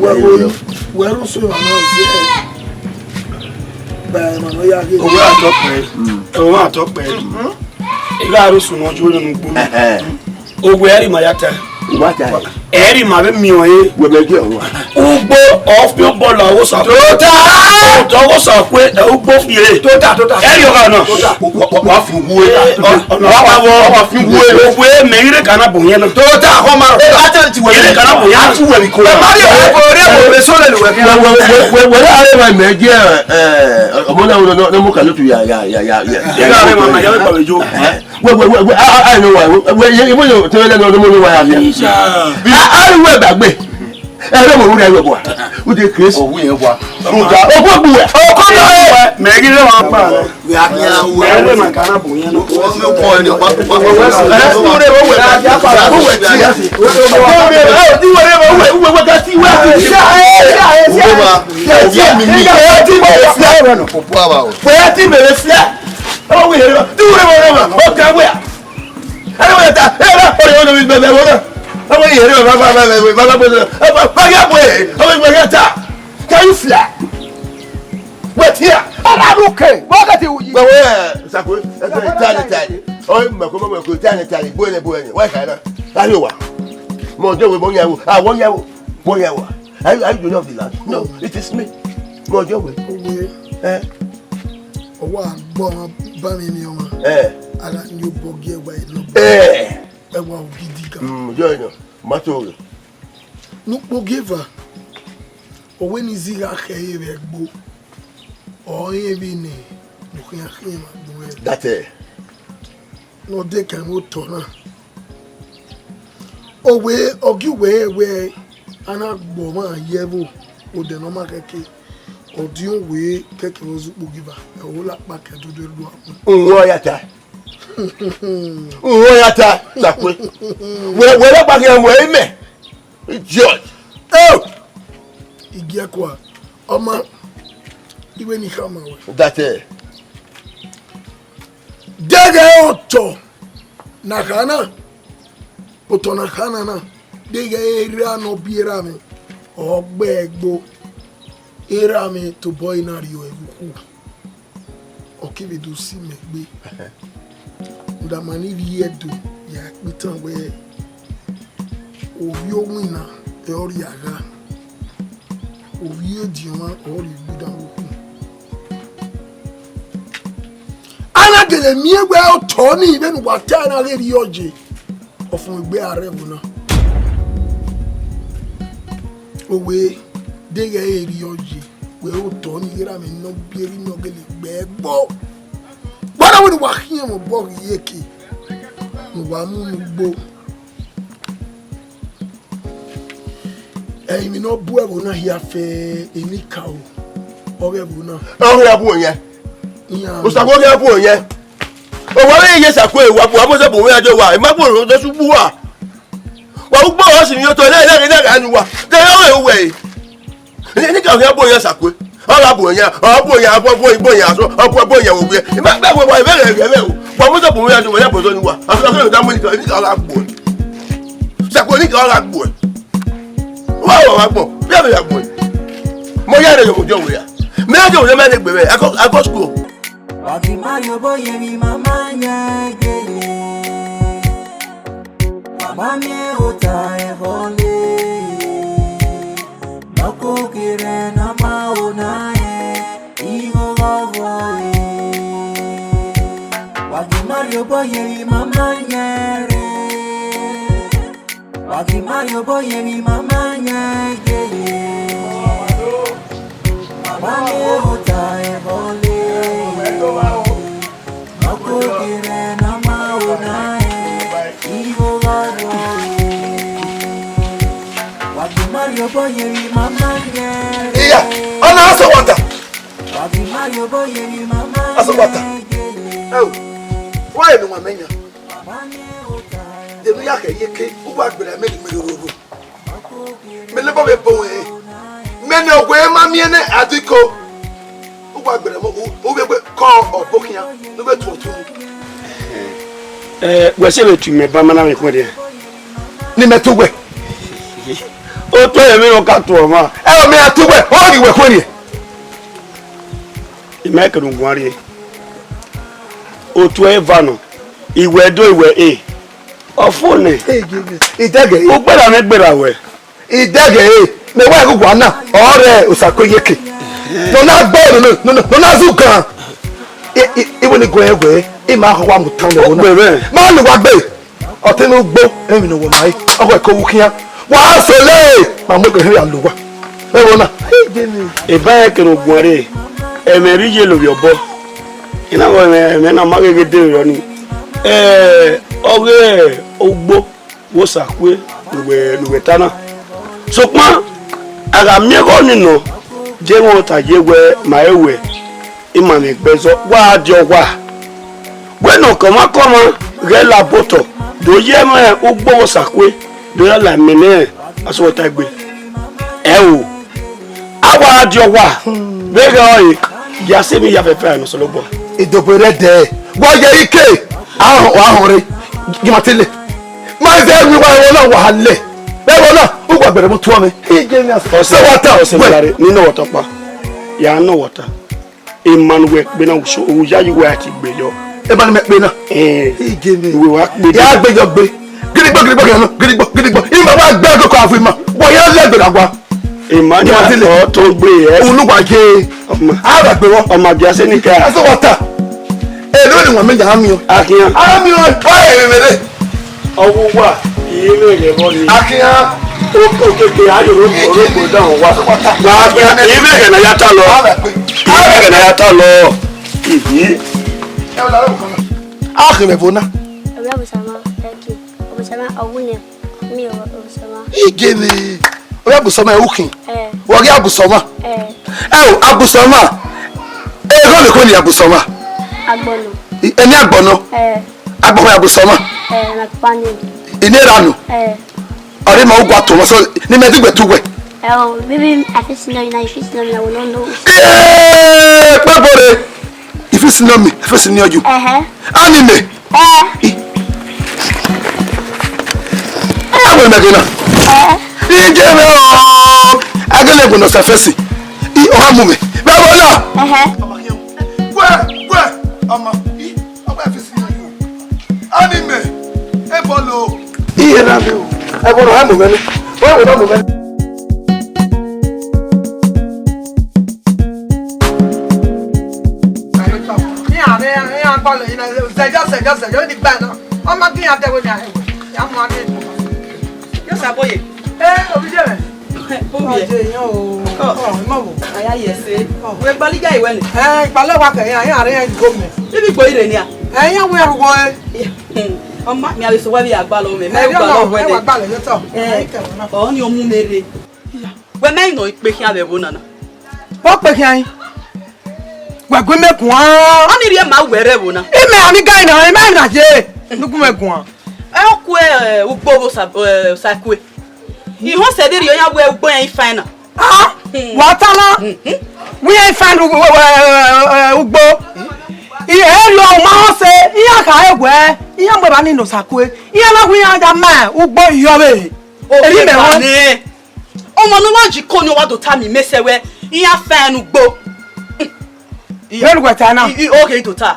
Wẹ ro, wẹ ro so emwa na zẹ. Ba emwa nọ ya ghe. Owẹ atọ kpẹ. Owẹ atọ kpẹ. I gha ro so ne ọ yo nene ugbo. Owẹ ẹre ima ya ta. Ima ta. Ẹre ima vbe miẹn ọnrẹn. Wẹ mẹ gie ọnrẹn. Ugbo ọ fi obọ la Ọghosa. Tota! Tota Ọghosa kue, ẹ, ugbo fi re. Tota, tota. Ẹre ọgha na. Tota. Wa, wa, wa fi uwu e. Ọ, ọ, wa, wa, wa, wa fi uwu e. Owẹ mẹ ire kana bo yẹn na. Tota, ọmọ. Ẹ, ata ti wẹ. Ire kana bo yẹn. Atu wẹ mi ko. Ẹ, Maria, ẹ, ko re mo be so le lu wẹ. Wẹ, wẹ, wẹ, wẹ, wẹ, are ma mẹ gie, ẹ, ọmọ na wo no, no mo ka lutu ya, ya, ya, ya, ya. Ẹ, are ma, ma ya me pa me jo. Wẹ, wẹ, wẹ, wẹ, I, I, I know why. Wẹ, wẹ, ye, ye, mo yo, te wẹ lẹ no, no mo know why I am here. Isha. A, a, wẹ gbagbe. Ẹ, ẹ, mo rẹ wẹ bua. U de crazy. Owu yẹn wa. Ruta, o ko bu wẹ. O ko bu wẹ. Mẹ ghi rẹ wa pa. Wẹ a kian wẹ. Ẹ, wẹ ma kana bu yẹn no. O mi kọ ni wa pa. Ẹ, u rẹ wẹ wẹ. U wẹ ti ya. U rẹ wẹ wẹ wẹ ka ti wẹ. Isha, isha, isha. Uwe ma. Wẹ ti mẹ fia. Popo aba o. Wẹ ti mẹ fia. Ọ wẹ rẹ. Tu rẹ wẹ rẹ ma. O ka wẹ. Ẹni wọ́n ta, ẹ bá pọ̀ yóò lórí bẹ̀bẹ̀ wọ́n náà. Ọmọ yìí rí ọ̀rọ̀ bá bá bá bá bá bá bá yà bọ̀ ẹ̀, ọmọ ìgbà yà ta. Can you fly? Wait here. Ẹ bá dùn kè, wọ́n kẹ́ ti wù yìí. Bẹ̀wẹ̀ ẹ̀ ṣàkó, ẹ tẹ́ ìtàlẹ̀ tàlẹ̀. Ọ mọ̀ kó mọ̀ kó ìtàlẹ̀ tàlẹ̀, bó ẹlẹ́ bó ẹlẹ́, wọ́n kà náà. Láyé wa. Mọ̀ ọjọ́ wo, mọ̀ yà wò, àwọn yà wò, mọ̀ yà wò. Are you, are you the owner of the land? No, it is me. Mọ̀ ọjọ́ wo. Owe. Ẹ. Ọwọ́ àgbọ̀ ọmọ bá mi mi ọmọ. Ẹ. Ara ni ó bọ gí ẹwà ìlú. Ẹ. Ẹwà ògidì gan. Mm, ọjọ́ ìnà, má tó rẹ̀. Nukpo geva, owe ni zigha khẹ ẹre vbe ẹgbo. Ọ rẹn vbene ne u khian khian ma gbe ruẹ. That's it. Ne ọ de kan vbe otọ na. Owe, ọ gie uwẹ rẹn wẹ a na gbe ọmwa ye ẹvbo odẹ ne ọ ma khẹke, ọ diọn wẹ kẹkẹ vbe ọ zẹ ukpo geva, ẹ, ọ la kpa kẹ dodo elu akpọ. Uhunmwu ọ ya ta. Uhunmwu ọ ya ta, Sakwe. Wẹ, wẹ la kpa khian mu ẹre mẹ. Idiot. Oh! Igiẹkua, ọma, iwe ni khama wẹ. That's it. Deghẹ otọ na kha na, otọ na kha na na, deghẹ erha ne ọ biẹ erha mwẹ, ọ gbe ẹgbo, erha mwẹ tobọ ẹre na rrie ẹvbo ukhu, ọ kevbe do si mẹ egbe. Rhunmwuda ma ni rhie Ẹdo ya kpe itan wẹẹ, ovbi owinna ẹre ọ rhie agha, ovbi ediọnmwa ọre ọ rhie egbe dan vbe ukhu. A na gele miẹn wẹẹ otọ nii vbene uwa ta na ghe rrie ọye, ọfumwegbe a rre ẹvbo na. Owe, deghẹ ẹ i rrie ọye, wẹ otọ nii ghe erha mwẹ ne ọ biẹ erha ne ọ gele gbe ẹgbo. Wẹ na wẹ ne uwa khian mwẹ obọ ghi ye eke, ne uwa mu ne ugbo. Ẹrinmwi ne ọ bu ẹvbo na hia fẹ enikaro, ọ ghe ẹvbo na. Ọ ghi ra bu yẹn. Iran. Osango ghi ra bu yẹn. Owa vbe ye Sakwe, wa bu Amosa bu mwẹ ajo wa, ima bu ro do su bu wa. Wa ugbo ọ si ni otọ, na, na, na, na, na, wa. De ya we uwe. Ni, ni ka ghi bu yẹn Sakwe. Ọ gha bu yẹn, ọ bu yẹn, ọ bu, bu, bu yẹn aso, ọ bu, bu yẹn wo wiẹ. Ima, bẹ wo, wa, vbe, vbe, vbe, vbe, wa Amosa bu mwẹ ajo wa, ya bu so ni wa. Aso, aso, da mu ni ka, ni ka gha gbo. Sakwe ni ka gha gbo. Wa, wa, wa gbo. Bia, bia, gbo. Mo ya re yo, mo jo we ya. Me ajo we ma ne gbe we. I go, I go school. Ariobo yevbe mama yan gele. Wa ma miẹn ota ẹvbo le. Nọkokere ne a ma ho na rẹn, igho gha vọ re. Wa ghi ma rhie obọ ye emwi mama yan rre. Wa ghi ma rhie obọ ye emwi mama yan gele. Mama miẹn ota ẹvbo le. Nọkokere ne a ma ho na rẹn, igho gha vọ re. Wa ghi ma rhie obọ ye emwi mama yan rre. Iya, ọna asọ wata. Wa ghi ma rhie obọ ye emwi mama yan gele. Asọ wata. Ẹ o, wa emwi wan mẹ yan. De ne u ya khẹ ye ke, u wa gberra mẹ ghi mẹ roro. Mẹ lẹ obọ vbe bọ ruẹ. Mẹ ne ọ wẹ ma miẹn nẹ adiko. U wa gberra mẹ, u, u vbe gbe kọ ọbo khian, ne u vbe tuẹ otu. Ẹ, wẹ sẹ vbe tu mẹ ba ma na vbe khuẹrriẹ. Ne imẹ tu wẹ. Otu ẹre emwi ne ọ ka tuẹ ọmwa. Ẹ, ọ mẹ ra tu wẹ, ọ ghi wẹ khuẹrriẹ. Imẹ kere u guan rrie. Otu ẹre eva nọ, iwẹ do iwẹ e. Ọ fo nẹ. Idẹgẹ. U gberra mwẹ gberra wẹ. Idẹgẹ e, mẹ wa ẹghẹ uwa na, ọ rẹ Osako yeke. Nọ na gbẹ, nọ na, nọ na, nọ na zu gan. I, i, iwẹ ni guẹ wẹ, I ma khọ wa mu tan lẹ wọ na. Ogbe mwẹ. Ma lu wa gbe. Ọ te ne ugbo, emwi ne ọ wọ ma re, ọ khọ ẹko wu khian. Wa sẹ ole, ma mu egbe hia lu wa. Ẹvbo na. Eba rẹn kere oguan rre, ẹmwẹ rre iye lovbiẹ obọ. I na wẹ ẹmwẹ, ẹmwẹ na ma gheghe de vberriọ nii. Ẹ, ọ ghe ugbo. Vbe Osakue ne uwẹ, ne uwẹ ta na. Sokpan, a gha miẹn ẹghẹ ọnii nọ, je mwẹ ọta ye wẹ ma re wẹ, ima mwẹ ẹgbẹzọ, wa dia ọwa. Wẹ ne ọkọmwa ọkọmwa ghẹ la obotọ, do ye mwẹ ugbo vbe Osakue, do ya la mẹ nẹ asọhọtaegbe. Ẹ o. A wa dia ọwa, vbene ọ re, ya sẹ emwi ya fẹfẹ ne Osanobua. Idogbe rẹ dẹ, wa ye ike, ahọn, ahọn re, gi ma te le. Ma zẹ emwi wa ẹvbo na wa lẹ. Ẹvbo na, u wa gberra mu tuẹ mwẹ. Ije mi asẹ. Ọsẹ wa ta, ọsẹ wẹ. Ni nọ wọta ọkpa. Ya nọ wọta. Emmanuel, gbe na u so, u ya yi wa ti gbe yọ. Emmanuel mẹ kpe na. Eh. Ije mi. Uwe wa kpe. Ya gbe yọ gbe. Gidigbo, gidigbo, gidigbo, gidigbo. Ima wa gbe ẹdọkọ avu ima. Wa ya lẹ gberra wa. Emmanuel, Emmanuel. Ọ to gbe ẹ. Unu wa ye. Ọma. A wa gbe wọ. Ọma bia sẹ ni ka. Asọhọta. Ẹ lọ ni wọn mi ya mi o. Akian. A mi o. Wa ẹ mẹ re. Ọvbu uwa, I i mwẹ ẹghẹ vbọ nii. Akian. Okeke, a yọ oro, oro gbe dan wa. Wa akian, I i mwẹ ẹghẹ ne a ya ta lọ. I i mwẹ ẹghẹ ne a ya ta lọ. Mhm. Ẹ wọ la ro kan. A khin vbe ẹvbo na. Ọvbi Abusama, thank you. Abusama, ọvbu nẹ. Mi o, Abusama. Ije mwẹ. Ọvbi Abusama, ẹ u khin. Eh. Wẹ ọghe Abusama. Eh. Ẹ o, Abusama. Ẹ gho vbe khuẹ ni Abusama. Agbọnọ. Ẹ ni Agbọnọ. Eh. Agbọnọ Abusama. Eh, na pa ni. Ine ra nu. Eh. Ọre ma u gua to, so, ne imẹ dugbe tu wẹ. Eh, oh, maybe I fit senior you now, you fit senior me, I will not know. Eh, kpẹbọre. I fit senior me, I fit senior you. Eh. Ani me. Eh. I. Abo me gina. Eh. Ije me o. Agele gbe no sa fesi. I o ha mu me. Baba la. Eh. Gwe, gwe. Ọmọ. I, ọmọ I fit senior you. Ani me, e bọlọ. Iye na mi o. Ẹ bọlọ, ẹ mọ mẹ ni. Wẹ wẹ mọ mẹ ni. Iran, iran, iran bọlọ, iran, zẹjọ, zẹjọ, zẹjọ, ni gba na. Ọmọ kí iran dẹwẹ ni a hẹwẹ. Ya mọ a ni. Yo Saboye. Eh, Obi je rẹ. Obi. Ọjọ èèyàn o. Ọ, ọ, ẹ má wò. Aya yẹ se. Ọ. Wẹ gbali ja ìwẹ ni. Ẹ, ìgbàlẹ̀ wa kẹ̀ yẹn, àárín àárín ìgò mi. Ibi ìgbò ire ni a. Ẹ, yẹn wẹ ẹrù wọ ẹ. Ọmọ mi àbí sọ wá bí àgbà lọ mẹ. Ẹ, yọ lọ, ẹ wà gbàlẹ̀ yọ tọ̀. Ẹ, ọ ni ọmú mi re. Wẹ mẹ ìnà ìpè kí a bẹ̀ wò nana. Ọ pè kí a yín. Wẹ gbé mẹ kùn án. Ọ ni rí ẹ máa wẹ̀ rẹ̀ wò na. Ime àmì gáì náà, ime àmì nàjẹ́. Nukun mẹ kùn án. Ẹ kú ẹ ugbo wo sa ẹ sa kú ẹ. Ihọn sẹ de rhie ọ yan wẹ ugbo yan ifain na. Ah, wa ta na. Wi yan ifain ugbo. I e rhie ọ ma họn sẹ, iran kha e wẹ, iran mu eva ni ne Osakue. Iran na wi yan ya ma ugbo iyọ vbe. Eri mẹ wan. Ọmọ ne ọ wa ji ko ni ọ wa do ta mi mẹ sẹ wẹ, iran fain ugbo. Vbene uwẹ ta na. I, I, okay, to ta.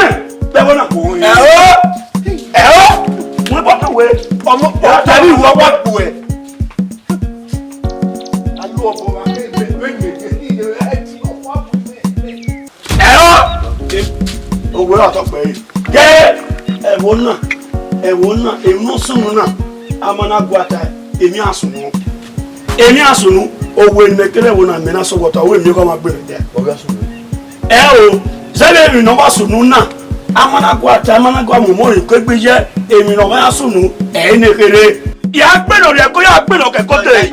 mẹ, bẹ ẹvbo na. Ẹo, ẹo, mu ẹbọ na wẹ, ọmọ, ọ tẹvbe iwọ wa kpuẹ. Alu ọbọ wa kẹfẹ, vbe mẹ, vbe mẹ, vbe mẹ, ẹti ọkpa. Ẹo, owẹ ra tọ kpẹre. Ke ẹvbo na, ẹvbo na, emwi ne ọ sunu na, a ma na guata, emwi a sunu. Emwi a sunu, owẹ ne mẹ kere ẹvbo na, mẹ na sẹ ọghe ọta, owẹ emwi ọghe ọ ma gbe mwẹ dia. Ọghe a sunu. Ẹo, zẹvbe emwi ne ọ wa sunu na, a ma na guata, a ma na gua mu ọmọ rẹn ke egbe ye emwi ne ọ gha ya sunu, ẹ i ne kherhe. Ya gbe nọ rhie ẹko, ya gbe nọ kẹ ẹko te.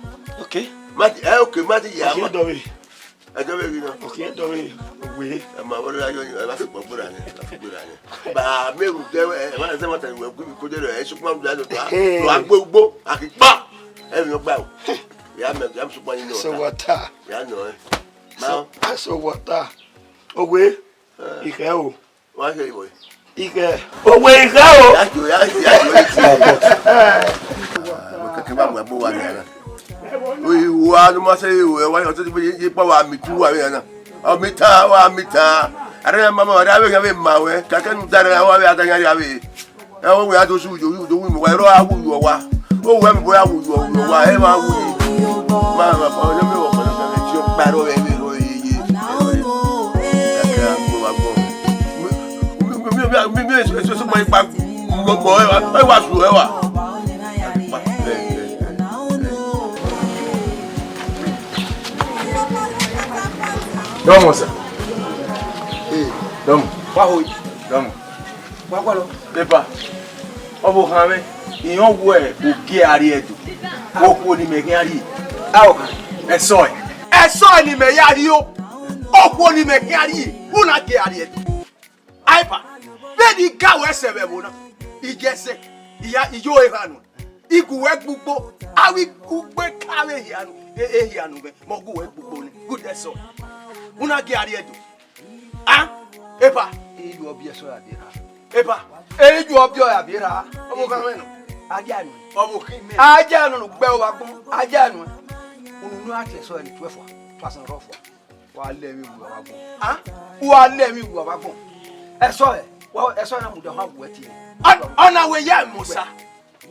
Okay. Ma ti, ẹ, okay, ma ti ya. Okay, dọvbe. Ẹ dọvbe ghi nọ. Okay, dọvbe. Owe. Ẹ ma wọrẹ ayọ, ẹ ma fi gbọgbọ ra nẹ, ẹ ma fi gbọgbọ ra nẹ. Ba me ru de, ẹ ma se ma ta, ẹ ku ko de rẹ, ẹ sukuma ru da do ta. Lo agbo ugbo, a ki pa. Ẹ mi gba o. Ya me, ya me sukuma ni no. So water. Ya no, ẹ. Ma. So, so water. Owe. Ikhẹ o. Wa se iwe. Ikhẹ. Owe ikhẹ o. Ya jo, ya jo, ya jo. Kẹkẹ ba mu ẹbọ wa ni ara. Oyi wa no ma se iwe wa yo to ti ye pa wa mi tu wa we na. Ọ mi ta, wa mi ta. Are ma ma, are ave yan ve ma we. Kẹkẹ nu dare wa ve ada yan ya ve. Ẹ, ọ wẹ a do su uyo, uyo do wi mu wa, ẹro a wu uyo wa. O wẹ mi bo ya wu uyo, uyo wa, ẹ ma wu yi. Ma, ma, ọ, ne mi wọ, ọ, ne mi wọ, ti ọ kpa ẹro vbe, vbe, vbe, ye, ye. Ẹkẹ a gbọ, wa gbọ. Mi, mi, mi, eso, eso, ma ipa, mọ, mọ, ẹ wa, ẹ wa su, ẹ wa. Dọmọ, sir. Dọmọ. Wa ho. Dọmọ. Wa gualọ. Epa, ọ vbe okhan mwẹ, irẹn wẹ ogie a rrie Ẹdo, okhuo ne imẹ khian rrie. Aro khan, ẹsọe. Ẹsọe ne imẹ ya rrie o, okhuo ne imẹ khian rrie, u na gie a rrie Ẹdo. Aepa, vbene I ga ruẹ sẹ vbe ẹvbo na, I gie ẹsẹ, I ya, I yo ehan nuẹn, I gu ruẹ gbe ugbo, avbe ugbo ka vbe hia nu, e, e hia nu mwẹ, mẹ ọ gu ruẹ gbe ugbo nẹ, good ẹsọe. U na gie a rrie Ẹdo. A, epa. I ru ọbiẹ sọra de ra. Epa. Eri ju ọbiọ ya vbe ra. Ọvbokhan mwẹ nọ. A dia nu. Ọvbokhan mwẹ. A dia nu ne u gbe vbe agbọn. A dia nu. Unu ne a tie ẹsọhẹ ni tuẹ fua. Tuasan rọ fua. Wa lẹ emwi wu vbe agbọn. Ah? Wa lẹ emwi wu vbe agbọn. Ẹsọhẹ, wa, ẹsọhẹ na mudia ohan wu ẹtin. Ọ, ọ na wẹ ya Musa.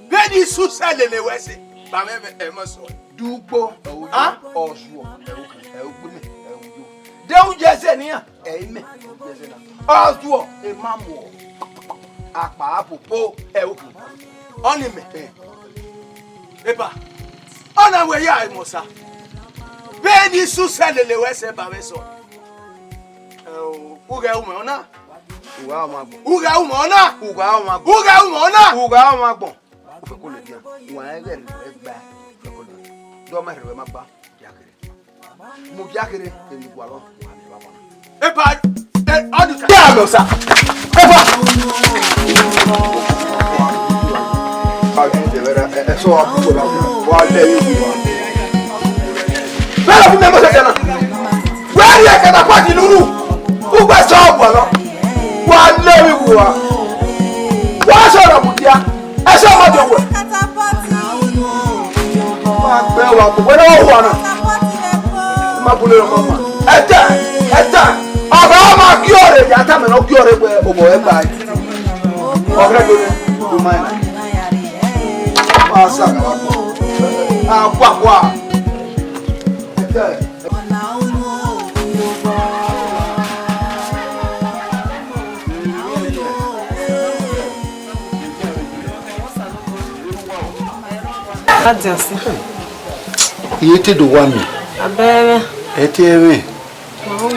Vbene isu sẹ lele wẹ sẹ, ba mwẹ ẹmwẹ sọ. Dugbo, ẹvbo yo, Ah? Ọzuọ, ẹvbo khan, ẹvbo gbe mẹ, ẹvbo yo. De u ye ẹzẹ ne iran, ẹ i mẹ, u ye ẹzẹ na. Ọzuọ, emwa muọ, akpa popo, ẹvbo khan. Ọni mẹ, ẹ. Eba, ọ na wẹ ya Musa. Vbene isu sẹ lele wẹ sẹ ba mwẹ sọ. Ẹ o, u ghẹ ru mwẹ ọna. U gha ru mwẹ agbọn. U ghẹ ru mwẹ ọna. U gha ru mwẹ agbọn. U ghẹ ru mwẹ ọna. U gha ru mwẹ agbọn. U fẹko ladian. Wa rẹn ghẹ rre gba. U fẹko ladian. Dọ ma rre ma gba. Dia kherhe. Mu dia kherhe, emwi gualọ, wa miẹn vbe agbọn na. Epa, eh, all the time. Ya Musa. Epa. Wa lẹ emwi wu vbe agbọn. Vbene ọ gu mẹ Musa dia na. Wẹ rhie catapult ne unu, ugbẹn sẹ ọguan nọ, wa lẹ emwi wu vbe. Wa sẹ ọrọre mudia, ẹsẹ ọmọ de wẹ. Ma gbe wa bu wẹ na wa na. Ma bu le ma ma. Ẹta, ẹta. Ọghe ọ ma gie ọre ya tama ne ọ gie ọre wẹ obọ ẹgba. Ọghe do ne, do ma na. Ma sa ka wa. A kwa kwa. Ẹta. Adiansi. Iye te do wa mi. Abẹ́rẹ́. Ẹ te ẹmwẹ. Ọ̀hún.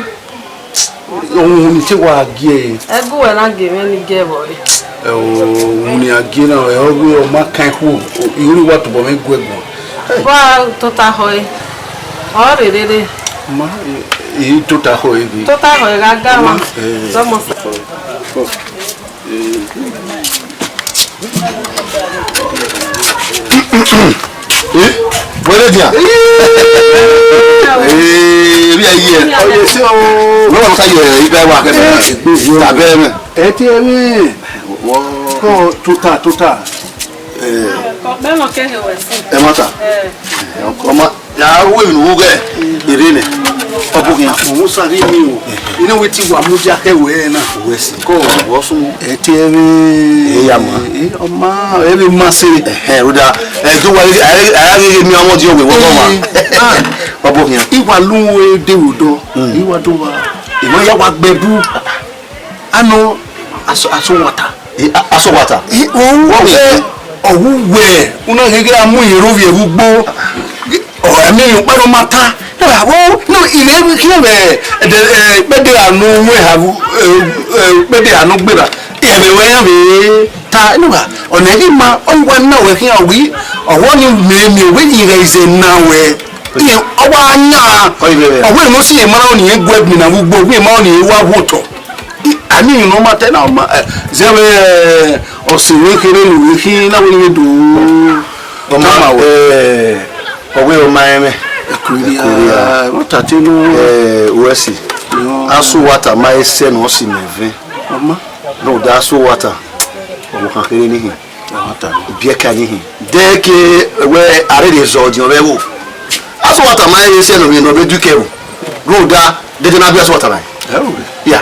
Ohun ni te wa gie. Ẹgún wẹ na gie mwẹ ni gie vbọ re. Ẹ o, ohun ni a gie na, ẹ ọ wẹ ọ ma kan ikhuo, irhi wa tobọ mwẹ gu ẹguan. Wa tota họe. Ọ rherere. Ma, e, e tota họe ghe. Tota họe gha ga ma. Ma, eh. Dọmọ sa. Eh, wẹrẹ dia. Eh, bi ayi ẹ. Ọyẹ si o. Wẹ wa ka yẹ ibe wa kẹ. Eh, tabe mẹ. Ẹ ti ẹ mi. Wo. Ko tota tota. Eh. Ko be no ke he wẹ si. Ẹ ma ta. Eh. Ọmọ Ya ru emwi ne u ghẹ, ere nẹ. Ọ bọ khian. Mu sa ghi mi o. Ine wẹ te wa mudia khẹ wẹ na. Wẹ si. Ko wọ sunu. Ẹ ti ẹ vbe. Ẹ ya ma. Ẹ, ọ ma, ẹ vbe ma sẹ. Ẹhẹn, rhunmwuda, ẹ do wa, a ghi ghe mi ọmọ di owe wọ ma. Ẹ, ah. Ọ bọ khian. I wa lu uwu de vbe odọ. Mm. I wa do wa. I ma ya wa gbe bu. Anọ, aso, aso wata. E, a, aso wata. E, o, What we ẹ, ọwu wẹ, una ghi ghi a mu iro vbiẹ vbe ugbo. Ọ, ẹmwẹ emwi ọkpa ne ọ ma ta. Na, o, no, ire khian vbe, ẹdẹ, ẹ, kpẹdẹ ra ne u wẹ ha vbe, ẹ, ẹ, kpẹdẹ ra ne u gbe ra. Ẹmwẹ wẹ iran vbe ta, no, wa, ọna ghi ma, ọ wa na wẹ khian wi, ọwọ ni mẹ, mẹ wẹ ni ghẹ ize na wẹ. Iye, ọ wa na, Ọ yi vbe vbe. Ọwẹ ne ọ si ye ma na ni gu ẹgbin na vbe ugbo, wẹ ma ni wa wo otọ. I, a ni emwi ne ọ ma ta na, ọ ma, eh, zẹ vbe, eh, ọse vbe kherhe ne u vbe khin na wẹ ne u vbe do Ọ ma, tama wẹ. Eh, ọ wẹ ọ ma ẹmwẹ. Ẹkuri, Ẹkuri, ah, ah. Wọ́n ta tẹ lọ. Eh, Uwẹsi. Yọ. Aso wata ma ẹsẹ ne ọ si mẹ vẹ. Ọ ma. Rhunmwuda aso wata. Ọvbokhan kherhe ni hin. Ọ ma ta. Ibiẹka ni hin. Dẹ ke wẹ arere zọ ọdiọn vbe ẹvbo. Aso wata ma ẹsẹ ne ọ vbe, ne ọ vbe dukẹ ẹvbo. Rhunmwuda Dede na biẹ sọ ọta na. Ẹ o. Ya.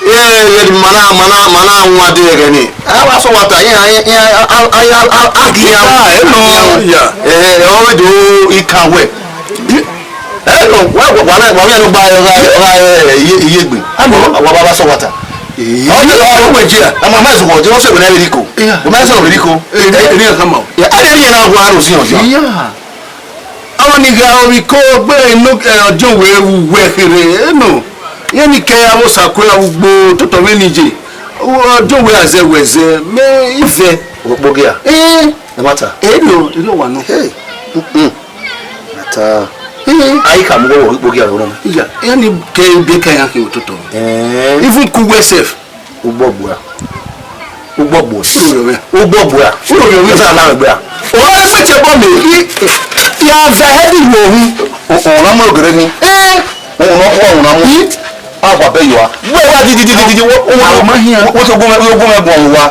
Eh, ye ma na, ma na, ma na wan de ẹghẹ ni. A wa sọ wata, iran, iran, a, a, a, a, a, a gi iran. Ah, ẹ nọ, ya. Eh, eh, ọ do ikan wẹ. Ẹ nọ, wa, wa, wa na, wa wian gba, gha, gha, eh, iye, iye gbe. Àmọ́. Wa, wa, wa sọ wata. Ọ ni, ọ, ọ wẹ jẹ. Àmọ́, ma sọ wọ, jẹ, ọ sẹ wẹ na ri ko. Iya. Wẹ ma sọ wẹ ri ko. Eh, eh, eh, ni kan ma. Ya, a ni, ni na wa ro si ọjọ. Iya. Ọmọ ni gha ọmọ iko gbe eno, eh, ọdiọn wẹ ru wẹ kherhe, eno. Iran ni ke ya vbe Osaku ya vbe ugbo, totọ vbe ni ye. Ọdiọn wẹ azẹ wẹ zẹ, mẹ ivẹ. Okpogia. Eh. Ẹ ma ta. Eh, no, no, wa no. Hey. Mm-mm. Ata. Eh. Ayi ka mu wọ okpogia rẹ na. Iya, iran ni ke ibe ka iran ke ototọ. Eh. Even ku wẹ sef. Ugbọgbua. Ugbọgbua. Ugbọgbua. Ugbọgbua. Ẹsẹ na gbẹ. O ẹsẹ tẹ bọ mi. Ya va ẹdi wo hu. O, o na mu ogere ni. Eh. O na ku, o na mu. Agua bẹ yọ a. Wẹ wa di, di, di, di, di, wo, wo, wo, wo, wo, wo, wo, wo, wo, wo, wo, wo, wo, wo, wo, wo,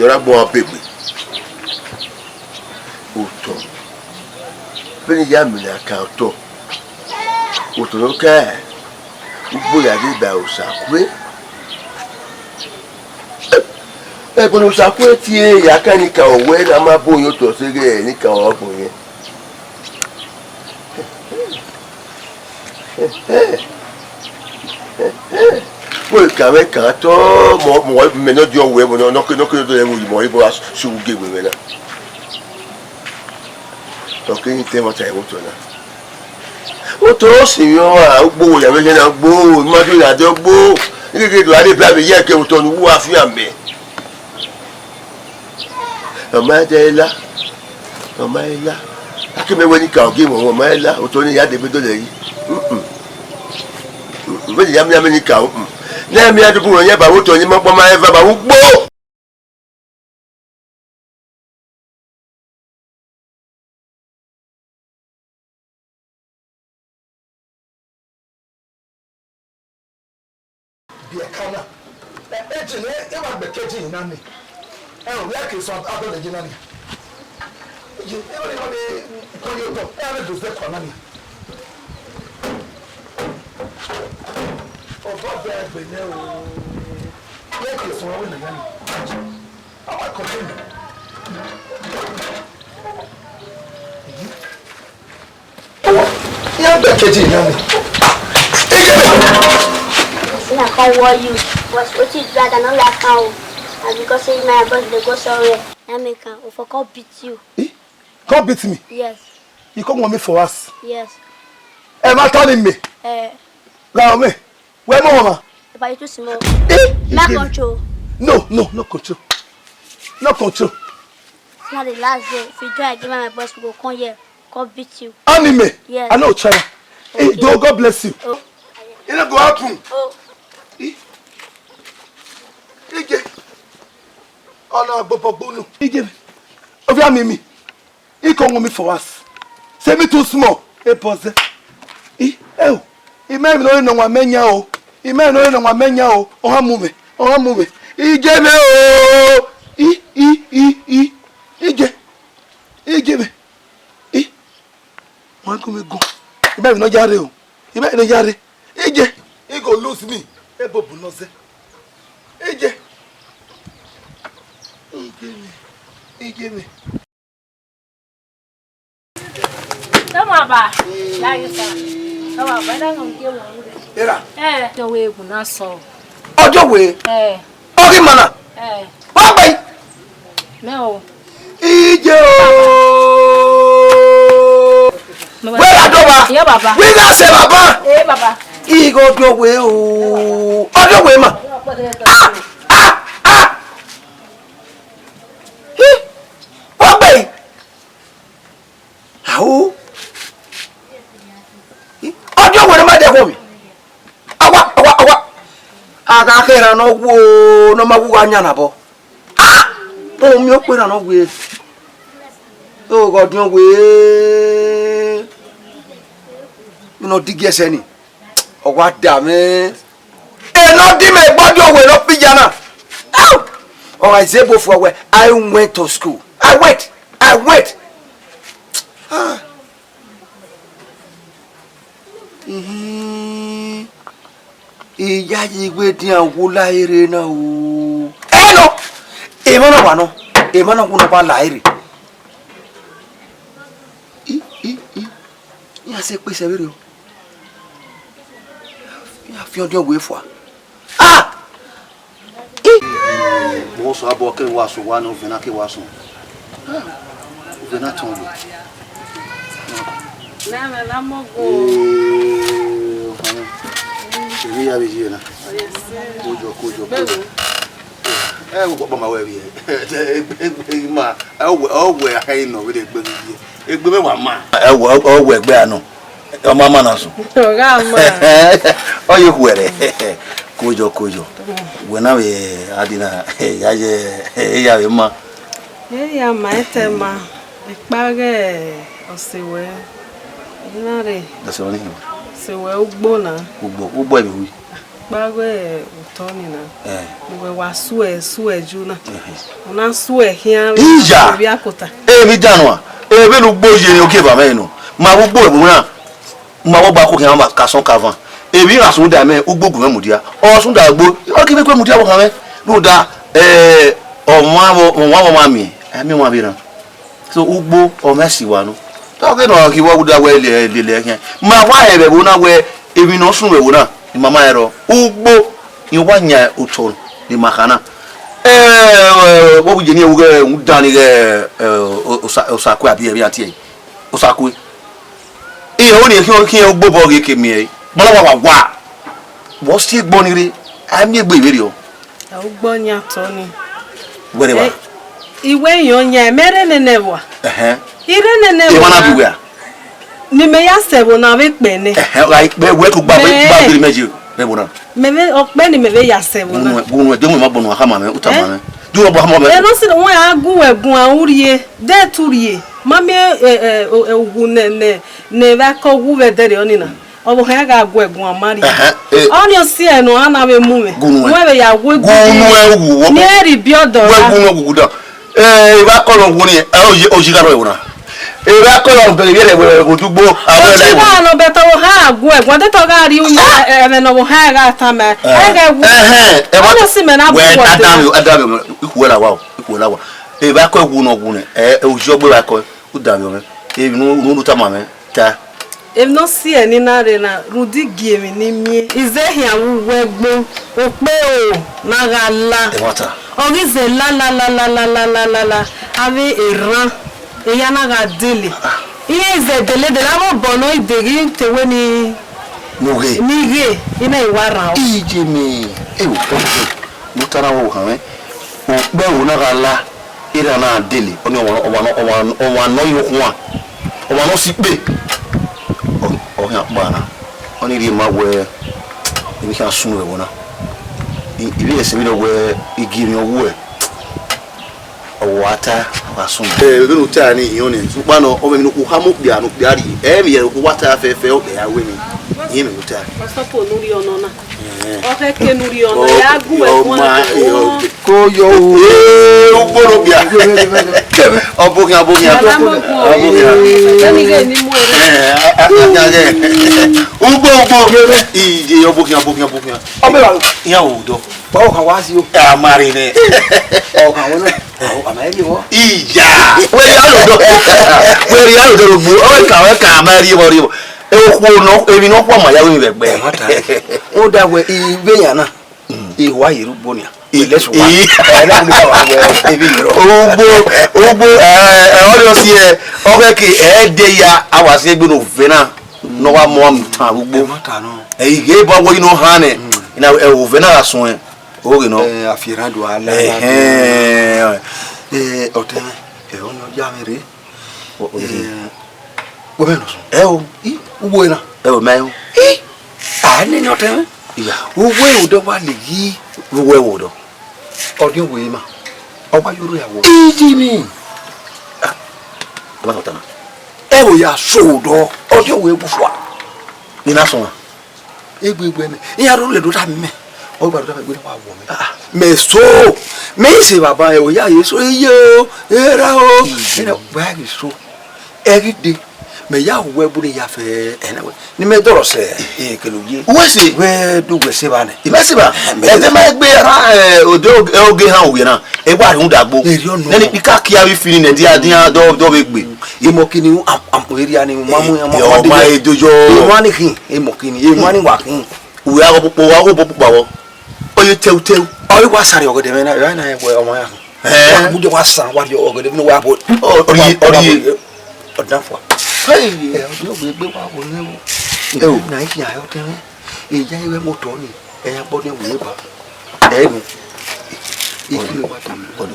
ne ọ ra gbọn be egbe. Otọ, vbene I ya mina kan otọ, otọ ne ọ ka ugbo ya ghi ba Osakue. Ẹbọ ne Osakue tie ya ka ni ka owẹ na ma bo yẹn otọ sẹ ghẹ ni ka ọ bo yẹn. Wẹ ka mwẹ ka tọ, mọ, mọ, mẹ ne ọ diọn wẹ, mọ, nọ, nọ, nọ, nọ, dọ ẹvbo yi, mọ, ebo a su ge wẹ mwẹ na. Ọ keghi te ẹmwata ẹvbo otọ na. Otọ sinmwi ọmwa, ugbo wo ya vbe hia na, ugbo, ima do ya dẹ ugbo. Igheghe do a de ba vbe ye ẹkẹ otọ ne uwu a fian mẹ. Ọ ma dẹ la, ọ ma la. A ke mẹ wẹ ne I ka ogie mwẹ, ọ ma la, otọ ne I ya dẹ egbe dọlọ yi. Mm-mm. Mm-mm. Vbene I ya miẹn amẹ ne I ka, mm-mm. Ne a miẹn adugbu rẹ, ọ yan ba vbe otọ ne ima ọkpa ma eva ba vbe ugbo. Biẹ ẹka na. Ẹ, e jin ne e wa gbe ẹkẹ jin na ni. Ẹ o, ya ke sọ abọ lẹ jin na ni. E jin, e wa ni ma de ko yo to. Ẹ, a vbe do zẹ kua na ni. Ọba bẹ ẹgbẹ nẹ o. Ya ke sọ wẹ na ya ni. Ọba kọ jin. Iran bẹ kẹdẹ iran ni. Ege mẹ. See, I come warn you. But wetin you do, I no like am o. And because say my boss dey go somewhere, na make am o for come beat you. Eh? Come beat me? Yes. You come want me for us? Yes. Ẹ ma ta ni me. Eh. Gha me. Wẹ mọ ọmwa. If I too small. Eh? Na control. No, no, no control. No control. Now the last day, if you try give my boss, we go come here, come beat you. Anime. Yes. I no try. Eh, okay. Do God bless you. Oh. It no go happen. Oh. Eh? Ige. Ọna gbọbọ gbunu. Ige. Ovia mimi. He come with me for us. Say me too small. Hey, boss. Eh, eh, oh. Ima emwi ne ọ re ne ọmwa mẹ yan o. Ima emwi ne ọ re ne ọmwa mẹ yan o. Ọ ha mu mwẹ. Ọ ha mu mwẹ. Ige mẹ o. I, i, i, i. Ige. Ige mẹ. I. Wan gun mi gun. Ima emwi ne ọ ya rre o. Ima emwi ne ọ ya rre. Ige. He go lose me. Ebobu nọ zẹ. Ige. Ige mẹ. Ige mẹ. Tama ba, la yi sa. Tama ba, na ngam ke wo. Era. Eh, to we gu na so. Ọjọ we. Eh. Ọghi mana. Eh. Wa gbe. Me o. Ije o. Wẹ ra dọ ba. Yo, baba. Wẹ ra sẹ baba. Eh, baba. Igho do we o. Ọjọ we ma. Ah, ah, ah. Hi. Wa gbe. Ao. Ọdẹ ọwẹ ne ọ ma dẹ ẹkhuọmi. Awa, awa, awa. A gha kherhan ne ọ wo, ne ọ ma wu gha yan nabọ. Ah! Omiẹn okpia na ne ọ wẹ. Oghẹ ọdiọn wẹ. Ne ọ digi ẹsẹ ni. Ọ wa da mwẹ. Enọ di mẹ gbọdọ wẹ ne ọ fi ya na. Au! Ọ gha zẹ ebo fua wẹ, I went to school. I went. I went. Ah. Ihin. Iyayi wẹ dian wo la ere na o. Ẹ nọ. Emwa na wa nọ. Emwa na wo nọ wa la ere. I, i, i. Iran sẹ ekpe sẹ vberriọ. Iran fian ọdiọn wẹ fua. Ah! Mo sọ abọ ke wa sọ wa ne ovẹn na ke wa sọ. Ah, ovẹn na tọn wẹ. Na, na, na, mo go. Eh, ọkhan. Èmi ya vbe ye na. Kojo, kojo, kojo. Ẹ wo papa ma wẹ vbe. Ma, ọ wẹ, ọ wẹ akha nọ vbe egbe vbe ye. Egbe vbe wa ma. Ẹ wo, ọ wẹ egbe a nọ. Ọ ma ma na sunu. Ọ gha ma. Ọ ye khuẹrhẹ. Kojo, kojo. Wẹ na vbe a di na, ya ye, ya vbe ma. Ẹ ya ma, etẹ ma. Ekpa ghẹ ọse wẹ. Ina re. Ọse wẹ ni. Ọse wẹ ugbo na. Ugbo, ugbo ẹ vbe wi. Kpa wẹ otọ ni na. Eh. Wẹ wa suẹ, suẹ ju na. Mhm. Una suẹ khian. Iya. Vbe akota. Eh, vbe idanua. Eh, vbene ugbo ye ni ogieva mwẹ nọ. Ma vbe ugbo ẹvbo na. Ma vbe ọgba ko khian ma ka sọn ka van. Emwi gha sunu da mẹ, ugbo gu mwẹ mudia. Ọ sunu da ugbo. Ọ ghi vbe kue mudia vbe okhan mwẹ. Rhunmwuda, eh, ọmwa vbe, ọmwa vbe ọmwa miẹn. Ẹ miẹn ọmwa vbe rran. So, ugbo, ọ mwẹ si wa nọ. Ọ ghe nọ ghi vbe uda wẹ lele khian. Ma wa rẹn vbe ẹvbo na wẹ emwi ne ọ sunu vbe ẹvbo na, ne ima ma rẹn rrọọ. Ugbo, Iran wa yan otọ ne ima kha na. Ẹ, ẹ, vbe ọ vbe ye ne iran ru ghẹ, u dan ni ghẹ, ẹ, Osa-, Osakue abi ẹmwẹ iran tie ẹre. Osakue. Iran ho ne iran khian, khian ugbo obọ ghe ke miẹn ẹre. Gbalọ wa wa wa. Vbe ọ si egbe ọnii rre, a miẹn egbe vberriọ. Ẹ, ugbo yan otọ ni. Wẹrẹ wa. Ẹ, I wẹ iran yan, mẹ rre nene ẹvbo a? Ẹhẹn. I rre nene ẹvbo na. Emwa na bi wẹ a? Ne imẹ ya sẹ ẹvbo na vbe kpẹ nẹ. Ẹhẹn, ọ gha kpẹ, wẹ ke u gba, wẹ ke u gba gbe ne imẹ ye ẹvbo na. Mẹ vbe, ọ kpẹ ne imẹ vbe ya sẹ ẹvbo na. Unu, unu, de mu ma bọ nu a khama mwẹ, u tama mwẹ. De u bọ khama mwẹ. Ẹ, nọ sẹ ne wẹ a gu wẹ guan u rrie, de te u rrie. Ma miẹn, ẹ, ẹ, o, ẹ, uwu ne, ne, ne vbe akọ wu vbe ẹdẹrriọ nii na. Ọvbokhan gha gu ẹre guan ma rrie. Ẹhẹn, ẹ. Ọnii ọ si ẹre ne ọ na vbe mu mwẹ. Gu nu ẹ. Wẹ vbe ya wu gu nu ẹ uwu, wọ. Ne ẹ rhie ibiọdọ ra. Wẹ gu nu ẹ uwu da. Ẹ, evba kọlọ wo ni, ẹ, oyi, oyi gha rọ ẹvbo na. Evba kọlọ bẹghe vbe ẹvbo odugbo, avbe ẹvbo. Oyi gha nọ bẹtẹ ọvbokhan gu ẹre guan, de te ọ gha rhie unu, ẹ, ẹmwẹ ne ọvbokhan gha tama. Ẹ. Ẹ ghẹ wu. Ẹhẹn, ẹ wa. Ọnii ọ si mẹ na gu wẹ wẹ da dan, da dan, ikhuo la wa o, ikhuo la wa. Evba kọ wu nọ wu nẹ, ẹ, oyi ọgbe evba kọ. U da vbe mwẹ, emwi ne u, ne u tama mwẹ, ta. Emwi ne ọ si ẹre ne I na rre na, rhunmwuda igie emwi ne I miẹn. I zẹ khian vbe uwu ẹgbọn, okpẹro na gha la. Ẹmwata. Ọ ghi zẹ la, la, la, avbe erhan, eya na gha dele. Iran i zẹ dele, dele avbe obọ ne ọ i deghi te wẹ ni, ne u ghe. Ne I ghe, I na i wa rran. Iye mẹ, ewo, ne u ta na vbe ohan mwẹ, okpẹro na gha la. Erha na dele, ọnii ọmwa, ọmwa, ọmwa, ọmwa ne ọ ye okhuan, ọmwa ne ọ si ikpe. Ọ, ọ khian kpa na, ọnii rhie ma wẹẹ, emwi khian sunu vbe ẹvbo na. I, I vbe ẹse vberriọ wẹẹ, igie emwi ọ wuẹ, ọ wa ta, ọ gha sunu. Ẹ, vbene u ta ni, I họn nẹ, sokpan nọ, ọ mwẹ emwi ne okhuo khama okpia, ne okpia rhie, ẹ, emwi ne okhuo wa ta fẹfẹ, okpia ya ru emwi, I họn emwi ne u ta. Ọ sọkpọ ne u rhie ọnọ na. Ọ khẹke ne u rhie ọnọ, ya gu ẹre guan. Ko yo o. Ee, ugbo no bia. Ọbokhian, ọbokhian. Ọbokhian. Ẹni ghẹ ni mu ẹre. Ẹ, a, a, a, a, ugbo, ugbo. Iye, ọbokhian, ọbokhian, ọbokhian. Ọbẹ wa. Iran wo dọ. Wa o kan wa si o. Ẹ, a ma rre nẹ. Ọ kan wẹ nẹ. Ọ kan ma rhie wọ. Iya. Wẹ ya lo dọ. Wẹ ya lo dọ gbo. Ọ ka, ọ ka ma rhie wọ, rhie wọ. Okhuo nọ, emwi ne ọ khuọma ya ru emwi vbe ẹgbẹ. Ẹ, ma ta. Ọ da wẹ, I vbe yan na, I wa ye rre ugbo nian. I, I lẹsu wa. I, ẹ, na wuli ka wa wẹ, ebi yọrọ. Ugbo, ugbo, ẹ, ẹ, ọ rhie si ẹ, ọ khẹ ke, ẹ, de ya, a wa si egbe ne ovẹn na, ne ọ wa mu amu tan ugbo. Ẹ, ma ta nọ. Ẹ, I ghe ba wẹ inu han nẹ, na, ẹ, ovẹn na gha suẹn, o ghe nọ. Ẹ, a fi erhan do a la, la, la. Ẹhẹn. Ẹ, ọtẹn, ẹ, ọ nọ ya mwẹ rre. O, o, eh, wẹ mẹ nọ sunu. Ẹ o. I, uwu ẹre na. Ẹ o, mẹ o. I, a nene ọtẹn mwẹ. Iya. Uwu ẹre odẹ wa le yi. Uwu ẹre odọ. Ọdiọn wẹ ma. Ọ wa yoro ya wọ. Iji mi. Ah, ẹ ma sọ ta na. Ẹ o ya so odọ. Ọdiọn wẹ bu fua. Ni na sọ wa. Egbe egbe mẹ. Iran roro ẹdọ ta mẹ. Ọ gba do ta mẹ gbe wa wọ mẹ. Ah, mẹ so. Mẹ i se baba ẹre, o ya ye so iye o. Era o. Iye. Ẹna, wa ghi so. Ẹ ghi de, mẹ ya hu wẹ bu ne ya fẹ ẹna wẹ. Ne imẹ dọrọ sẹ, e kele uye. Uwẹ se? Wẹ do wẹ se evba nẹ. Imẹ se evba? Mẹ ẹdẹ ma gbe ra, eh, ode oge, oge han owiẹ na. E wa rhunmwuda gbo. Erriọ nọ. Nene ikaki avbe fini nẹ, dia, dia, dọ, dọ vbe gbe. Imọ kini, am, am, erria ni, ma mu, ma, eh, ma de yo. Emwa ni khin, imọ kini, emwa ni wa khin. Uwẹ agho kpokpo, agho kpokpo avọ. Oye tẹu, tẹu. Ọ i wa sare ọgẹdẹ mwẹ na, ra na wẹ ọmwa ya khin. Eh. Wa mu de wa san, wa rhie ọgẹdẹ mwẹ wa bo. Ọ, ọ rhie, ọ rhie. Ọdan fua. Hey. Ẹ, ọdọ gbe gbe wa wo ne wo. Ẹ o. Na i khian ayọ tẹn. Eya i vbe moto ni. Ẹ ya kpọ ne wo ba. Ẹ mi. Ikhi wa ta mi. Ọdọ.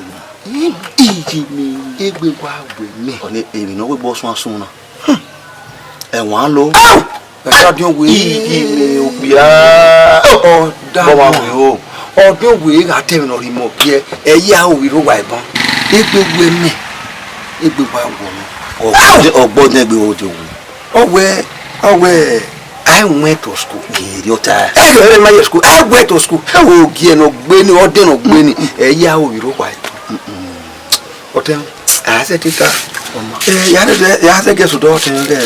Iji mi. Egbe wa gbe mi. Ọni emwi ne ọ wegbe ọsuan sun na. Ẹwan lo. Au! Ẹ ka diọn wee. Iji mi okpia. Ọ da. Bọ wa wee o. Ọdiọn wee gha tẹmwẹ ne ọ rhie imẹ ọkiẹ, ẹ ya ovbi rre owa ẹban. Egbe wẹ mẹ, egbe wa wọ mẹ. Ọgbọ, ọgbọ nẹgbe wo de wu. Ọ wẹ, ọ wẹ, I went to school. Ẹ yọ, ẹ ma yẹ school. I went to school. Ẹ wo gie ne ọ gbe ni, ọ dẹ ne ọ gbe ni. Ẹ ya ovbi rre owa ẹban. Ọtẹn, a sẹ tita. Ẹ, ya sẹ, ya sẹ gẹ sodọ ọtẹn gẹ.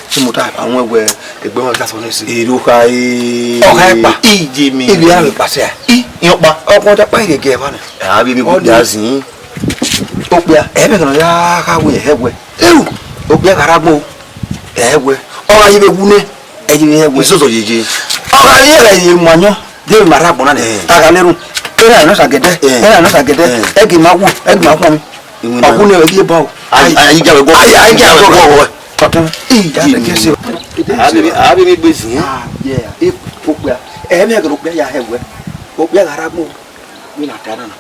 Sumuta, àwọn ẹwẹ ẹgbẹ́ wọn gá sọ ní sí. Èrò ka e. Ọ̀gá ẹ̀ pa. Iji mi. Ibi a lè pàṣẹ à. I, yan pa. Ọkùnrin ọjà pa ìrè gẹ̀ wá ni. A bí mi kú ya zin. Ó pe ẹ bẹ̀ kàn ya ká wẹ ẹ̀ wẹ̀. Ewu. Ó pe ẹ kàrà gbó. Ẹ̀ wẹ̀. Ọ̀rọ̀ yìí bẹ wú nẹ. Ẹ yìí ẹ̀ wẹ̀. Ìsọ̀sọ̀ yeye. Ọ̀rọ̀ yìí rẹ̀ yìí mọ̀ yán. De ma rre agbọn na nẹ, Eh. ta gha ne erhunmwu. Erha nọ sagẹdẹ, Eh. erha nọ sagẹdẹ, Eh. ẹgi ma wu, ẹgi ma khuọnmwi. Iwinna. Ọ khu ne ẹghẹ ba o. Ayi, ayi, ayi, ayi, ayi, ayi, ayi, ayi, ayi. Ọtẹn, iya, Iwinna. Lẹkẹ se. A bi mi, a bi mi gbe zin. Ah, yeah. E, okpia. Ẹ, mẹ gẹrẹ okpia ya hẹ wẹ. Okpia gha rre agbọn. Wẹ na ta na na.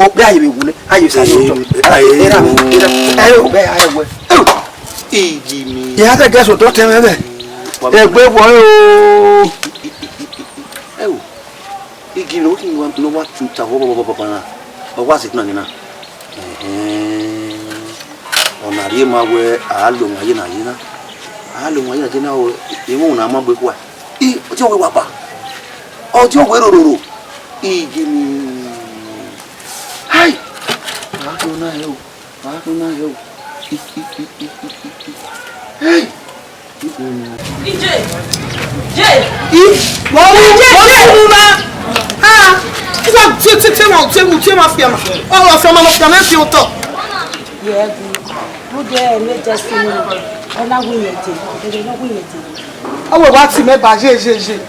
Okpia ye vbe wu nẹ, a ye sa yo tọ. Eh, eh, Era, eh. era. Ẹ, okpia ya hẹ wẹ. Iji mi. Ya ta gẹ so tọ tẹ mẹ vẹ. Wa- Egbe wọ o. Ẹ o. Igi ne ọ wa, ne ọ wa tu ta vbọ, vbọ, vbọ, vbọ na, ọ wa sẹ na nẹ na. Ẹhẹn. Ọna rhie ma wẹ a lo wan ye na ye na. A lo wan ye na ye na o, emwa na ma gbe kua. I, ọ tie wẹ wa ba. Ọ tie wẹ rororo. I gini. Hai. A do na he o. A do na he o. I, i, i, i, i, i, i. Hey. Ije! Je! I, wọ́n mú, wọ́n mú ma. Ah, tí wọ́n, tí, tí, tí wọ́n, tí wọ́n, tí wọ́n fi ọmọ. Ọ̀rọ̀ fi ọmọ lọ fi ọmọ fi ọtọ. Yẹ ẹ bu, bu jẹ ẹ méje sí mi. Ọ na wí yẹn dé, ẹ na wí yẹn dé. Ọ wẹ wa ti mẹ ba ye, ye, ye.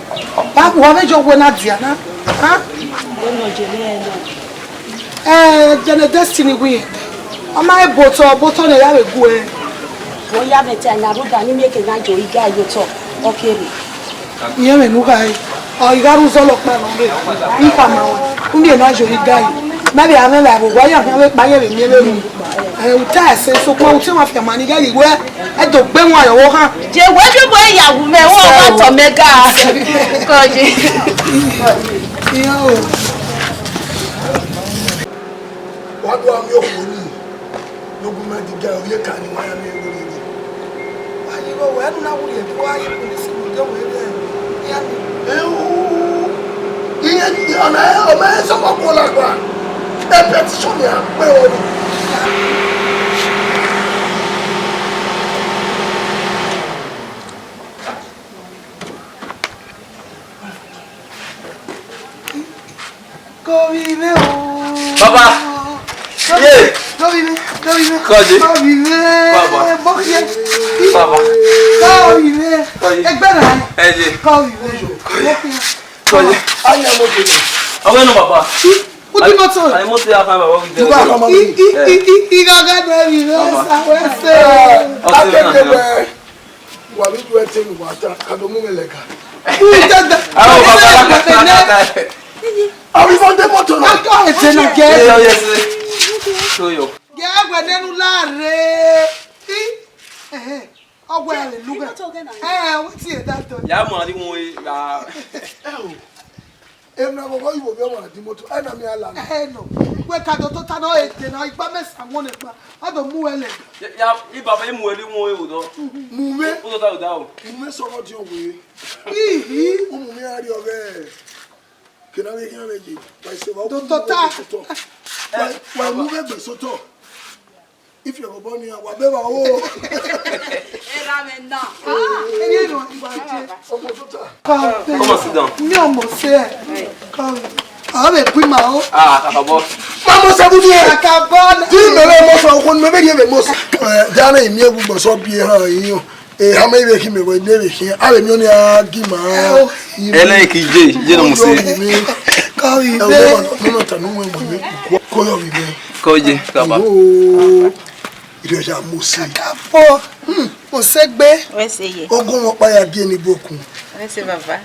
Ba wa mẹ jọ wẹ na dia na. Ha? Ẹ nọ jẹ mẹ ẹ nọ. Eh, Jane Destiny wẹ irẹn. Ọ ma he bu otọ, bu otọ ne ya vbe gu ẹre. Ọ ya vbe te a na rhunmwuda ne imieke na jọ igha ye otọ, ọ kere. Irẹn mwẹ ne u gha re. Ọ, igha rre uzọla ọkpa nọ rre. I khama ruẹ. U miẹn na jọ igha ye. Mẹ vbe a mwẹ vbe owa ya khian vbe kpa yẹn vbe miẹn vbe ru. Eh, u ta ẹse, sokpan u te wa fianma ne igha ye wẹ. Ẹ do gbe wan yọ vbe ohan. Je wẹ je wẹ ya wu mẹ, wẹ ọ wa tọ mẹ ga. Kọye. Iran o. Wa do a miẹn okhuo nii, ne ogun mẹ diga ovbi eka ni wa ya miẹn vberriọ. Wa ye igho wẹ, ẹnu na wu rhie, wa ye police mu, de wẹ vbe iran ni. Ẹu, iran ni, ọna, ọna ẹ sọkọ kọ lagba. E petition ni a kpe ru. Kọvbi mwẹ o. Baba. Kọvbi, ye. Kọvbi mwẹ, kọvbi mwẹ. Kọje. Kọvbi mwẹ. Baba. Bọkhiẹ. Baba. Kọvbi mwẹ. Kọje. Ẹgbẹ na. Ẹje. Kọvbi mwẹ. Kọje. Bọkhiẹ. Kọje. Aya mo kele. Ọwẹ nọ baba. Udi moto. Ayi moto ya kan baba. Duba kọmọ mi. I, i, i, i, i, gaga na mi, Baba. Sa wẹ se. Ọtí náà ni. Wa vbe ju ẹtẹn ne uwa ta, ka do mu mwẹ lẹga. Aro baba, baba, baba. Avbe Sunday motor na. Aka ẹtẹn na kẹ. Yo, yes. Show you. Gẹ wẹ nenu lare. I, ẹhẹn. Ọgwẹ hallelujah. Eh, wetin e da do? Ya mu ari won e, ya. Emwi ne ọghọghọ yu vbe ọmwa di moto, ẹna miẹn a la nẹ. Ẹhẹn nọ. Wẹ ka do tota nọ, e de nọ, igba mẹ sa wọn nẹ kpa. A do mu wẹ lẹ. Ya, ya, I baba, I mu ẹre wọn e odọ. Mu mwẹ. Odọ ta odọ o. Mu mwẹ sọrọ diọn wẹ. Ihi. U mu mwẹ a rrie ọghẹ. Kena vbe khian vbe ye. Wa se wa. Do tota. Wa, wa mu mwẹ gbe sotọ. If you go born here, wa bẹ wa o. Erha mwẹ na. Ah, ẹ yẹ nọ, igba je. Ọmọ tota. Come and sit down. Mi ọmọ sẹ. Come. A vbe ku ima o. Ah, kakabọ. Ma mọ sẹ bu die. Kakabọ. Di mẹ vbe mọ sọ, okun mẹ vbe die vbe mọ sẹ. Eh, dana imi egbu gbọ sọ bi ehan iyan. Eh, ha mẹ vbe khin mẹ vbe ne vbe khin. A vbe mi oni a gi ma. Ẹlẹ ki je, je no mu se. Come. Ẹ wo, no, no, ta nu wẹ mọ mi. Ko yo bi mi. Ko je, kaba. Oh. Irẹn ya Mose. Kakabọ. Hmm. Mose gbe. Wẹ se ye. Ogun wọn pa ya die ni bokun. Wẹ se baba.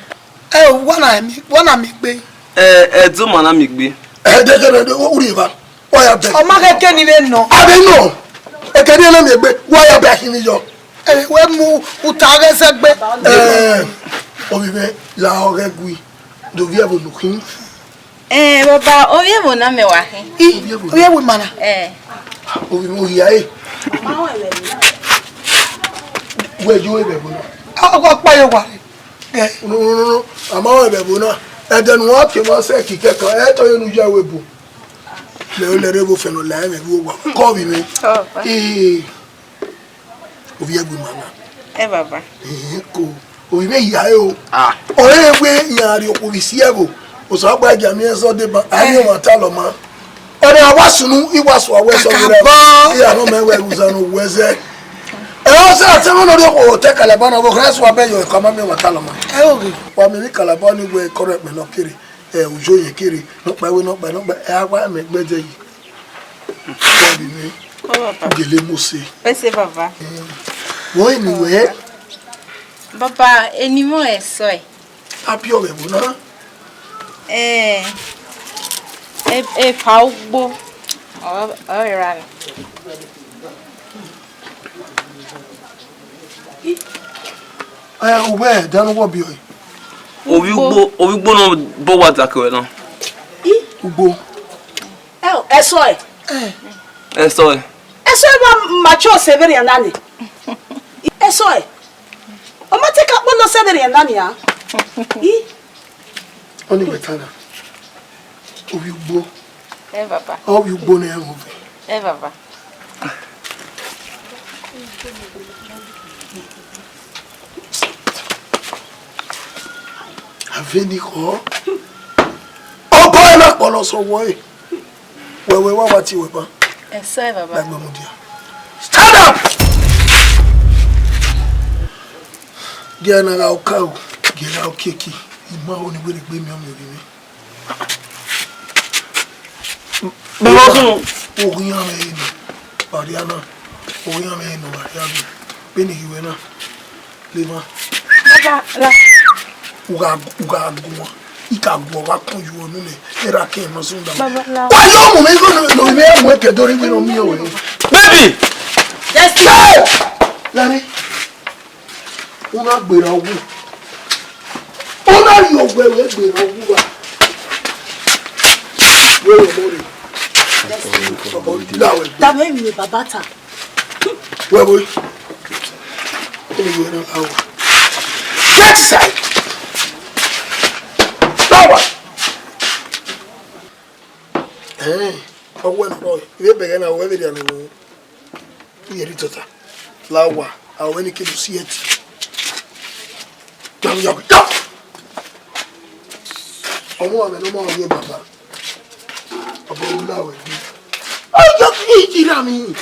Ẹ o, wa na mi, wa na mi gbe. Ẹ, ẹ do ma na mi gbe. Ẹ de de de, u ri va. Wa ya bẹ. Ọ ma kẹkẹ ni vbe nọ. A vbe nọ. Ẹ kẹ ni na mi gbe. Wa ya bẹ khin ni yọ. Ẹ, wẹ mu uta ghẹ sẹ gbe. Ẹ, ovbi mwẹ la ọghẹ gui. Do vi ẹvbo nọ khin. Eh, baba, ovbi ẹvbo na mẹ wa khin. I, ovbi ẹvbo na. Ovbi ẹvbo ima na. Eh. Ovbi mwẹ, oya e. Wẹ yo ẹvbo na. Ọ, ọ kpa ye wa re. Eh. No, no, no, no. A ma rẹn vbe ẹvbo na. Ẹdẹ ne uwa ke ma sẹ ki kẹkan, ẹ tọ ye ne u ya ẹvbo ebo. Lẹ, lẹ rre vbe ofẹn nọ la ẹmwẹ vbe owa. Kọ ovbi mwẹ. Ọ, baba. Ee. Ovbi ẹvbo ima na. Ẹ, baba. Ee, ko. Ovbi mwẹ ya ẹre o. Ah. Ọ rẹn wẹ iran rhie okhuo vbe isi ẹvbo. Osanobua gia miẹn ẹzọ deba. A rhie ọmwa talọ ma. Ọna wa sunu, I wa sua wẹ sọ vbe rẹ. Kakabọ. I ya nọ mẹ wẹ uzan ne uwẹ zẹ. Ẹ, ọ sẹ, a tẹ mẹ ne ọ rhie okhuo otọ Calabar na, vbe okhuo rẹ sua bẹ yọ, ẹko a ma miẹn ọmwa talọ ma. Ẹ, oghe. Wa miẹn ni Calabar ni wẹ ẹko rẹ ẹkpẹn ne ọ kere. Ẹ, uyo yẹn kere, nọkpa ẹwe, nọkpa, nọkpa, ẹ, a wa mẹ gbẹdẹ yi. Daddy mwẹ, Ọ, baba. Gele Mose. Pese, baba. Wọ eni wẹ? Baba, eni mọ ẹsọ ẹ. Abiọ vbe ẹvbo na? Ẹ, e, epa ugbo. Ọ, ọ ra. Ẹ, uwẹ, danu wọ biẹ ọe. Ovbi ugbo, ovbi ugbo nọ bọ wa da kẹwẹ na. Ugbo. Ẹ, ẹsọ ẹ. Ẹsọ ẹ. Ẹsọ ẹ wa mature sẹ vberrian na ni. Ẹsọ ẹ. Ọ ma te ka kpolo sẹ vberrian na nia. I. Ọni wẹ ta na. Ovbi ugbo. Ẹ, baba. Ovbi ugbo ne ẹ mwẹ. Ẹ, baba. Avbe ni khọ. Ọba na kpọlọ sẹ ọwọ ẹre. Wẹ, wẹ, wa, wa tie wẹ ban. Ẹsọ ẹ, baba. Dagbe mudia. Stand up! Gie na gha oka o, gie na gha okieki. I ma ho ne I wẹ ne egbe miẹn ọmọ ovbi mwẹ. Baba, ọsunu. Oghian mwẹ nọ, Mariana. Oghian mwẹ nọ, Mariana. Vbene I ghi wẹ na, lema. Baba, la. U gha, u gha guan. I ka guan, ọ gha kọn yu ọnu nẹ. Erha ke ma sunu da. Baba, la. Wa yo mu mwẹ igho nọ, nọ, mẹ mu ẹkẹ do rre iwẹ nọ miẹn wẹ. Baby! Yes, sir. Hey! Lare. U na gberra wu. U na rhie owẹ wẹ gberra wu ra. Wẹ wẹ mọ rre. Ọbọ la wẹ gbe. Tama emwi ne baba ta. Wẹ wẹ. Emwi wẹ na la wẹ. Get side. La wẹ. Eh, ọwẹ nọ, ivbe bẹghe na, wẹ vbe rhia nẹ. Iye rhi tota. La owa, a wẹ ne I ke do si ẹtin. Jam, jam, jam. Ọmọ amẹ ne ọ ma rhie baba. Ọbọ la wẹ gbe. Ayo, iji ra mi.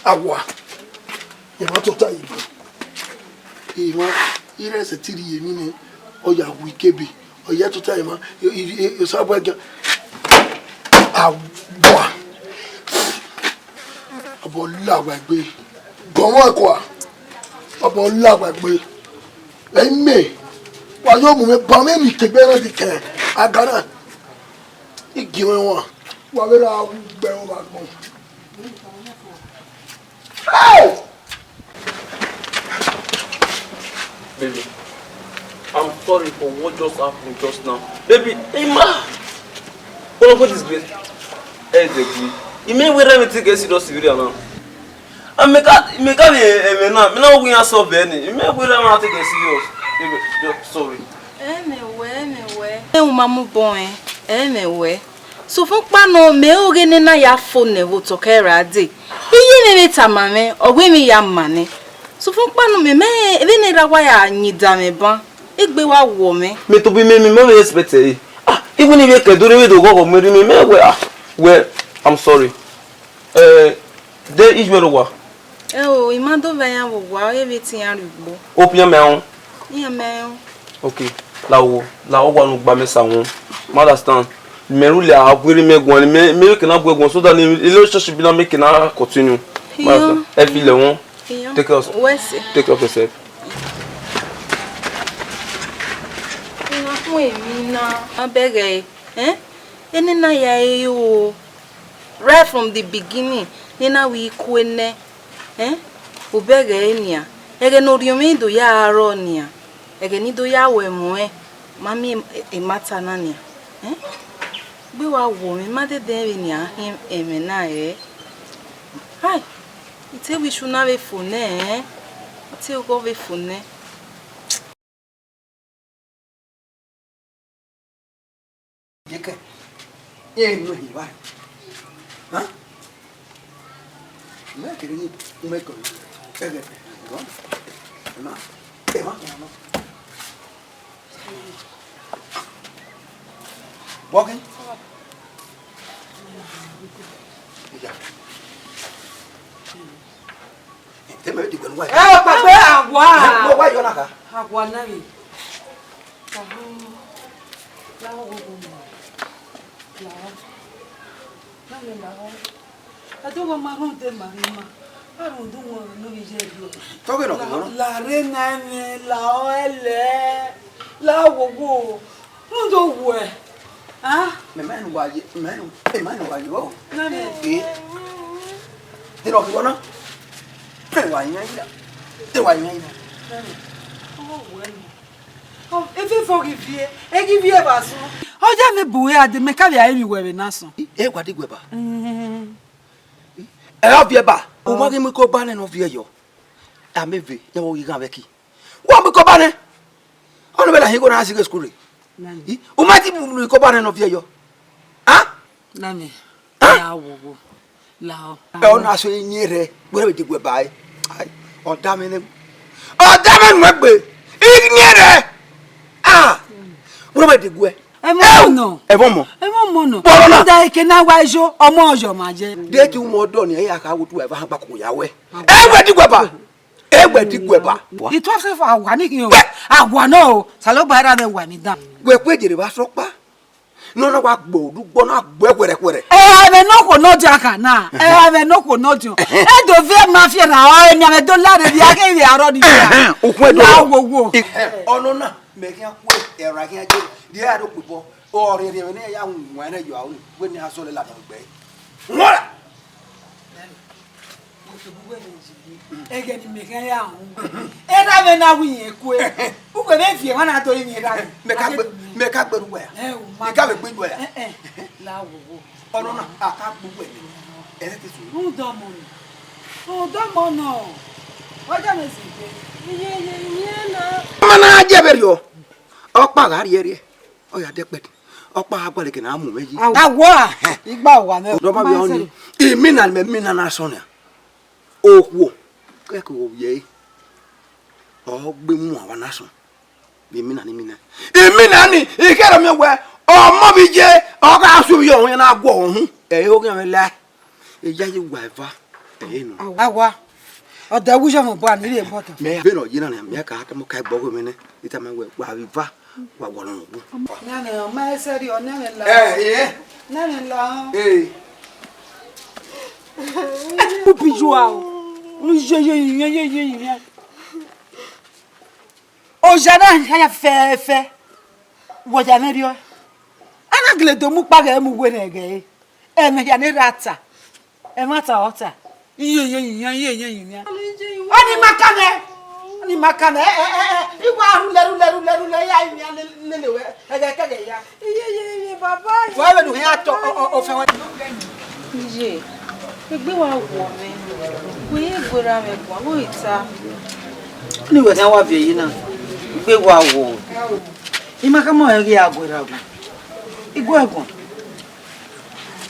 Awa. Emwa tota yi bro. Emwa, I rẹn sẹ te I rhie emwi nẹ, ọ ya wu ikebe. Ọ ya tota emwa, i, i, i, Osanobua gia. Awa. Ọbọ la wa egbe. Gọmọ ẹkua. Ọbọ la wa egbe. Ẹ i mẹ. Wa yo mu mwẹ ba mwẹ ni tegbe na di kẹ. Agana. I gie mwẹ wan. Wa vbe ra wu gbe wan agbọn. Hey! Baby, I'm sorry for what just happened just now. Baby, Emma! What about this, babe? Hey, baby. You may wear everything get serious with you now. I make a, make a, eh, eh, na, me na we are so bad. You may wear everything get serious. Baby, just sorry. Anyway, anyway. Ẹ, u ma mu bọ ẹn, ẹmwẹ wẹ. Sokpan nọ, mẹ oghe ne na ya fo nẹ vbe otọ kẹ ra dee. Iye mwẹ vbe tama mwẹ, ọ wẹ emwi ya ma nẹ. Sokpan nọ, mẹ, mẹ, vbene erha wa ya yin da mwẹ ban, egbe wa wọ mwẹ. Me to be me, me, me expect eh. Ah, even if you can do it, go go me, me, me, well, ah, well, I'm sorry. Eh, de ijwẹ rre owa. Ẹ o, I ma do vbe iran vbe owa, ọ ye vbe te iran rrie ugbo. Opian mẹ ahun. Iran mẹ ahun. Okay, la wo, la owa nu gba mẹ sa wọn. Ma understand. Mẹ ru lẹ a guerre mẹ guan, mẹ, mẹ ke na guẹ guan, so that ni relationship na make na continue. Ma understand. Ẹ fi lẹ wọn. Take care of, take care of yourself. Iran kun emwi na. Ma bẹghe, eh? Ene na ya re o. Right from the beginning, ne na wẹ I kue nẹ, eh, obọ ẹghẹ nian, ẹghẹ ne orhiọnmwẹ do ya rrọọ nian, ẹghẹ ne I do ya ru ẹmwẹ ọnrẹn, ma miẹn emata na nian, eh, gbe wa wo mwẹ, ma dede vbenian khian ẹmwẹ na rẹ. Hai, I te wẹ isu na vbe fo nẹ, eh, I te oghọ vbe fo nẹ. Jekẹ, irẹn enu hin evba. Hàn? Mẹ kere ni u mẹ kọ ẹghẹ. Emwa, emwa kọ nọ. Bọgin. Iya. Te mẹ di gbẹnu wa. Ẹ, ọ gbàgbé àwa. Ẹ, wa yọ na ka. Àwa na rè. Ọhún, láwọn gbogbo mi. Ẹdẹ wa ma rhunmwuda ma rre ima, a rhunmwuda uwẹ ne ovbi iye ẹre. Tọghe nọ, la, kevbe nọ. La rre na ẹmwẹ, la ọ ẹlẹ, la wowo, rhunmwuda owẹ. Ah? Mẹ ma nu wa ye, mẹ ma nu, mẹ ma nu wa ye o. Nani? Eh. De nọ kevbe nọ. Te wa yan ira. Te wa yan ira. Nani? Ọ wẹ ni. Ọ, evẹvbe ọ ghi viẹ, ẹ ghi viẹ vbe asọn. Ọ ya mẹ bu ẹ a de mẹ ka vbe a emwi wẹ vbe na sọn. E wa di guẹ ba. Mm. Ẹ ọ viẹ ba, u ma ghi mu iko ba nẹ ne ọ viẹ yọ. A mẹ ve, ya wo ghi ghan vbe ẹki. Wa mu iko ba nẹ. Ọnii vbe la hin igho na sighe school rre. Nani? I, u ma ti mu iko ba nẹ ne ọ viẹ yọ. Ah? Nani? Ah? Ya wowo. La ọ. Ẹ, ọ na so iyẹn rẹ, wẹ vbe diguẹ ba ẹe. Ai, ọ da mwẹ nẹ. Ọ da mwẹ nuẹn gbe. Iyẹn rẹ. Ah! Wẹ vbe diguẹ. Ẹmwẹ ọmọ nọ. Ẹmwẹ ọmọ. Ẹmwẹ ọmọ nọ. Bọrọ na. Nda eke na wa ijo, ọmọ ọyọ ma ye. De ti u mọ ọdọ ni, ẹ ya kha wo tu ẹva han gba koko ya wẹ. Ẹ wẹ diguẹ ba. Ẹ wẹ diguẹ ba. It was for awa ni hin o. Awa nọ o. Saloba ra vbe wa mi dan. Wẹ kue jere vbe asọkpa. Ne ọ na wa gbe orhugbo na gbe wẹrẹwẹrẹ. Ẹ, ẹmwẹ ne okhuo nọ diọn kha na. Ẹ, ẹmwẹ ne okhuo nọ diọn. E do viẹ ma fiẹ ra, ọ, emwi amwẹ do lare vbe a ghe vbe arọ ni dia. Ẹhẹn, okhuo ẹdọ. Na wowo. Ẹhẹn, ọnọna, mẹ khian kue, ẹra khian je, rhie aro kpobọ. Ọ rhiẹnrhiẹn vbe ne ya wan nẹ yọ aro, wẹ ne a zọlẹ ladian gbe. Wọra! Ẹghẹ ne imẹ khian ya ru. Erha mwẹ na ru irẹn kue. Uwẹ vbe viẹ emwa na do rinmwian erha mwẹ. Mẹ ka gbe, mẹ ka gbe ru wẹ ya. Ẹ, u ma I ka vbe gbe ru wẹ ya. Ẹ, ẹ, la wowo. Ọnọna, a ka gbe uwẹ nẹ. Ẹ te so. Rhunmwuda ọmọ nọ. Rhunmwuda ọmọ nọ. Ọ ya mwẹ zẹ egbe. Iye, iye, iye na. Ọmọ na je vberriọ. Ọkpa gha rhie rhie. Ọ ya dẹ kpẹdẹ. Ọkpa gha gualọ eke ne a mu mwẹ yi. Awa, igba wa mẹ. Ọdọ ma vbe ọni. Imina ne mẹ mina na sọn nia. Okhuo, kẹkẹ ovbi ẹre, ọ gbe mu awa na sọn, vbe imina ne imina. Imina ni, I kẹrọ miẹn wẹ, ọmọ vbe iye, ọ gha su vbe ọhọn na guọ ọhun, ẹ i re oghian mwẹ la, eya ye wa eva, ẹ i re nọ. Awa, ọdẹ wu yọ mọ bọ a ni rhie bọtọ. Mẹ vbe nọ ye na nẹ, mẹ ka tama ka gbe ọghe mwẹ nẹ, I tama wẹ, wa vbe eva. Wa gualọ nọ gu. Nane, ọ ma ẹsẹ rriọ, nane la. Ẹ, ẹ. Nane la. Ẹ. Ubi ju a o. Unu ye ye ye ye ye ye. Oja na ya fẹfẹ. Wọ ya mwẹ rriọ. A na gele do mu ukpa ghẹ mu werriẹ ghẹ. Ẹmwẹ hia ne erha ta. Ẹmwata ọta. Iye, iye, iye, iye, iye, iye. Ọni ma ka mẹ. Ọni ma ka mẹ. Ẹ, ẹ, ẹ, ẹ. I wa rhulẹ, rhulẹ, rhulẹ, rhulẹ, ya iyẹn lele wẹ. Ẹghẹ kẹghẹ ya. Iye, iye, iye, baba. Wẹ vbe nu hia tọ, ọ, ọ, ofẹn wẹ. Iye, egbe wa wọ mwẹ. Wẹ ye gberra mwẹ guan, wẹ i ta. Ni wẹ khian wa viẹ yi na. Egbe wa wọ. I ma ka mọ ẹre ghi a guerra guan. I guẹ guan.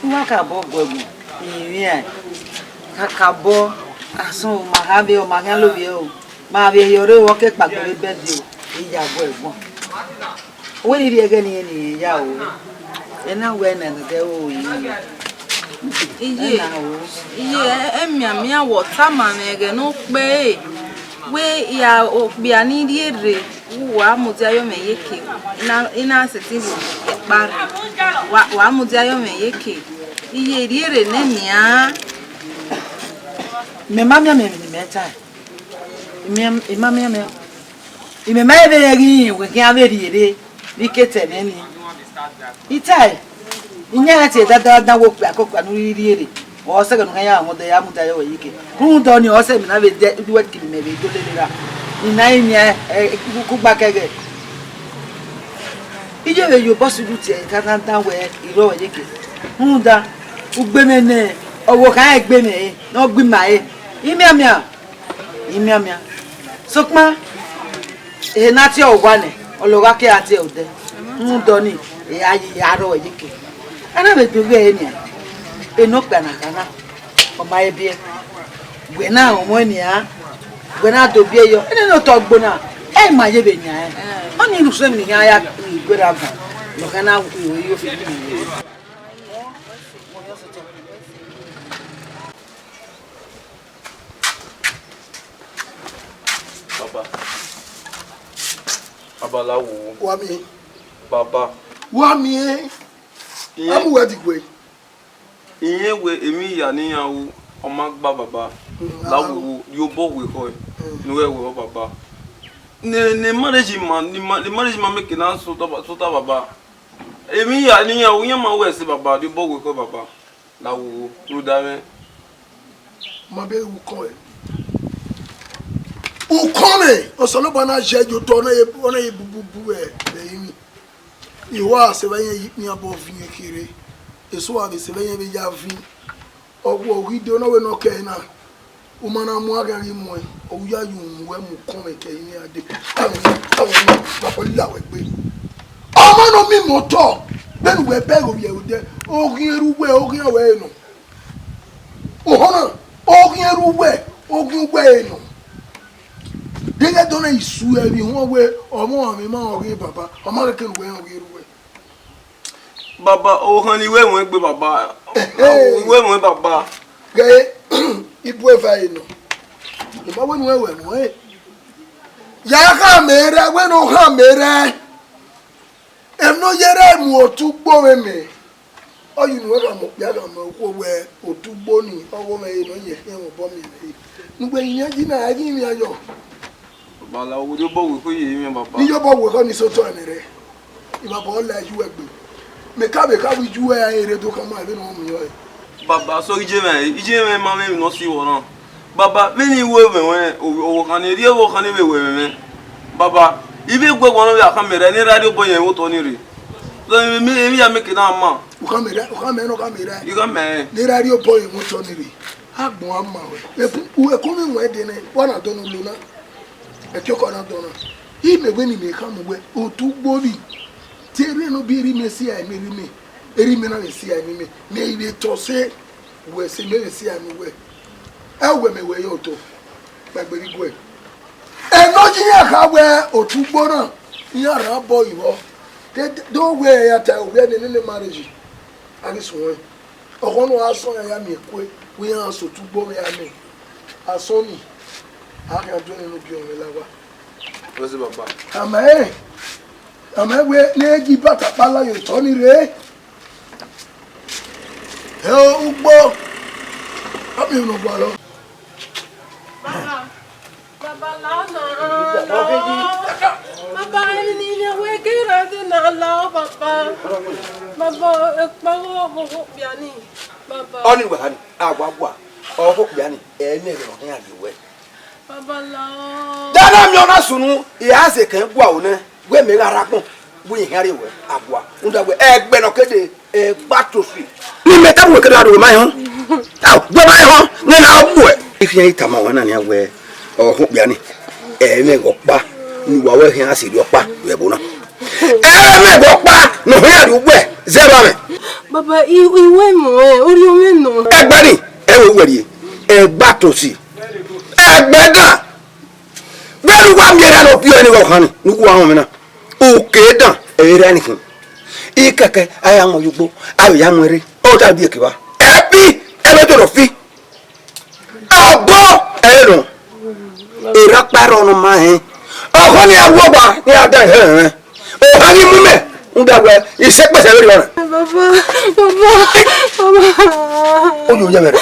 I wa kakabọ guẹ guan, I rinmwian. Kakabọ, asọn, ọ ma ha vbe, ọ ma khian lovbiẹ o. Ma vbe ye ọre o, ọ ke kpagbe vbe bẹd o, I ya guẹ guan. Wẹ ne I rhie ẹghẹ ne irẹn ne irẹn ya o. Ẹ na wẹ nẹ ne ẹdẹ o, I rinmwian. Iye, Ẹ na o. Iye, ẹ, ẹ mianmian wẹ ọ tama mwẹ ẹghẹ ne ọ kpẹre. Wẹ ya okpia ni rhie rre. Wa mudia yọ mwẹ iyeke, I na, I na sẹtin vbe ekpa rre. Wa, wa mudia yọ mwẹ iyeke, iye rhie rre nẹ nian. Mẹ ma miẹn mẹ emwi ne imẹ ta. I miẹn, I ma miẹn mẹ. Imẹ ma vbe rẹn ghi rẹn wẹ khian vbe rhie rre vbe ikete ẹmwẹ nii. I tae, iyan ra tie dandan dandan wẹ okpia ke okpia ne u rhie rre, ọ sẹ ẹghẹ ne u khian ya mwẹ odẹ ya mudia yọ wẹ iyeke. Rhunmwuda ọnii, ọ sẹ emwi na vbe de, uwẹ kiri mẹ vbe do lele ra. I na rinmwian, ẹ, kugba kẹghẹ. Iye vbe ye obọ sunu tie dandan dandan wẹ I rrọọ wẹ iyeke. Rhunmwuda, ugbe mwẹ nẹ, ọvbokhan rẹn gbe mwẹ re, ne ọ gbe ima re. Imiamian. Imiamian. Sokpan, ehe ne a tie ọre owa nẹ, ọ lọgha ke a tie ọre odẹ. Rhunmwuda ọnii, a ya ye ya rrọọ iyeke. A na vbe do ghe ẹre nian, enọkpia na kha na, ọ ma he biẹ. Wẹ na rọnmwẹ nian, wẹ na do biẹ yọ. Ẹnẹnẹ otọ gbo na, ẹ i ma ye vbe nian rẹn. Ọnii ne usẹ emwi ne I khian ya gbe erha guan, ne ọ khian na ru iro fi gbe iro. Baba. Baba la wo. Wa miẹn. Baba. Wa miẹn. Iye. A mu wẹ diguẹ. Irẹn wẹ emwi hia ne iran ru, ọ ma gba baba. La wowo, rhie obọ wẹ ekhọe, ne u ghẹ wẹ ọ baba. Ne, ne marriage ma, ne ma, ne marriage ma make na sota ba-, sota baba. Emwi hia ne iran ru, iran ma wẹ ẹse baba, rhie obọ wẹ ekhọe baba. La wowo, rhunmwuda mwẹ. Ma bẹghe ukọ ẹre. Ukọ mwẹ, Osanobua na ye ye otọ, ọ na ye, ọ na ye bububu vbe, vbe emwi. I wa sẹ vbe iran yi ikpia bọ viẹn kherhe. Eso a vbe sẹ vbe iran vbe ya vin. Ọ gu ọ ghi de, ọ na wẹ ne ọ kẹ ẹre na. U ma na mu aghan ghi muẹn, ọ ya ye unu wẹ mu ukọ mwẹ kẹ ine a dee. Avbe, avbe ọmọ, ma kọ la wẹ gbe. Ọmọ ne ọ miẹn imẹ otọ, vbene uwẹ bẹghe ovbi ẹre odẹ, ọ ghi ru uwẹ, ọ ghi ru uwẹ nọ. Ohọna, ọ ghi ru uwẹ, ọ ghi ru uwẹ nọ. Deghẹ dọna isu ẹvbi huan wẹ, ọmọ ọmwa ma ọ ghi baba, ọ ma khẹke ne uwẹ rẹn ọ ghi ru uwẹ. Baba, okhan ni wẹ mwẹ gbe, baba. Ehe. Wẹ mwẹ, baba. Ghe, ibu eva ẹre nọ. I ma wẹ ne uwẹ wẹ mwẹ. Ya khama erha, wẹ ne ọ khama erha. Emwi ne ọ ye erha mu otu ugbo mwẹ mẹ. Ọ ye unu, wẹ gha mu okpia, gha mu okhuo wẹ otu ugbo ni, ọghe mwẹ re ne ọ ye khian mwẹ obọ miẹn mwẹ re. Ne uwẹ yan yi na, a ghi mwẹ ayọ. Baba, la wo rhie obọ wẹ ekhọe ye mwẹ, baba. Ne I rhie obọ wẹ ekhọe ni sẹ otọ ẹmwẹ rẹ. I baba, ọ la iye uwẹ gbe. Mẹ ka vbe kha vbe iye uwẹ ra rre do khama vbene ọ miẹn ọe. Baba, sẹ iye mwẹ, iye mwẹ ma mwẹ emwi ne ọ si vbe ọna. Baba, vbene I ru ẹmwẹ ruẹ, ọvbokhan ni rhie, ọvbokhan ni vbe ru ẹmwẹ mwẹ. Baba, I vbe gu ẹguan ne ọ vbe a khama erha, ne erha rhie obọ yẹn vbe otọ ni rre. Emwi, emwi ya make na ma. U khama erha, u khama erha, u khama erha. I khama ẹre. Ne erha rhie obọ yẹn vbe otọ ni rre. Agbọn a ma ruẹ. Ẹkun, ẹkun mwẹ wẹ dee nẹ, wa na dọnọ lo na. Ẹkiọkọ na dọnọ. I mẹ wẹ ne imẹ khama wẹ, otu ugbo ni. Te erha nọ bi erha mwẹ si a, emwi erha mwẹ. Erha mwẹ na vbe si a, emwi mwẹ. Mẹ I vbe tọ sẹ. Wẹ sẹ, mẹ vbe si a ne uwẹ. Ẹ wẹ mẹ wẹ ye otọ, kpaegbe vbe iguẹ. Ẹnọ ye iran kha wẹ otu ugbo na, iran rhan obọ yi vbọ. Te do wẹ ya ta ovbi ẹre nene marriage, a ghi suẹn. Ọkhọ ne ọ gha sọn ya ya miẹn kue, wẹ iran sẹ otu ugbo mwẹ ya mẹ. Asọn ni, a khian do nene obiọmwẹ la owa. Wẹ sẹ, baba. Amẹ, amẹ wẹ ne gi bata kpala ye otọ ni rre. Ẹ o, ugbo. Ami unu gualọ. Baba, baba, la na, la. Baba, emwi ne I miẹn wẹ ke ra de na la, baba. Baba, ekpa vbe ọvbokhan okpia ni, baba. Ọni wẹ ha ni, a wa gua. Ọvbokhan okpia ni, ẹ nẹ ẹghẹ ne ọ khian rhie wẹ. Baba, la. Dana miẹn ọna sunu, I a zẹ kẹ gua ro nẹ, wẹ mẹ gha rre agbọn, wẹ I khian rhie wẹ, a gua. Rhunmwuda wẹ, ẹgbẹ ne ọ ke dee, ẹgba tosi. Ne imẹ tama wẹ ke na do ma họn. A, wẹ ma họn, ne na gbuẹ. I khian I tama wẹ na nian wẹ, ọvbokhan okpia ni, ẹ mwẹ ẹghẹ ọkpa, ne uwa wẹ khian sirri ọkpa vbe ẹvbo na. Ẹ mwẹ ẹghẹ ọkpa, ne ọ khian rhie uwẹ zẹ vbe amwẹ. Baba, I, I wẹ mọ ẹ, orhiọn mwẹ nọ. Ẹgbẹ ni, ẹ wẹ uwẹ rhie, ẹgba tosi. Ẹgbẹ dan, vbene uwa miẹn erha ne ọ biẹ ọnii vbe ọkhan ni, ne uwa họn mwẹ na. Uke dan, ẹ i re ẹnìkhin. Ikẹkẹ, a ya mu ye ugbo, a vbe ya mu ẹre, ọ ta biẹ kevba. Ẹbi, ẹ vbe tọrọ fi. Ọgbọ, ẹ i re nọ. Erha ọkpa rrọọ ne ọ ma hẹn. Ọkhọ ni a wu ọgba, ne a da ẹhẹ rẹn. Oha ni mu mẹ, u da wẹ, I sẹ kpẹsẹ vberriọ na. Baba, baba, baba. Oyo yẹ mẹ rẹ.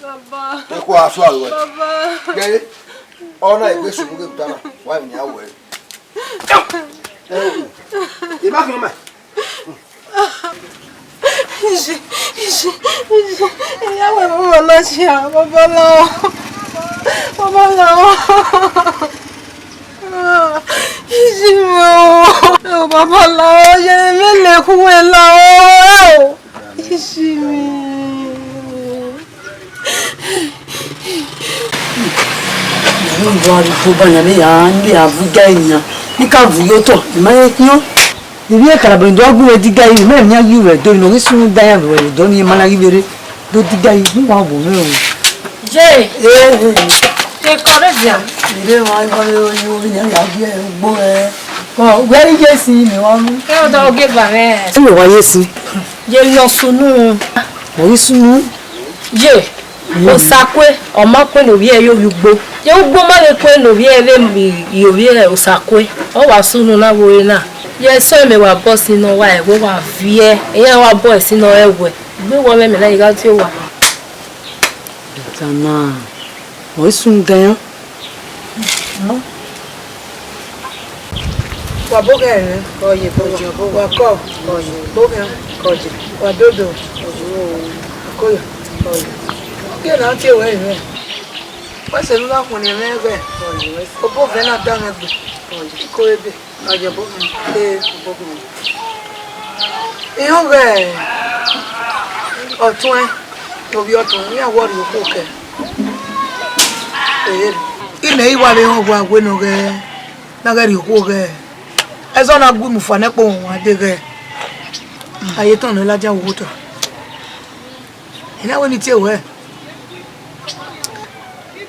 Baba. Ẹ kọ aso aro ẹ. Baba. Gẹre. Ọ na egbe sunu ghe ta na. Wa ni a wẹ. Ẹ o. Ẹ ma fi ọmọ. Isi, isi, isi. Iya wẹ mama na sia, baba la. Baba la. Isi mi o. Ẹ o, baba la, ye mẹ le khu wẹ la o. Isi mi. Ìwọ arugbo ba yan ne ya, ne ya vu ga enian. Ni ka vu yo tọ, ima ye khian. Ivbi ekarabọ ni do gu wẹ diga yi, mẹ mia yi wẹ do, no ghi sunu da yan vbe wẹ do ni ma na ghi vbe re. Do diga yi, ni wa wo mẹ o. Ye. Eh. Te kọrẹ dia. Ire wa, wa yo, yo, ya, ya, ya, ugbo, eh. Ọ, wẹ ri ye si, mi wa mu. Ẹ o da oge ba mẹ. Ẹ wa ye si. Ye yọ sunu. Mo ghi sunu. Ye, Osakue, ọ ma kue ne ovbi ẹre ye ovbi ugbo. Ye ugbo ma ghe kue ne ovbi ẹre vbe miẹn ovbi ẹre Osakue. Ọ wa sunu na vbe ore na. Ye sẹ mẹ wa bọ sin nọ wa ẹvbo wa viẹ. Iran wa bọ sin nọ ẹwẹ. Gbe wọ mwẹ, mẹ na gha tie owa. Dana, ọ i sun dẹn. Wa boghe ẹre, wa kọ, boghe, wa dodo, wa koya, ogie na tie wẹ ẹre. Wẹ sẹ ne u na khuẹnnẹ mwẹ ẹghẹ, obọ vẹ na da mwẹ gbe, iko ebe. Ọ ye obọ mwẹ. Ee, obọ mwẹ. Iran ghẹ ọtuẹn, ovbi ọtuẹn, iran wọ rhie okhuo kẹ. Ee, imẹ i wa vbe họn wa wẹ ne ọ ghẹ, na ghẹ rhie okhuo ghẹ. Ẹzọ na gu imufa ne ẹkpo wọn wa deghẹ. A ye tọn nọ ladian vbe otọ. I na wẹ ne I tie wẹ.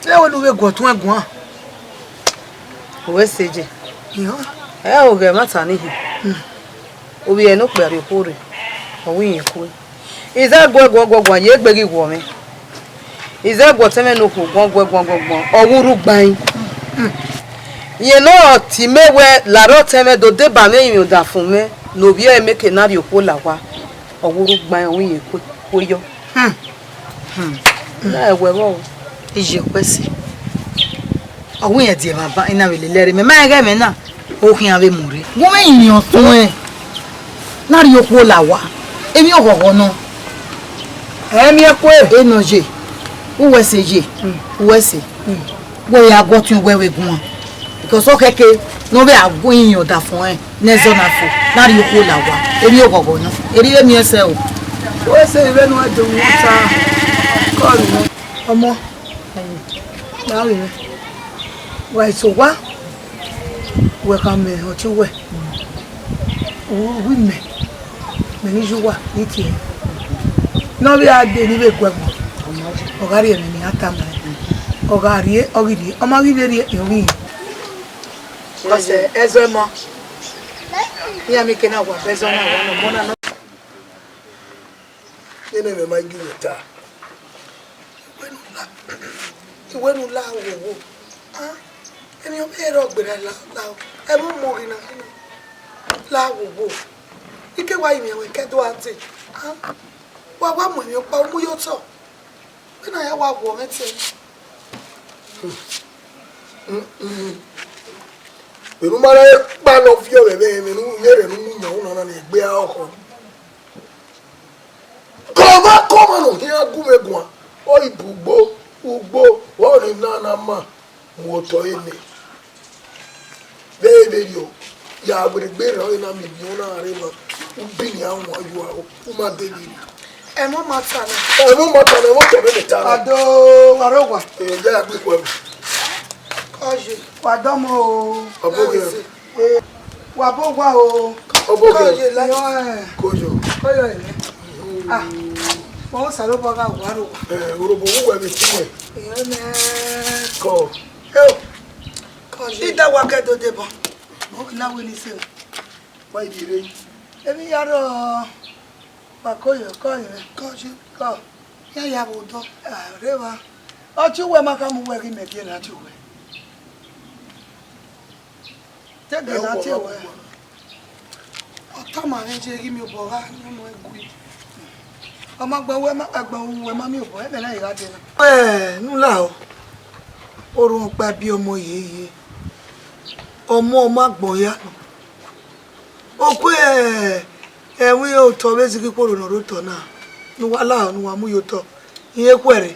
I na wẹ ne u vbe gu ọtuẹn guan. Wẹ sẹ je. Ẹ, oghẹ ẹmwata nii hin. Ovbi ẹre ne okpia rhie okhuo rre, ọ wẹ irẹn kue. I zẹ guẹ guan guan guan, ye egbe ghi wọ mwẹ. I zẹ gu ọtẹn mwẹ ne okhuo guan guan guan guan guan, ọ wu rre ugbain. Rẹn ne ọ tie mẹ wẹ, la rre ọtẹn mwẹ do deba mwẹ rinmwian ọdafẹn mwẹ, ne ovbi ẹre mẹ ke na rhie okhuo la owa, ọ wu rre ugbain, ọ wẹ irẹn kue, kue yọ. Na ẹwẹ vbọ o. Iye wẹ sẹ. Ọ wẹ irẹn die evba ba, I na vbe lele ẹre, mẹ ma rẹn ghẹ mwẹ na. Okhian vbe mu rre. Wẹ mwẹ rinmwian ọtuẹn. Na rhie okhuo la owa, emwi oghọghọ nọ. Ẹ miẹn kue. Enọ ye, uwẹ sẹ ye, uwẹ sẹ. Wẹ ya gu ọtuẹn wẹ vbe guan. Because ọ khẹke ne ọ vbe a gu iyẹn ọdafẹn ọnrẹn ne ẹzọ na fo, na rhie okhuo la owa, emwi oghọghọ nọ. Erriọ miẹn sẹ o. Wẹ sẹ vbene uwẹ do wọn ta, kọlu nọ. Ọmọ, na vbe mwẹ. Wa eso owa, wẹ khama ọtẹn uwẹ. U ru imẹ, mẹ ne I ye uwa ne I tie ẹre. Ne ọ vbe a dee ne I vbe gu ẹre guan, ọ gha rhie ẹmwẹ ne iran tama ẹre. Ọ gha rhie, ọ ghi rhie, ọ ma ghi vbe rhie, ọ ghi hin. Because, eh, ẹzọ ẹmọ, iran miẹn eke na wa, ẹzọ na wa, ne ọmọ na nọ. Nene mwẹ ma gie uwẹ ta. Iwẹ ne u la, iwẹ ne u la wowo. Ah, emwi ọ vbe rrọọ gberra la, la, ẹmwẹ ọmọ ghi na, ghi na. La wowo. I ke wa rinmwian wẹ ke do a dee. Ah, wa, wa mu emwi ọkpa, u mu ye otọ. Vbene a ya wa guọ mwẹ te. Vbene u ma rẹn ekpa ne ọ viọ vbe ẹmwẹ, vbene u, vbene u mu yan una na ne egbe a ọkhọ. Kọmwa kọmwa ne ọ khian gu mwẹ guan, ọ i bu ugbo, ugbo, wa ọnii na na ma mu otọ ẹre nẹ. Vbe vberriọ, ya werriegbe rran ọre na miẹn emwi ọna rre emwa, u bi nian wan yua o, u ma de vberriọ. Ẹmwẹ ọ ma ta nẹ. Ẹmwẹ ọ ma ta nẹ, ẹmwẹ otọ mwẹ mẹ ta nẹ. Ado, wa rre owa. Ee, ya ya gbe ikhuẹ mu. Kọye, wa dọmọ o. Ọbọghe. Ee, wa bọ owa o. Ọbọghe. Kọye la. Iyọ, ẹ. Koyo. Koyo ẹ. Ah, wọn Osanobua gha wa rre owa. Ee, urhobo vbe uwẹ vbe eti wẹ. Iyọ nẹ. Kọ. Eo. Kọye. I da wa ke do debọ. Mo na wẹ ne I sẹ. Wa i rhie rre. Emwi ya rrọọ. Wa koyo, kọ rinmwian. Kọye. Kọ. Iran ya vbe odọ, a rre evba. Ọ tie uwẹ ma khama uwẹ ghi mẹ gie ne a tie uwẹ. Te gie ne a tie uwẹ. Ọ tama mwẹ je ghi miẹn obọ gha ne ọ mu ẹn gui. Ọ ma gbe uwẹ ma, ẹgbẹn uwẹ ma miẹn obọ, ẹmwẹ na i gha dee na. Ẹ, ne u la o. Orhunmwu ọkpa biẹ ọmọ yeye. Ọmọ ọ ma gbọn ya nọ. Okue ẹmwẹ otọ vbe zighi khuorho ne ọ rre otọ na, ne uwa la ne uwa mu ye otọ, irẹn khuẹrhẹ.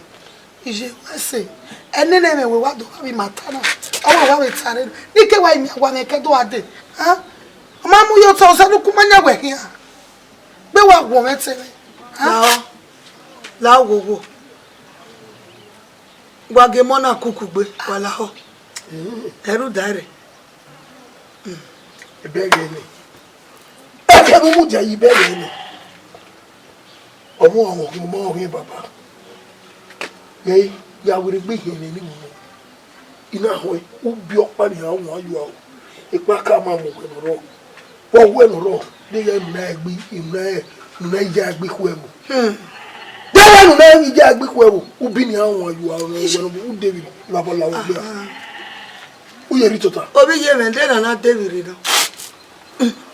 Iye wẹ sẹ, ẹnene mwẹ wẹ wa do gha vbe ima ta na, ọ wẹ wa vbe ta rre, ne I ke wa imian wa mwẹ ke do gha dee, a? Ọ ma mu ye otọ, ọsẹ ne uku ma yan wẹ khian, gbe wa guọnmwẹ te mwẹ, a? Lahọ, la wowo, wa gie emọ na kuku gbe, wa lahọ, ẹre u da rre. Ẹbẹghe nẹ. Ẹkẹ ne u mudia ye ibẹghe nẹ. Ọmọ ọmọ khin, ọmọ ọghe baba. Ghẹ ya werriegbe hiẹn mwẹ ni mu nọ. I na họẹn, ubi ọkpa ne iran wan yua o. Ekpa ka ma mu wẹ ne ọ rrọọ. Vbe ọ wẹ ne ọ rrọọ, deghẹ ne u na gbe, ne u na, ne u na ya gbe ikhuẹ vbo. Deghẹ ne u na ya gbe ikhuẹ vbo, ubi ne iran wan yua o, wẹ ne u David, ne a bọ la vbe ogbe a. U ye rhie tota. Ovbi iye mwẹ, de na na de vbe rre nọ.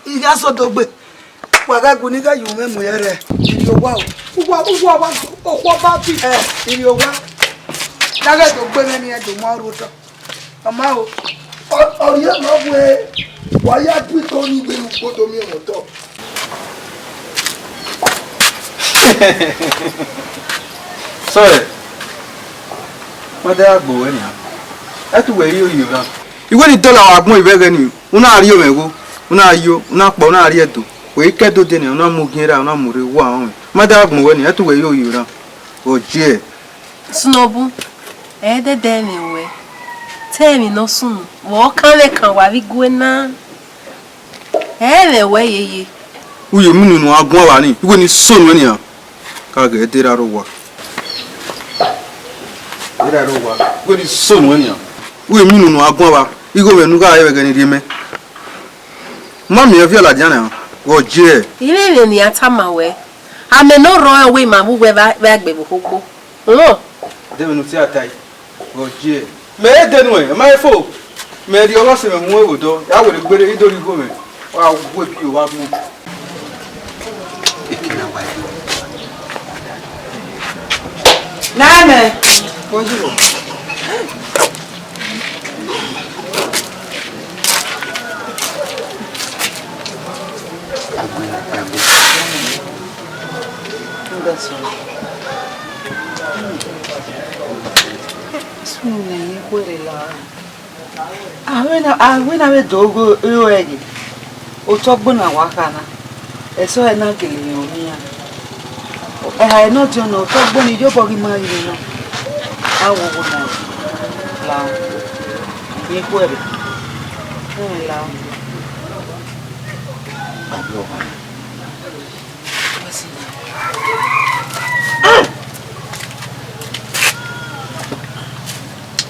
I gha sẹ odogbe. Wa ghẹ gu ni ghẹ ye mwẹ mu ẹre, irri owa o. Uwa, uwa, uwa, okhuo ba fi hẹ, irri owa. Na ghẹ do gbe mwẹ ni, ẹ do mu aro otọ. Ọ ma o. Ọ, ọ rhie ma wẹẹ, wa ya bu iko ni wẹ ne u kpodo miẹn mwẹ otọ. Sorry. Ma de gha gbe wẹ nian. Ẹ tu wẹ rhie oyi ra. Iwẹ ni dọlọ wa gbọn ivẹ ghẹ ni, u na rhie mwẹ igho, u na yo, u na kpọ, u na rhie ẹdo. Wẹ i ke ẹdo dee nian, u na mu ogiẹn ra, u na mu rre, wa rọnmwẹ. Ma de gha gbọn wẹ nian, ẹ tu wẹ rhie oyi ra. Ọ jiẹ. Sunobun, ẹ dẹdẹ mwẹ wẹ, te emwi ne ọ sunu, vbe ọ kan vbe kan wa vbe igue na? Ẹ mwẹ wẹ yeye. Uye munu ne a guan vba ni, iwe ni so nuẹ nian. Ka ghẹ de ra rre owa. De ra rre owa. Iwe ni so nuẹ nian. Uye munu ne a guan vba, igho mwẹ ne u gha re vbe ẹghẹ ni rhie mẹ. Ma miẹn viọ ladian na, ghẹ ọ jiẹ. Ivbi emwi ne a tama wẹ, amẹ ne ọ rrọọ wẹ ima vbe uwẹ vbe agbẹvbe ohogbo. Họn. Deghẹ ne u tie a tae, ghẹ ọ jiẹ. Mẹ i de nuẹn, ma i fo. Mẹ rhie ọghe ọse mwẹ mu ẹvbo odọ, ya werriegbe rre, I do rhie igho mwẹ. Wa gu ebi, wa gbọn. Nana. Sunu ne I khuẹrhẹ la. Avbe na, avbe na vbe do ghe iro ẹghe, otọ gbe na wa kha na, ẹsọhẹ na gele rẹn ọmwa iran. Ẹha ne ọ diọn na, otọ gbe ni yobọ ghi ma ghi na. A wo wo na, la, I khuẹrhẹ. Ẹn, la.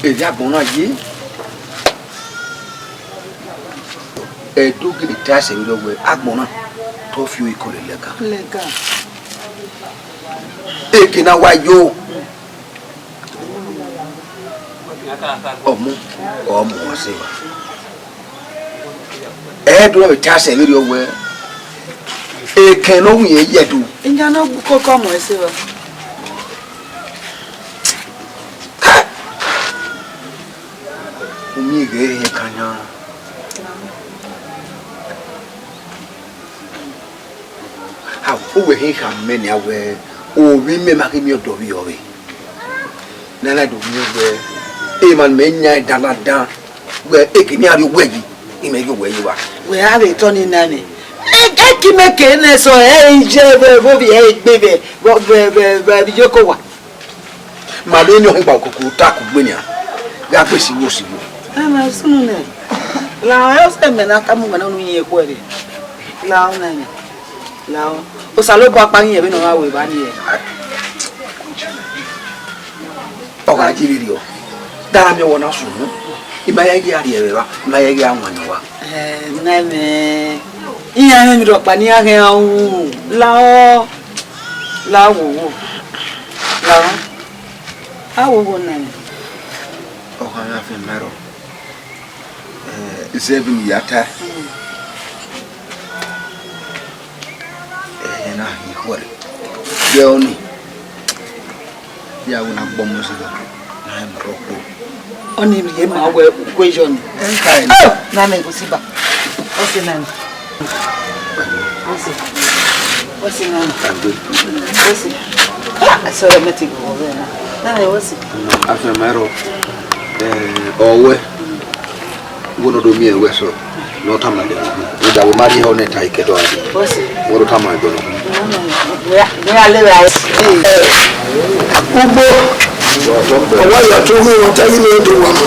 Erriọ agbọn na ye. Ẹdo gele ta ẹse vberriọ wẹẹ agbọn na te ọ fi iko lele ẹga. Lele ẹga. Eke na wa yo. Ọmọ, ọmọ ọse wa. Ẹ do vbe ta ẹse vberriọ wẹẹ, ekẹn ne ọ wu irẹn ye Ẹdo. Iyan ne ọ koko ọmọ ẹse wa. U miẹn ghẹ rẹn kan yan. A, uwẹ khin khama mẹ nian wẹẹ, ovbi mẹ ma ghi miẹn ọdọ vbe irrọvbe. Ne a na do miẹn wẹẹ, emwa ne mẹ yan dandan, wẹẹ, eke ne iran rhie owẹ yi, imẹ rhie owẹ yi evba. Wẹ a vbe tọ ni na nẹ. E, e ki mẹ ke ne sọ, ẹ i je vbe, vbe ovbi ẹ i gbe vbe, vbe, vbe, vbe, vbe iyeke owa. Ma vbe ne ọ hin gba okoko ta kugbe nian, gha gbe si wo si wo. Ẹ ma sunu nẹ. La ẹ, ọsẹ mẹ na tama uwẹ na unu yin ekhue rre. La ọ na nẹ. La ọ. Osanobua kpa ghi yẹn vbene ọ gha ru evba nii. Ọ gha ye vberriọ. Dara miẹn ọwọ na sunu. I ma ya ghi a rhie ẹvbo evba, I ma ya ghi a wan yan owa. Ẹ, na mẹ. Iran mwẹ emwi rhọkpa ne iran ghẹ ru. La ọ. La wowo. La ọ. A wowo na. Ọ gha ya fian ma rrọọ. Eh, zẹ vbene I ya tae. Eh, na hin ikhuẹrhẹ. Vbe ọnii, ya wẹ na gbe ọmọ zẹ na, na rẹn rhọkpo. Ọnii rhie ma wẹ uku eyọ ni. Ẹ ka ẹre. Oh, na mẹ gosi ba. Ọ sẹ na ni. What's it? What's it now? Agbe. What's it? Ah, sorry, I'm not even over there now. No, no, what's it? Afianma ẹrọ, eh, ọwẹ, wo no do miẹn wẹ sọ, ne ọ tama dẹ, ne da wo ma rhie họn nẹ ta ikẹdọ a. What's it? Wo no tama dẹ. No, no, no. We are, we are living. Ugbo, ọwa ya tughu, ọ ta ghi ne ọ do wa ma.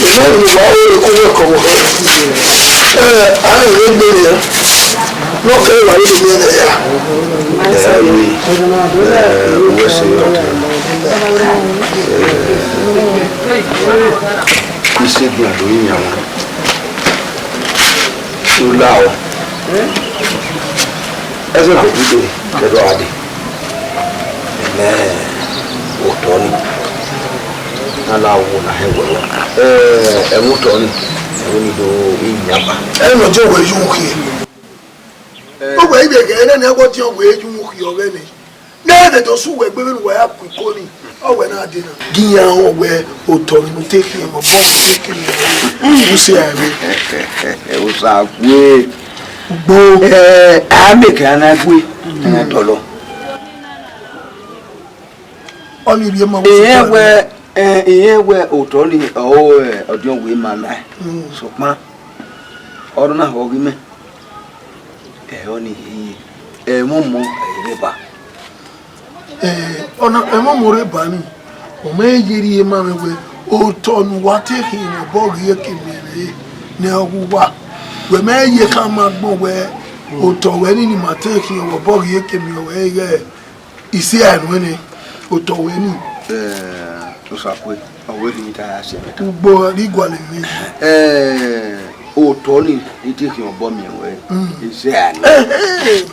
Ìyá mi wà ó lè kó wẹ̀ kọ̀ wọ̀. Ẹ, a lè rí gbé yẹn. N'ọ kẹ́ ìwà yìí mi ẹ̀rẹ̀ ya. Ẹ, mi, ẹ, mo wẹ̀ sí ọ̀tẹ̀. Ẹ, iṣẹ́ gbìn àdó yìí yàn wọ́n. Ó lá ọ. Ẹsẹ̀ kò dúdú kẹdọ̀ adé. Ẹmẹ otọ ni. Ala wo na hẹ wẹwẹ. Ẹ, ẹmwẹ otọ ni. Ẹmwẹ ni do iyan ba. Ẹ nọ jẹ wẹ yu khin. Wẹ i vbe ghẹ nene ẹghẹ ọdiọn wẹ yu mu khiọ vbe nẹ. Ne ẹdẹ do sẹ uwẹ egbe vbene uwa ya ku iko ni, ọ wẹ na dee na. Gie iran họn wẹ otọ vbene u te khian mẹ, obọ vbene u te khian mẹ, u sẹ a vbe. Osa gue. Ugbo. Eh, a mẹ ke a na gue, a na dọlọ. Ọ ni rhie ma. Irẹn wẹ, eh, irẹn wẹ otọ ni, ọ, eh, ọdiọn wẹ ma na. Mm. Sokpan, ọ na họ ghi mẹ. Ẹ, ọnii, ẹmwẹ ọmọ, ẹ, rre ba. Ẹ, ọna, ẹmwẹ ọmọ rre ba ni, ọ ma ye rhie ma mwẹ wẹ, otọ ne uwa te khian obọ ghi ye ke miẹn vbe ne ọ wu uwa. Wẹ ma ye khama agbọn wẹ, otọ wẹ ni ne ima te khian obọ ghi ye ke miẹn wẹ ighẹ, isi a nuẹn nẹ, otọ wẹ ni. Ẹ, Osakue, ọ wẹ ne I ta ya sẹ ẹmwata. Ugbo rre igualọ mwẹ. Ẹ, otọ ni, I te khian obọ miẹn wẹ, mm, isi a nuẹn. Ẹ, ẹ.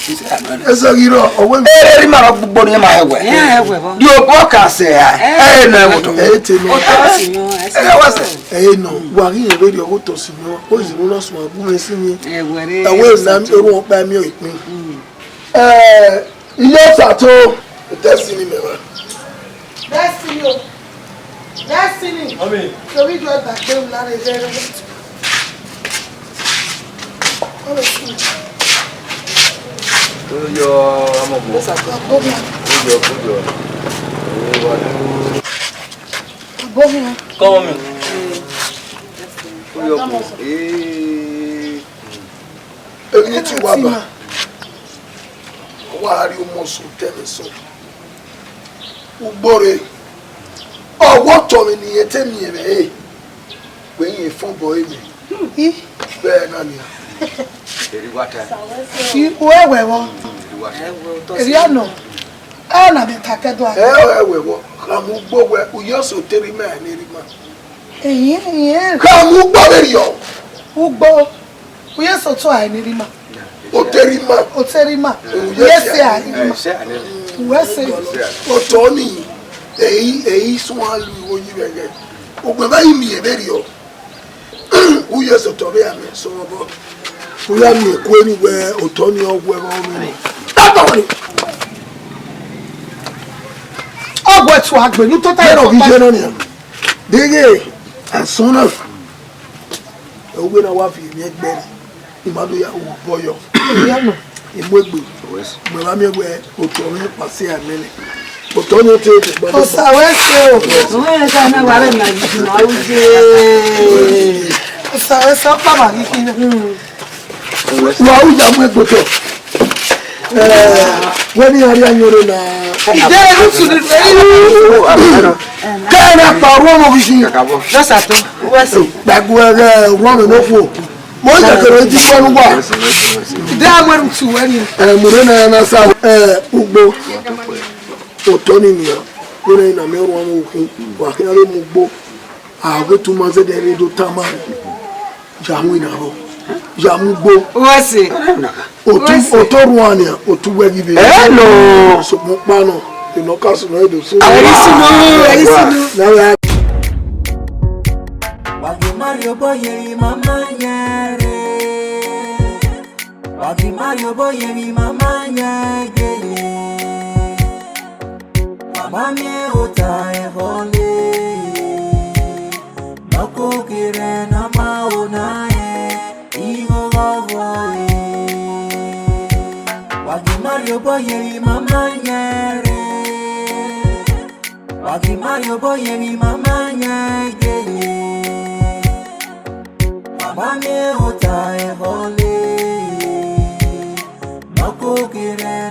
Isi a nuẹn. Ẹ sẹ ghi rrọọ, ọ wẹ. Ẹ, ẹ, ima rọ gbogbo ni ma hẹ wẹ. Ẹ, ẹ, wẹ vbọ. Di obọ ka sẹ a. Ẹ. Ẹ, ẹ, nọ, ẹ, otọ. Ẹ, te nọ. Otọ si nọ, ẹ, ẹ, wẹ sẹ. Ẹ, nọ, wa ghi rẹn vberriọ, otọ si nọ, ọ zẹ ne ọ na suẹn gu mwẹ si ni. Ẹ, wẹ rre. Ẹ, wẹ na, eru ọkpa miẹn ikpin. Mm. Ẹ, Iye Osato, Destiny mẹ wa. Destiny o. Destiny. Mami. Torí ìjọ ìgbà pé òun lára ẹgbẹ́ rẹ̀. Come and see. Ó yọ ọmọ bò. Ó yọ, ó yọ. Ó wà ní. Come on. Ó yọ bò. Ee. Èmi ti wá bá. Ọ wa rhie ọmọ sẹ otọ mwẹ sẹ. Ugbo rre, ọ wẹ otọ mwẹ ne irẹn te miẹn mwẹ ẹre, wẹ irẹn fọn obọ ẹre mwẹ. Vbe ẹna nian. Eri wa ta. I, u ẹ wẹ vbọ? Eri wa ta. Eri a nọ. A na vbe ta kẹdua. Ẹ, ẹ wẹ vbọ. Khama ugbo wẹ, u yọ sẹ otọ erha ima ne erha ima. Eyin, eyin. Khama ugbo vberriọ. Ugbo. U ye sẹ otọ a ne erha ima. Otọ erha ima. Otọ erha ima. U ye sẹ a ne erha ima. U ye sẹ. Otọ ni, ehi, ehi suẹn lu igho yi vbe ẹghẹ. Ugbẹn ma i miẹn vberriọ. U ye sẹ otọ vbe a miẹn sẹ obọ. U ya miẹn kue ni wẹ otọ ni ọ wẹ vbe ọmọ ni. Tata wani. Ọ wẹ tu agbe ni tota. Yẹrẹ ọ ghi ye nọ nian. Deghẹ asọn na. Ẹ, uwẹ na wa viọ emwi ẹgbẹe, I ma do ya ru obọ yọ. Iya nọ. I mu egbe. Mẹ wa miẹn wẹ otọ mwẹ kpasi a nene. Otọ ni te te gba. Osa wẹ sẹ o. Ọmọ yẹn ka na wa rẹ na yi na u je. Osa wẹ sẹ, ọkpa ma ghi khin. Wa u ya mu egbe otọ. Eh, wẹ ni a rhie ayọn rre na. Ide ru su ni, eri ru. Kẹ na kpa orhu ọmọ ghi si. Just at all. Wẹ si. Gbẹgu ẹghẹ orhu ọmọ no khuo. Mo jẹ kẹrẹ edi kọnu wa. Ide a wẹ ru su wẹ ni. Eh, mu rre na na sa, eh, ugbo. Otọ ni nian. Wẹ na mẹ orhu ọmọ okhu. Wa khian rre mu ugbo. A wẹ tu ma zẹdẹ rre do tama. Ya mu ina rọ. Ya mu ugbo. Wẹ si. Otu, otu orhuan nian, otu wẹ ghi vbe. Ẹ nọ. Sokpan ọkpa nọ, enọ ka sunu ẹdẹ so. Ẹri sunu, ẹri sunu. Na wẹ. Wa ghi ma rhie obọ ye emwi mama yan rre. Wa ghi ma rhie obọ ye emwi mama yan gele. Wa ma miẹn ota ẹvbo le. Nọkokere na ma ho na rẹn. Igho vbe ọvbọe, wa ghi ma rhie obọ ye emwi mama yan rre. Wa ghi ma rhie obọ ye emwi mama yan gele. Wa ma miẹn ota ẹvbo le. Nọkokere na